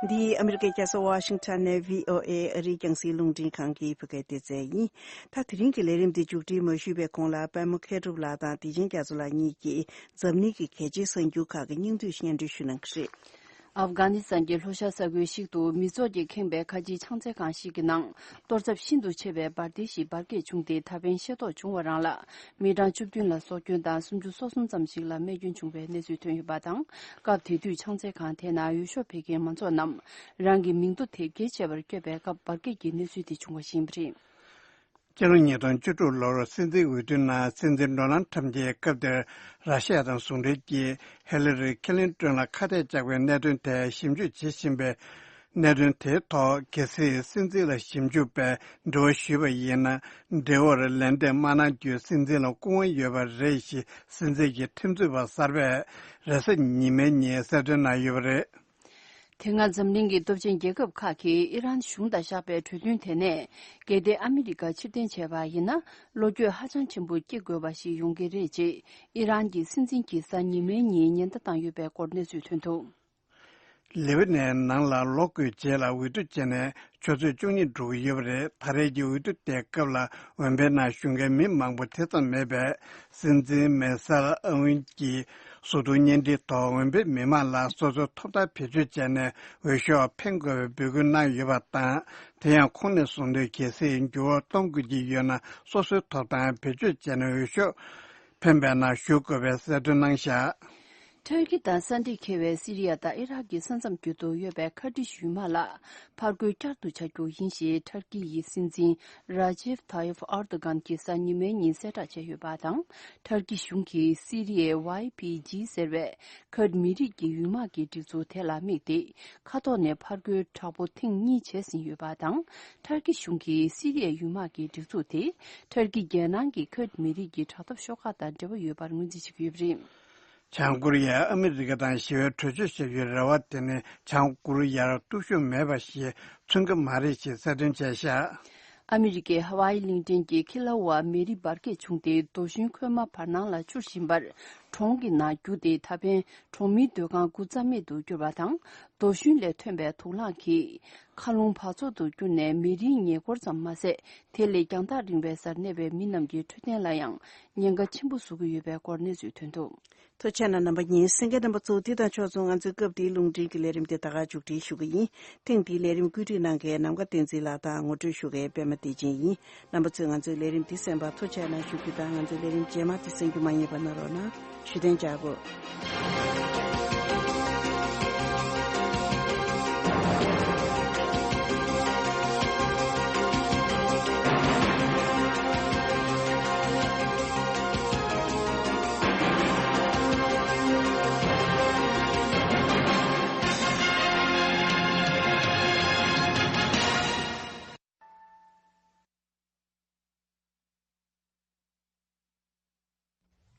འདི་ཨ་མི་རི་ཀའི་རྒྱལ་ས་ཝ་ཤིང་ཊོན་ནས་བྷི་ཨོ་ཨེ་ཨ་རིའི་རྒྱང་སྲིང་རླུང་འཕྲིན་ཁང་གི་བོད་སྐད་སྡེ་ཚན་ཡིན། ད་དེ་རིང་གི་ལས་རིམ་འདི་མཇུག་སྒྲིལ་མ་ཞུས་པའི་གོང་ལ་པད་མ་མཁས་གྲུབ་ལགས་དང་བདེ་ཆེན་རྒྱ་མཚོ་ལགས་གཉིས་ཀྱིས་འཛམ་གླིང་གི་གལ་ཆེའི་གསར་འགྱུར་ཁག་གི་སྙིང་བསྡུས་སྙན་སྒྲོན་ཞུ་གནང་གི་རེད། ཨབ་གྷ་ནི་སི་ཐན་གྱི་ལྷོ་ཤར་ས་ཁུལ་ཞིག་ཏུ་མི་ཚོགས་ཀྱིས་ཁེངས་པའི་ཁ་ཆེའི་ཕྱག་འཚལ་ཁང་ཞིག་གི་ནང་གཏོར་ཚབས་ཤིན་ཏུ་ཆེ་བའི་འབར་མདེལ་ཞིག་འབར་གས་བྱུང་སྟེ་ད་ཕན་ཤེས་རྟོགས་བྱུང་བ་རང་ལ་མི་གྲངས་བཅུ་བདུན་ལ་སྲོག་སྐྱོན་དང་སུམ་ཅུ་སོ་གསུམ་ཙམ་ཞིག་ལ་རྨས་སྐྱོན་བྱུང་བའི་གནས་ཚུལ་ཐོན་ཡོད་པ་དང་། སྐབས་དེ་དུས་ཕྱག་འཚལ་ཁང་དེ་ནང་འོས་ཤོག་འཕེན་མཁན་མང་ཚོགས་རྣམས་རང་གི་མིང་ཐོ་དེབ་སྐྱེལ་བྱེད་པར་བསྐྱོད་པའི་སྐབས་འབར་གས་ཀྱི་གནས་ཚུལ་དེ་བྱུང་བ་ཞིག་ཡིན་པ་རེད། སྤྱི་ལོ་ཉིས་སྟོང་བཅུ་དྲུག་ལོར་སྲིད་འཛིན་འོས་བསྡུའི་ནང་སྲིད་འཛིན་ཌོ་ནལ་ཁྲམ་གྱིས་སྐབས་དེར་ར་ཤི་ཡ་དང་ཟུང་འབྲེལ་གྱིས་ཧི་ལི་རི་ཁི་ལིན་ཏོན་ལ་ཁ་གཏད་བཅག་པའི་གནད་དོན་ཐད་ཞིབ་འཇུག་བྱེད་བཞིན་པའི་གནད་དོན་དེའི་ཐོག་གལ་སྲིད་སྲིད་འཛིན་ལ་ཞིབ་འཇུག་པས་འབྲེལ་བ་ཞུས་པ་ཡིན་ན། འབྲེལ་བར་ལན་འདེབས་མ་གནང་རྒྱུའི་སྲིད་འཛིན་ལ་སྐུ་དབང་ཡོད་པ་རེད་ཞེས་སྲིད་འཛིན་གྱི་ཁྲིམས་རྩོད་པ་གསར་པས་རེས་གཟའ་ཉི་མའི་ཉིན་གསལ་སྟོན་གནང་ཡོད་པ་རེད། དེ་སྔ་འཛམ་གླིང་གི་སྟོབས་ཆེན་རྒྱལ་ཁབ་ཁག་གིས་ཨི་རན་གཞུང་དང་བཞག་པའི་གྲོས་མཐུན་དེ་ནས་གལ་ཏེ་ཨ་མི་རི་ཀ་ཕྱིར་འཐེན་བྱས་པ་ཡིན་ན་བློ་འགྱོད་ཧ་ཅང་ཆེན་པོ་སྐྱེ་དགོས་པ་ཞིག་ཡོང་གི་རེད་ཅེས་ཨི་རན་གྱི་སྲིད་འཛིན་གྱིས་གཟའ་ཉི་མའི་ཉིན་ཉེན་བརྡ་བཏང་ཡོད་པའི་སྐོར་གནས་ཚུལ་ཐོན་འདུག། ལེ་བྷ་ནན་ནང་ལ་ལོ་དགུའི་རྗེས་ལ་འོས་བསྡུ་བྱས་ནས་ཆུ་ཚོད་བཅུ་གཉིས་འགྲོ་གི་ཡོད་པ་རེད། ད་རེས་ཀྱི་འོས་བསྡུ་དེའི་སྐབས་ལ་འོས་འཕེན་ནང་ཞུགས་མཁན་མི་མང་པོ་དེ་ཙམ་མེད་པས། སྲིད་འཛིན་མེ་སལ་ཨ་ཝིན་གྱིས་གཟུགས་མཐོང་བརྙན་འཕྲིན་ཐོག་འོས་འཕེན་མི་མང་ལ་སོ་སོའི་ཐོབ་ཐང་བེད་སྤྱོད་བྱས་ནས་འོས་ཤོག་འཕེན་དགོས་པའི་འབོད་སྐུལ་གནང་ཡོད་པ་དང་། དེ་ཡང་ཁོང་ནས་གསུངས་དོན། གལ་སྲིད་འགྱུར་བ་གཏོང་དགོས་ཀྱི་ཡོད་ན་སོ་སོའི་ཐོབ་ཐང་བེད་སྤྱོད་བྱས་ནས་འོས་ཤོག་འཕེན་པའི་ནང་ཞུགས་དགོས་པའི་གསལ་སྟོན་གནང་བཞག། ཐར་ཀི་དང་ས་འདྲེས་འཁེལ་བའི་སི་རི་ཡ་དང་ཨི་རག་གི་ས་མཚམས་རྒྱུད་དུ་ཡོད་པའི་ཁར་ཏི་ཤི་ཡུལ་དམག་ལ་ཕར་རྒོལ་བསྐྱར་དུ་བྱ་རྒྱུ་ཡིན་ཞེས་ཐར་ཀི་ཡི་སྲིད་འཛིན་ར་ཇེབ་ཐ་ཡེབ་ཨར་དོ་གྷན་གྱིས་གཟའ་ཉི་མའི་ཉིན་གསལ་བསྒྲགས་བྱས་ཡོད་པ་དང་། ཐར་ཀི་གཞུང་གིས་སི་རི་ཡའི་ཝའི་པི་ཇི་ཟེར་བའི་ཁར་ཏི་མི་རིགས་ཀྱི་ཡུལ་དམག་གི་སྒྲིག་འཛུགས་དེ་ལ་དམིགས་ཏེ་མཁའ་ཐོག་ནས་ཕར་རྒོལ་དྲག་པོ་ཐེངས་གཉིས་བྱས་ཟིན་ཡོད་པ་དང་། ཐར་ཀི་གཞུང་གིས་སི་རི་ཡའི་ཡུལ་དམག་གི་སྒྲིག་འཛུགས་དེ་ཐར་ཀི་རྒྱལ་ནང་གི་ཁར་ཏི་མི་རིགས་ཀྱི་དྲག་འཐབ་ཤོག་ཁག་དང་འབྲེལ་བ་ཡོད་པར་ངོས་འཛིན་བྱེད་ཀྱི་ཡོད་པ་རེད། བྱང་ཀོ་རི་ཡས་ཨ་མི་རི་ཀ་དང་ཞི་བའི་གྲོས་ཆོད་བཞག་རྒྱུའི་རེ་བ་དེ་ནི་བྱང་ཀོ་རི་ཡར་སྟོབས་ཤུགས་མེད་པ་ཞིག་མཚོན་གྱི་མ་རེད་ཅེས་གསལ་སྟོན་བྱས་བཞག། ཨ་མི་རི་ཀའི་ཧ་ཝའི་གླིང་ཕྲན་གྱི་ཁི་ལ་ཝ་མེ་རི་འབར་གས་བྱུང་སྟེ་རྡོ་ཞུན་ཁོལ་མ་བར་སྣང་ལ་འཕྱུར་བཞིན་པར། གྲོང་གི་ནང་རྒྱུགས་ཏེ་ད་ཕན་གྲོང་མིའི་སྡོད་ཁང་དགུ་རྩ་མེད་དུ་གྱུར་བ་དང་། རྡོ་ཞུན་ལས་ཐོན་པའི་དུག་རླངས་ཀྱིས་མཁའ་རླུང་འབག་བཙོག་ཏུ་གྱུར་ནས་མི་རིགས་ཉེ་འཁོར་ཙམ་མ་ཟད། དེ་ལས་རྒྱང་ཐག་རིང་བའི་སར་གནས་པའི་མི་རྣམས་ཀྱི་འཕྲོད་བསྟེན་ལ་ཡང་ཉེན་ཁ་ཆེན་པོ་བཟོ་གི་ཡོད་པའི་སྐོར་གནས་ཚུལ་ཐོན་འདུག། ཐུགས་རྗེ་གནང་རྣམ་པ་གཉིས། གསན་མཁན་རྣམ་པ་ཚོ། འདི་དང་ཕྱོགས་མཚུངས་ང་ཚོའི་སྐབས་འདིའི་རླུང་འཕྲིན་གྱི་ལས་རིམ་དེ་ད་ག་མཇུག་སྒྲིལ་ཞུ་གི་ཡིན། ཐེངས་འདིའི་ལས་རིམ་བཀོད་སྒྲིག་གནང་མཁན་ནམ་མཁའ་བསྟན་འཛིན་ལགས་དང་ངོ་སྤྲོད་ཞུ་མཁན་པད་མ་བདེ་ཆེན་ཡིན། རྣམ་པ་ཚོས་ང་ཚོའི་ལས་རིམ་འདི་གསན་པར་ཐུགས་རྗེ་གནང་ཞུ་རྒྱུ་དང་། ང་ཚོའི་ལས་རིམ་རྗེས་མ་དེ་གསན་རྒྱུ་མ་བསྙེལ་བ་གནང་རོགས་གནང་། ཞུ་དོན་བྱ་དགོས།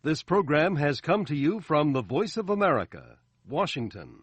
This program has come to you from the Voice of America, Washington.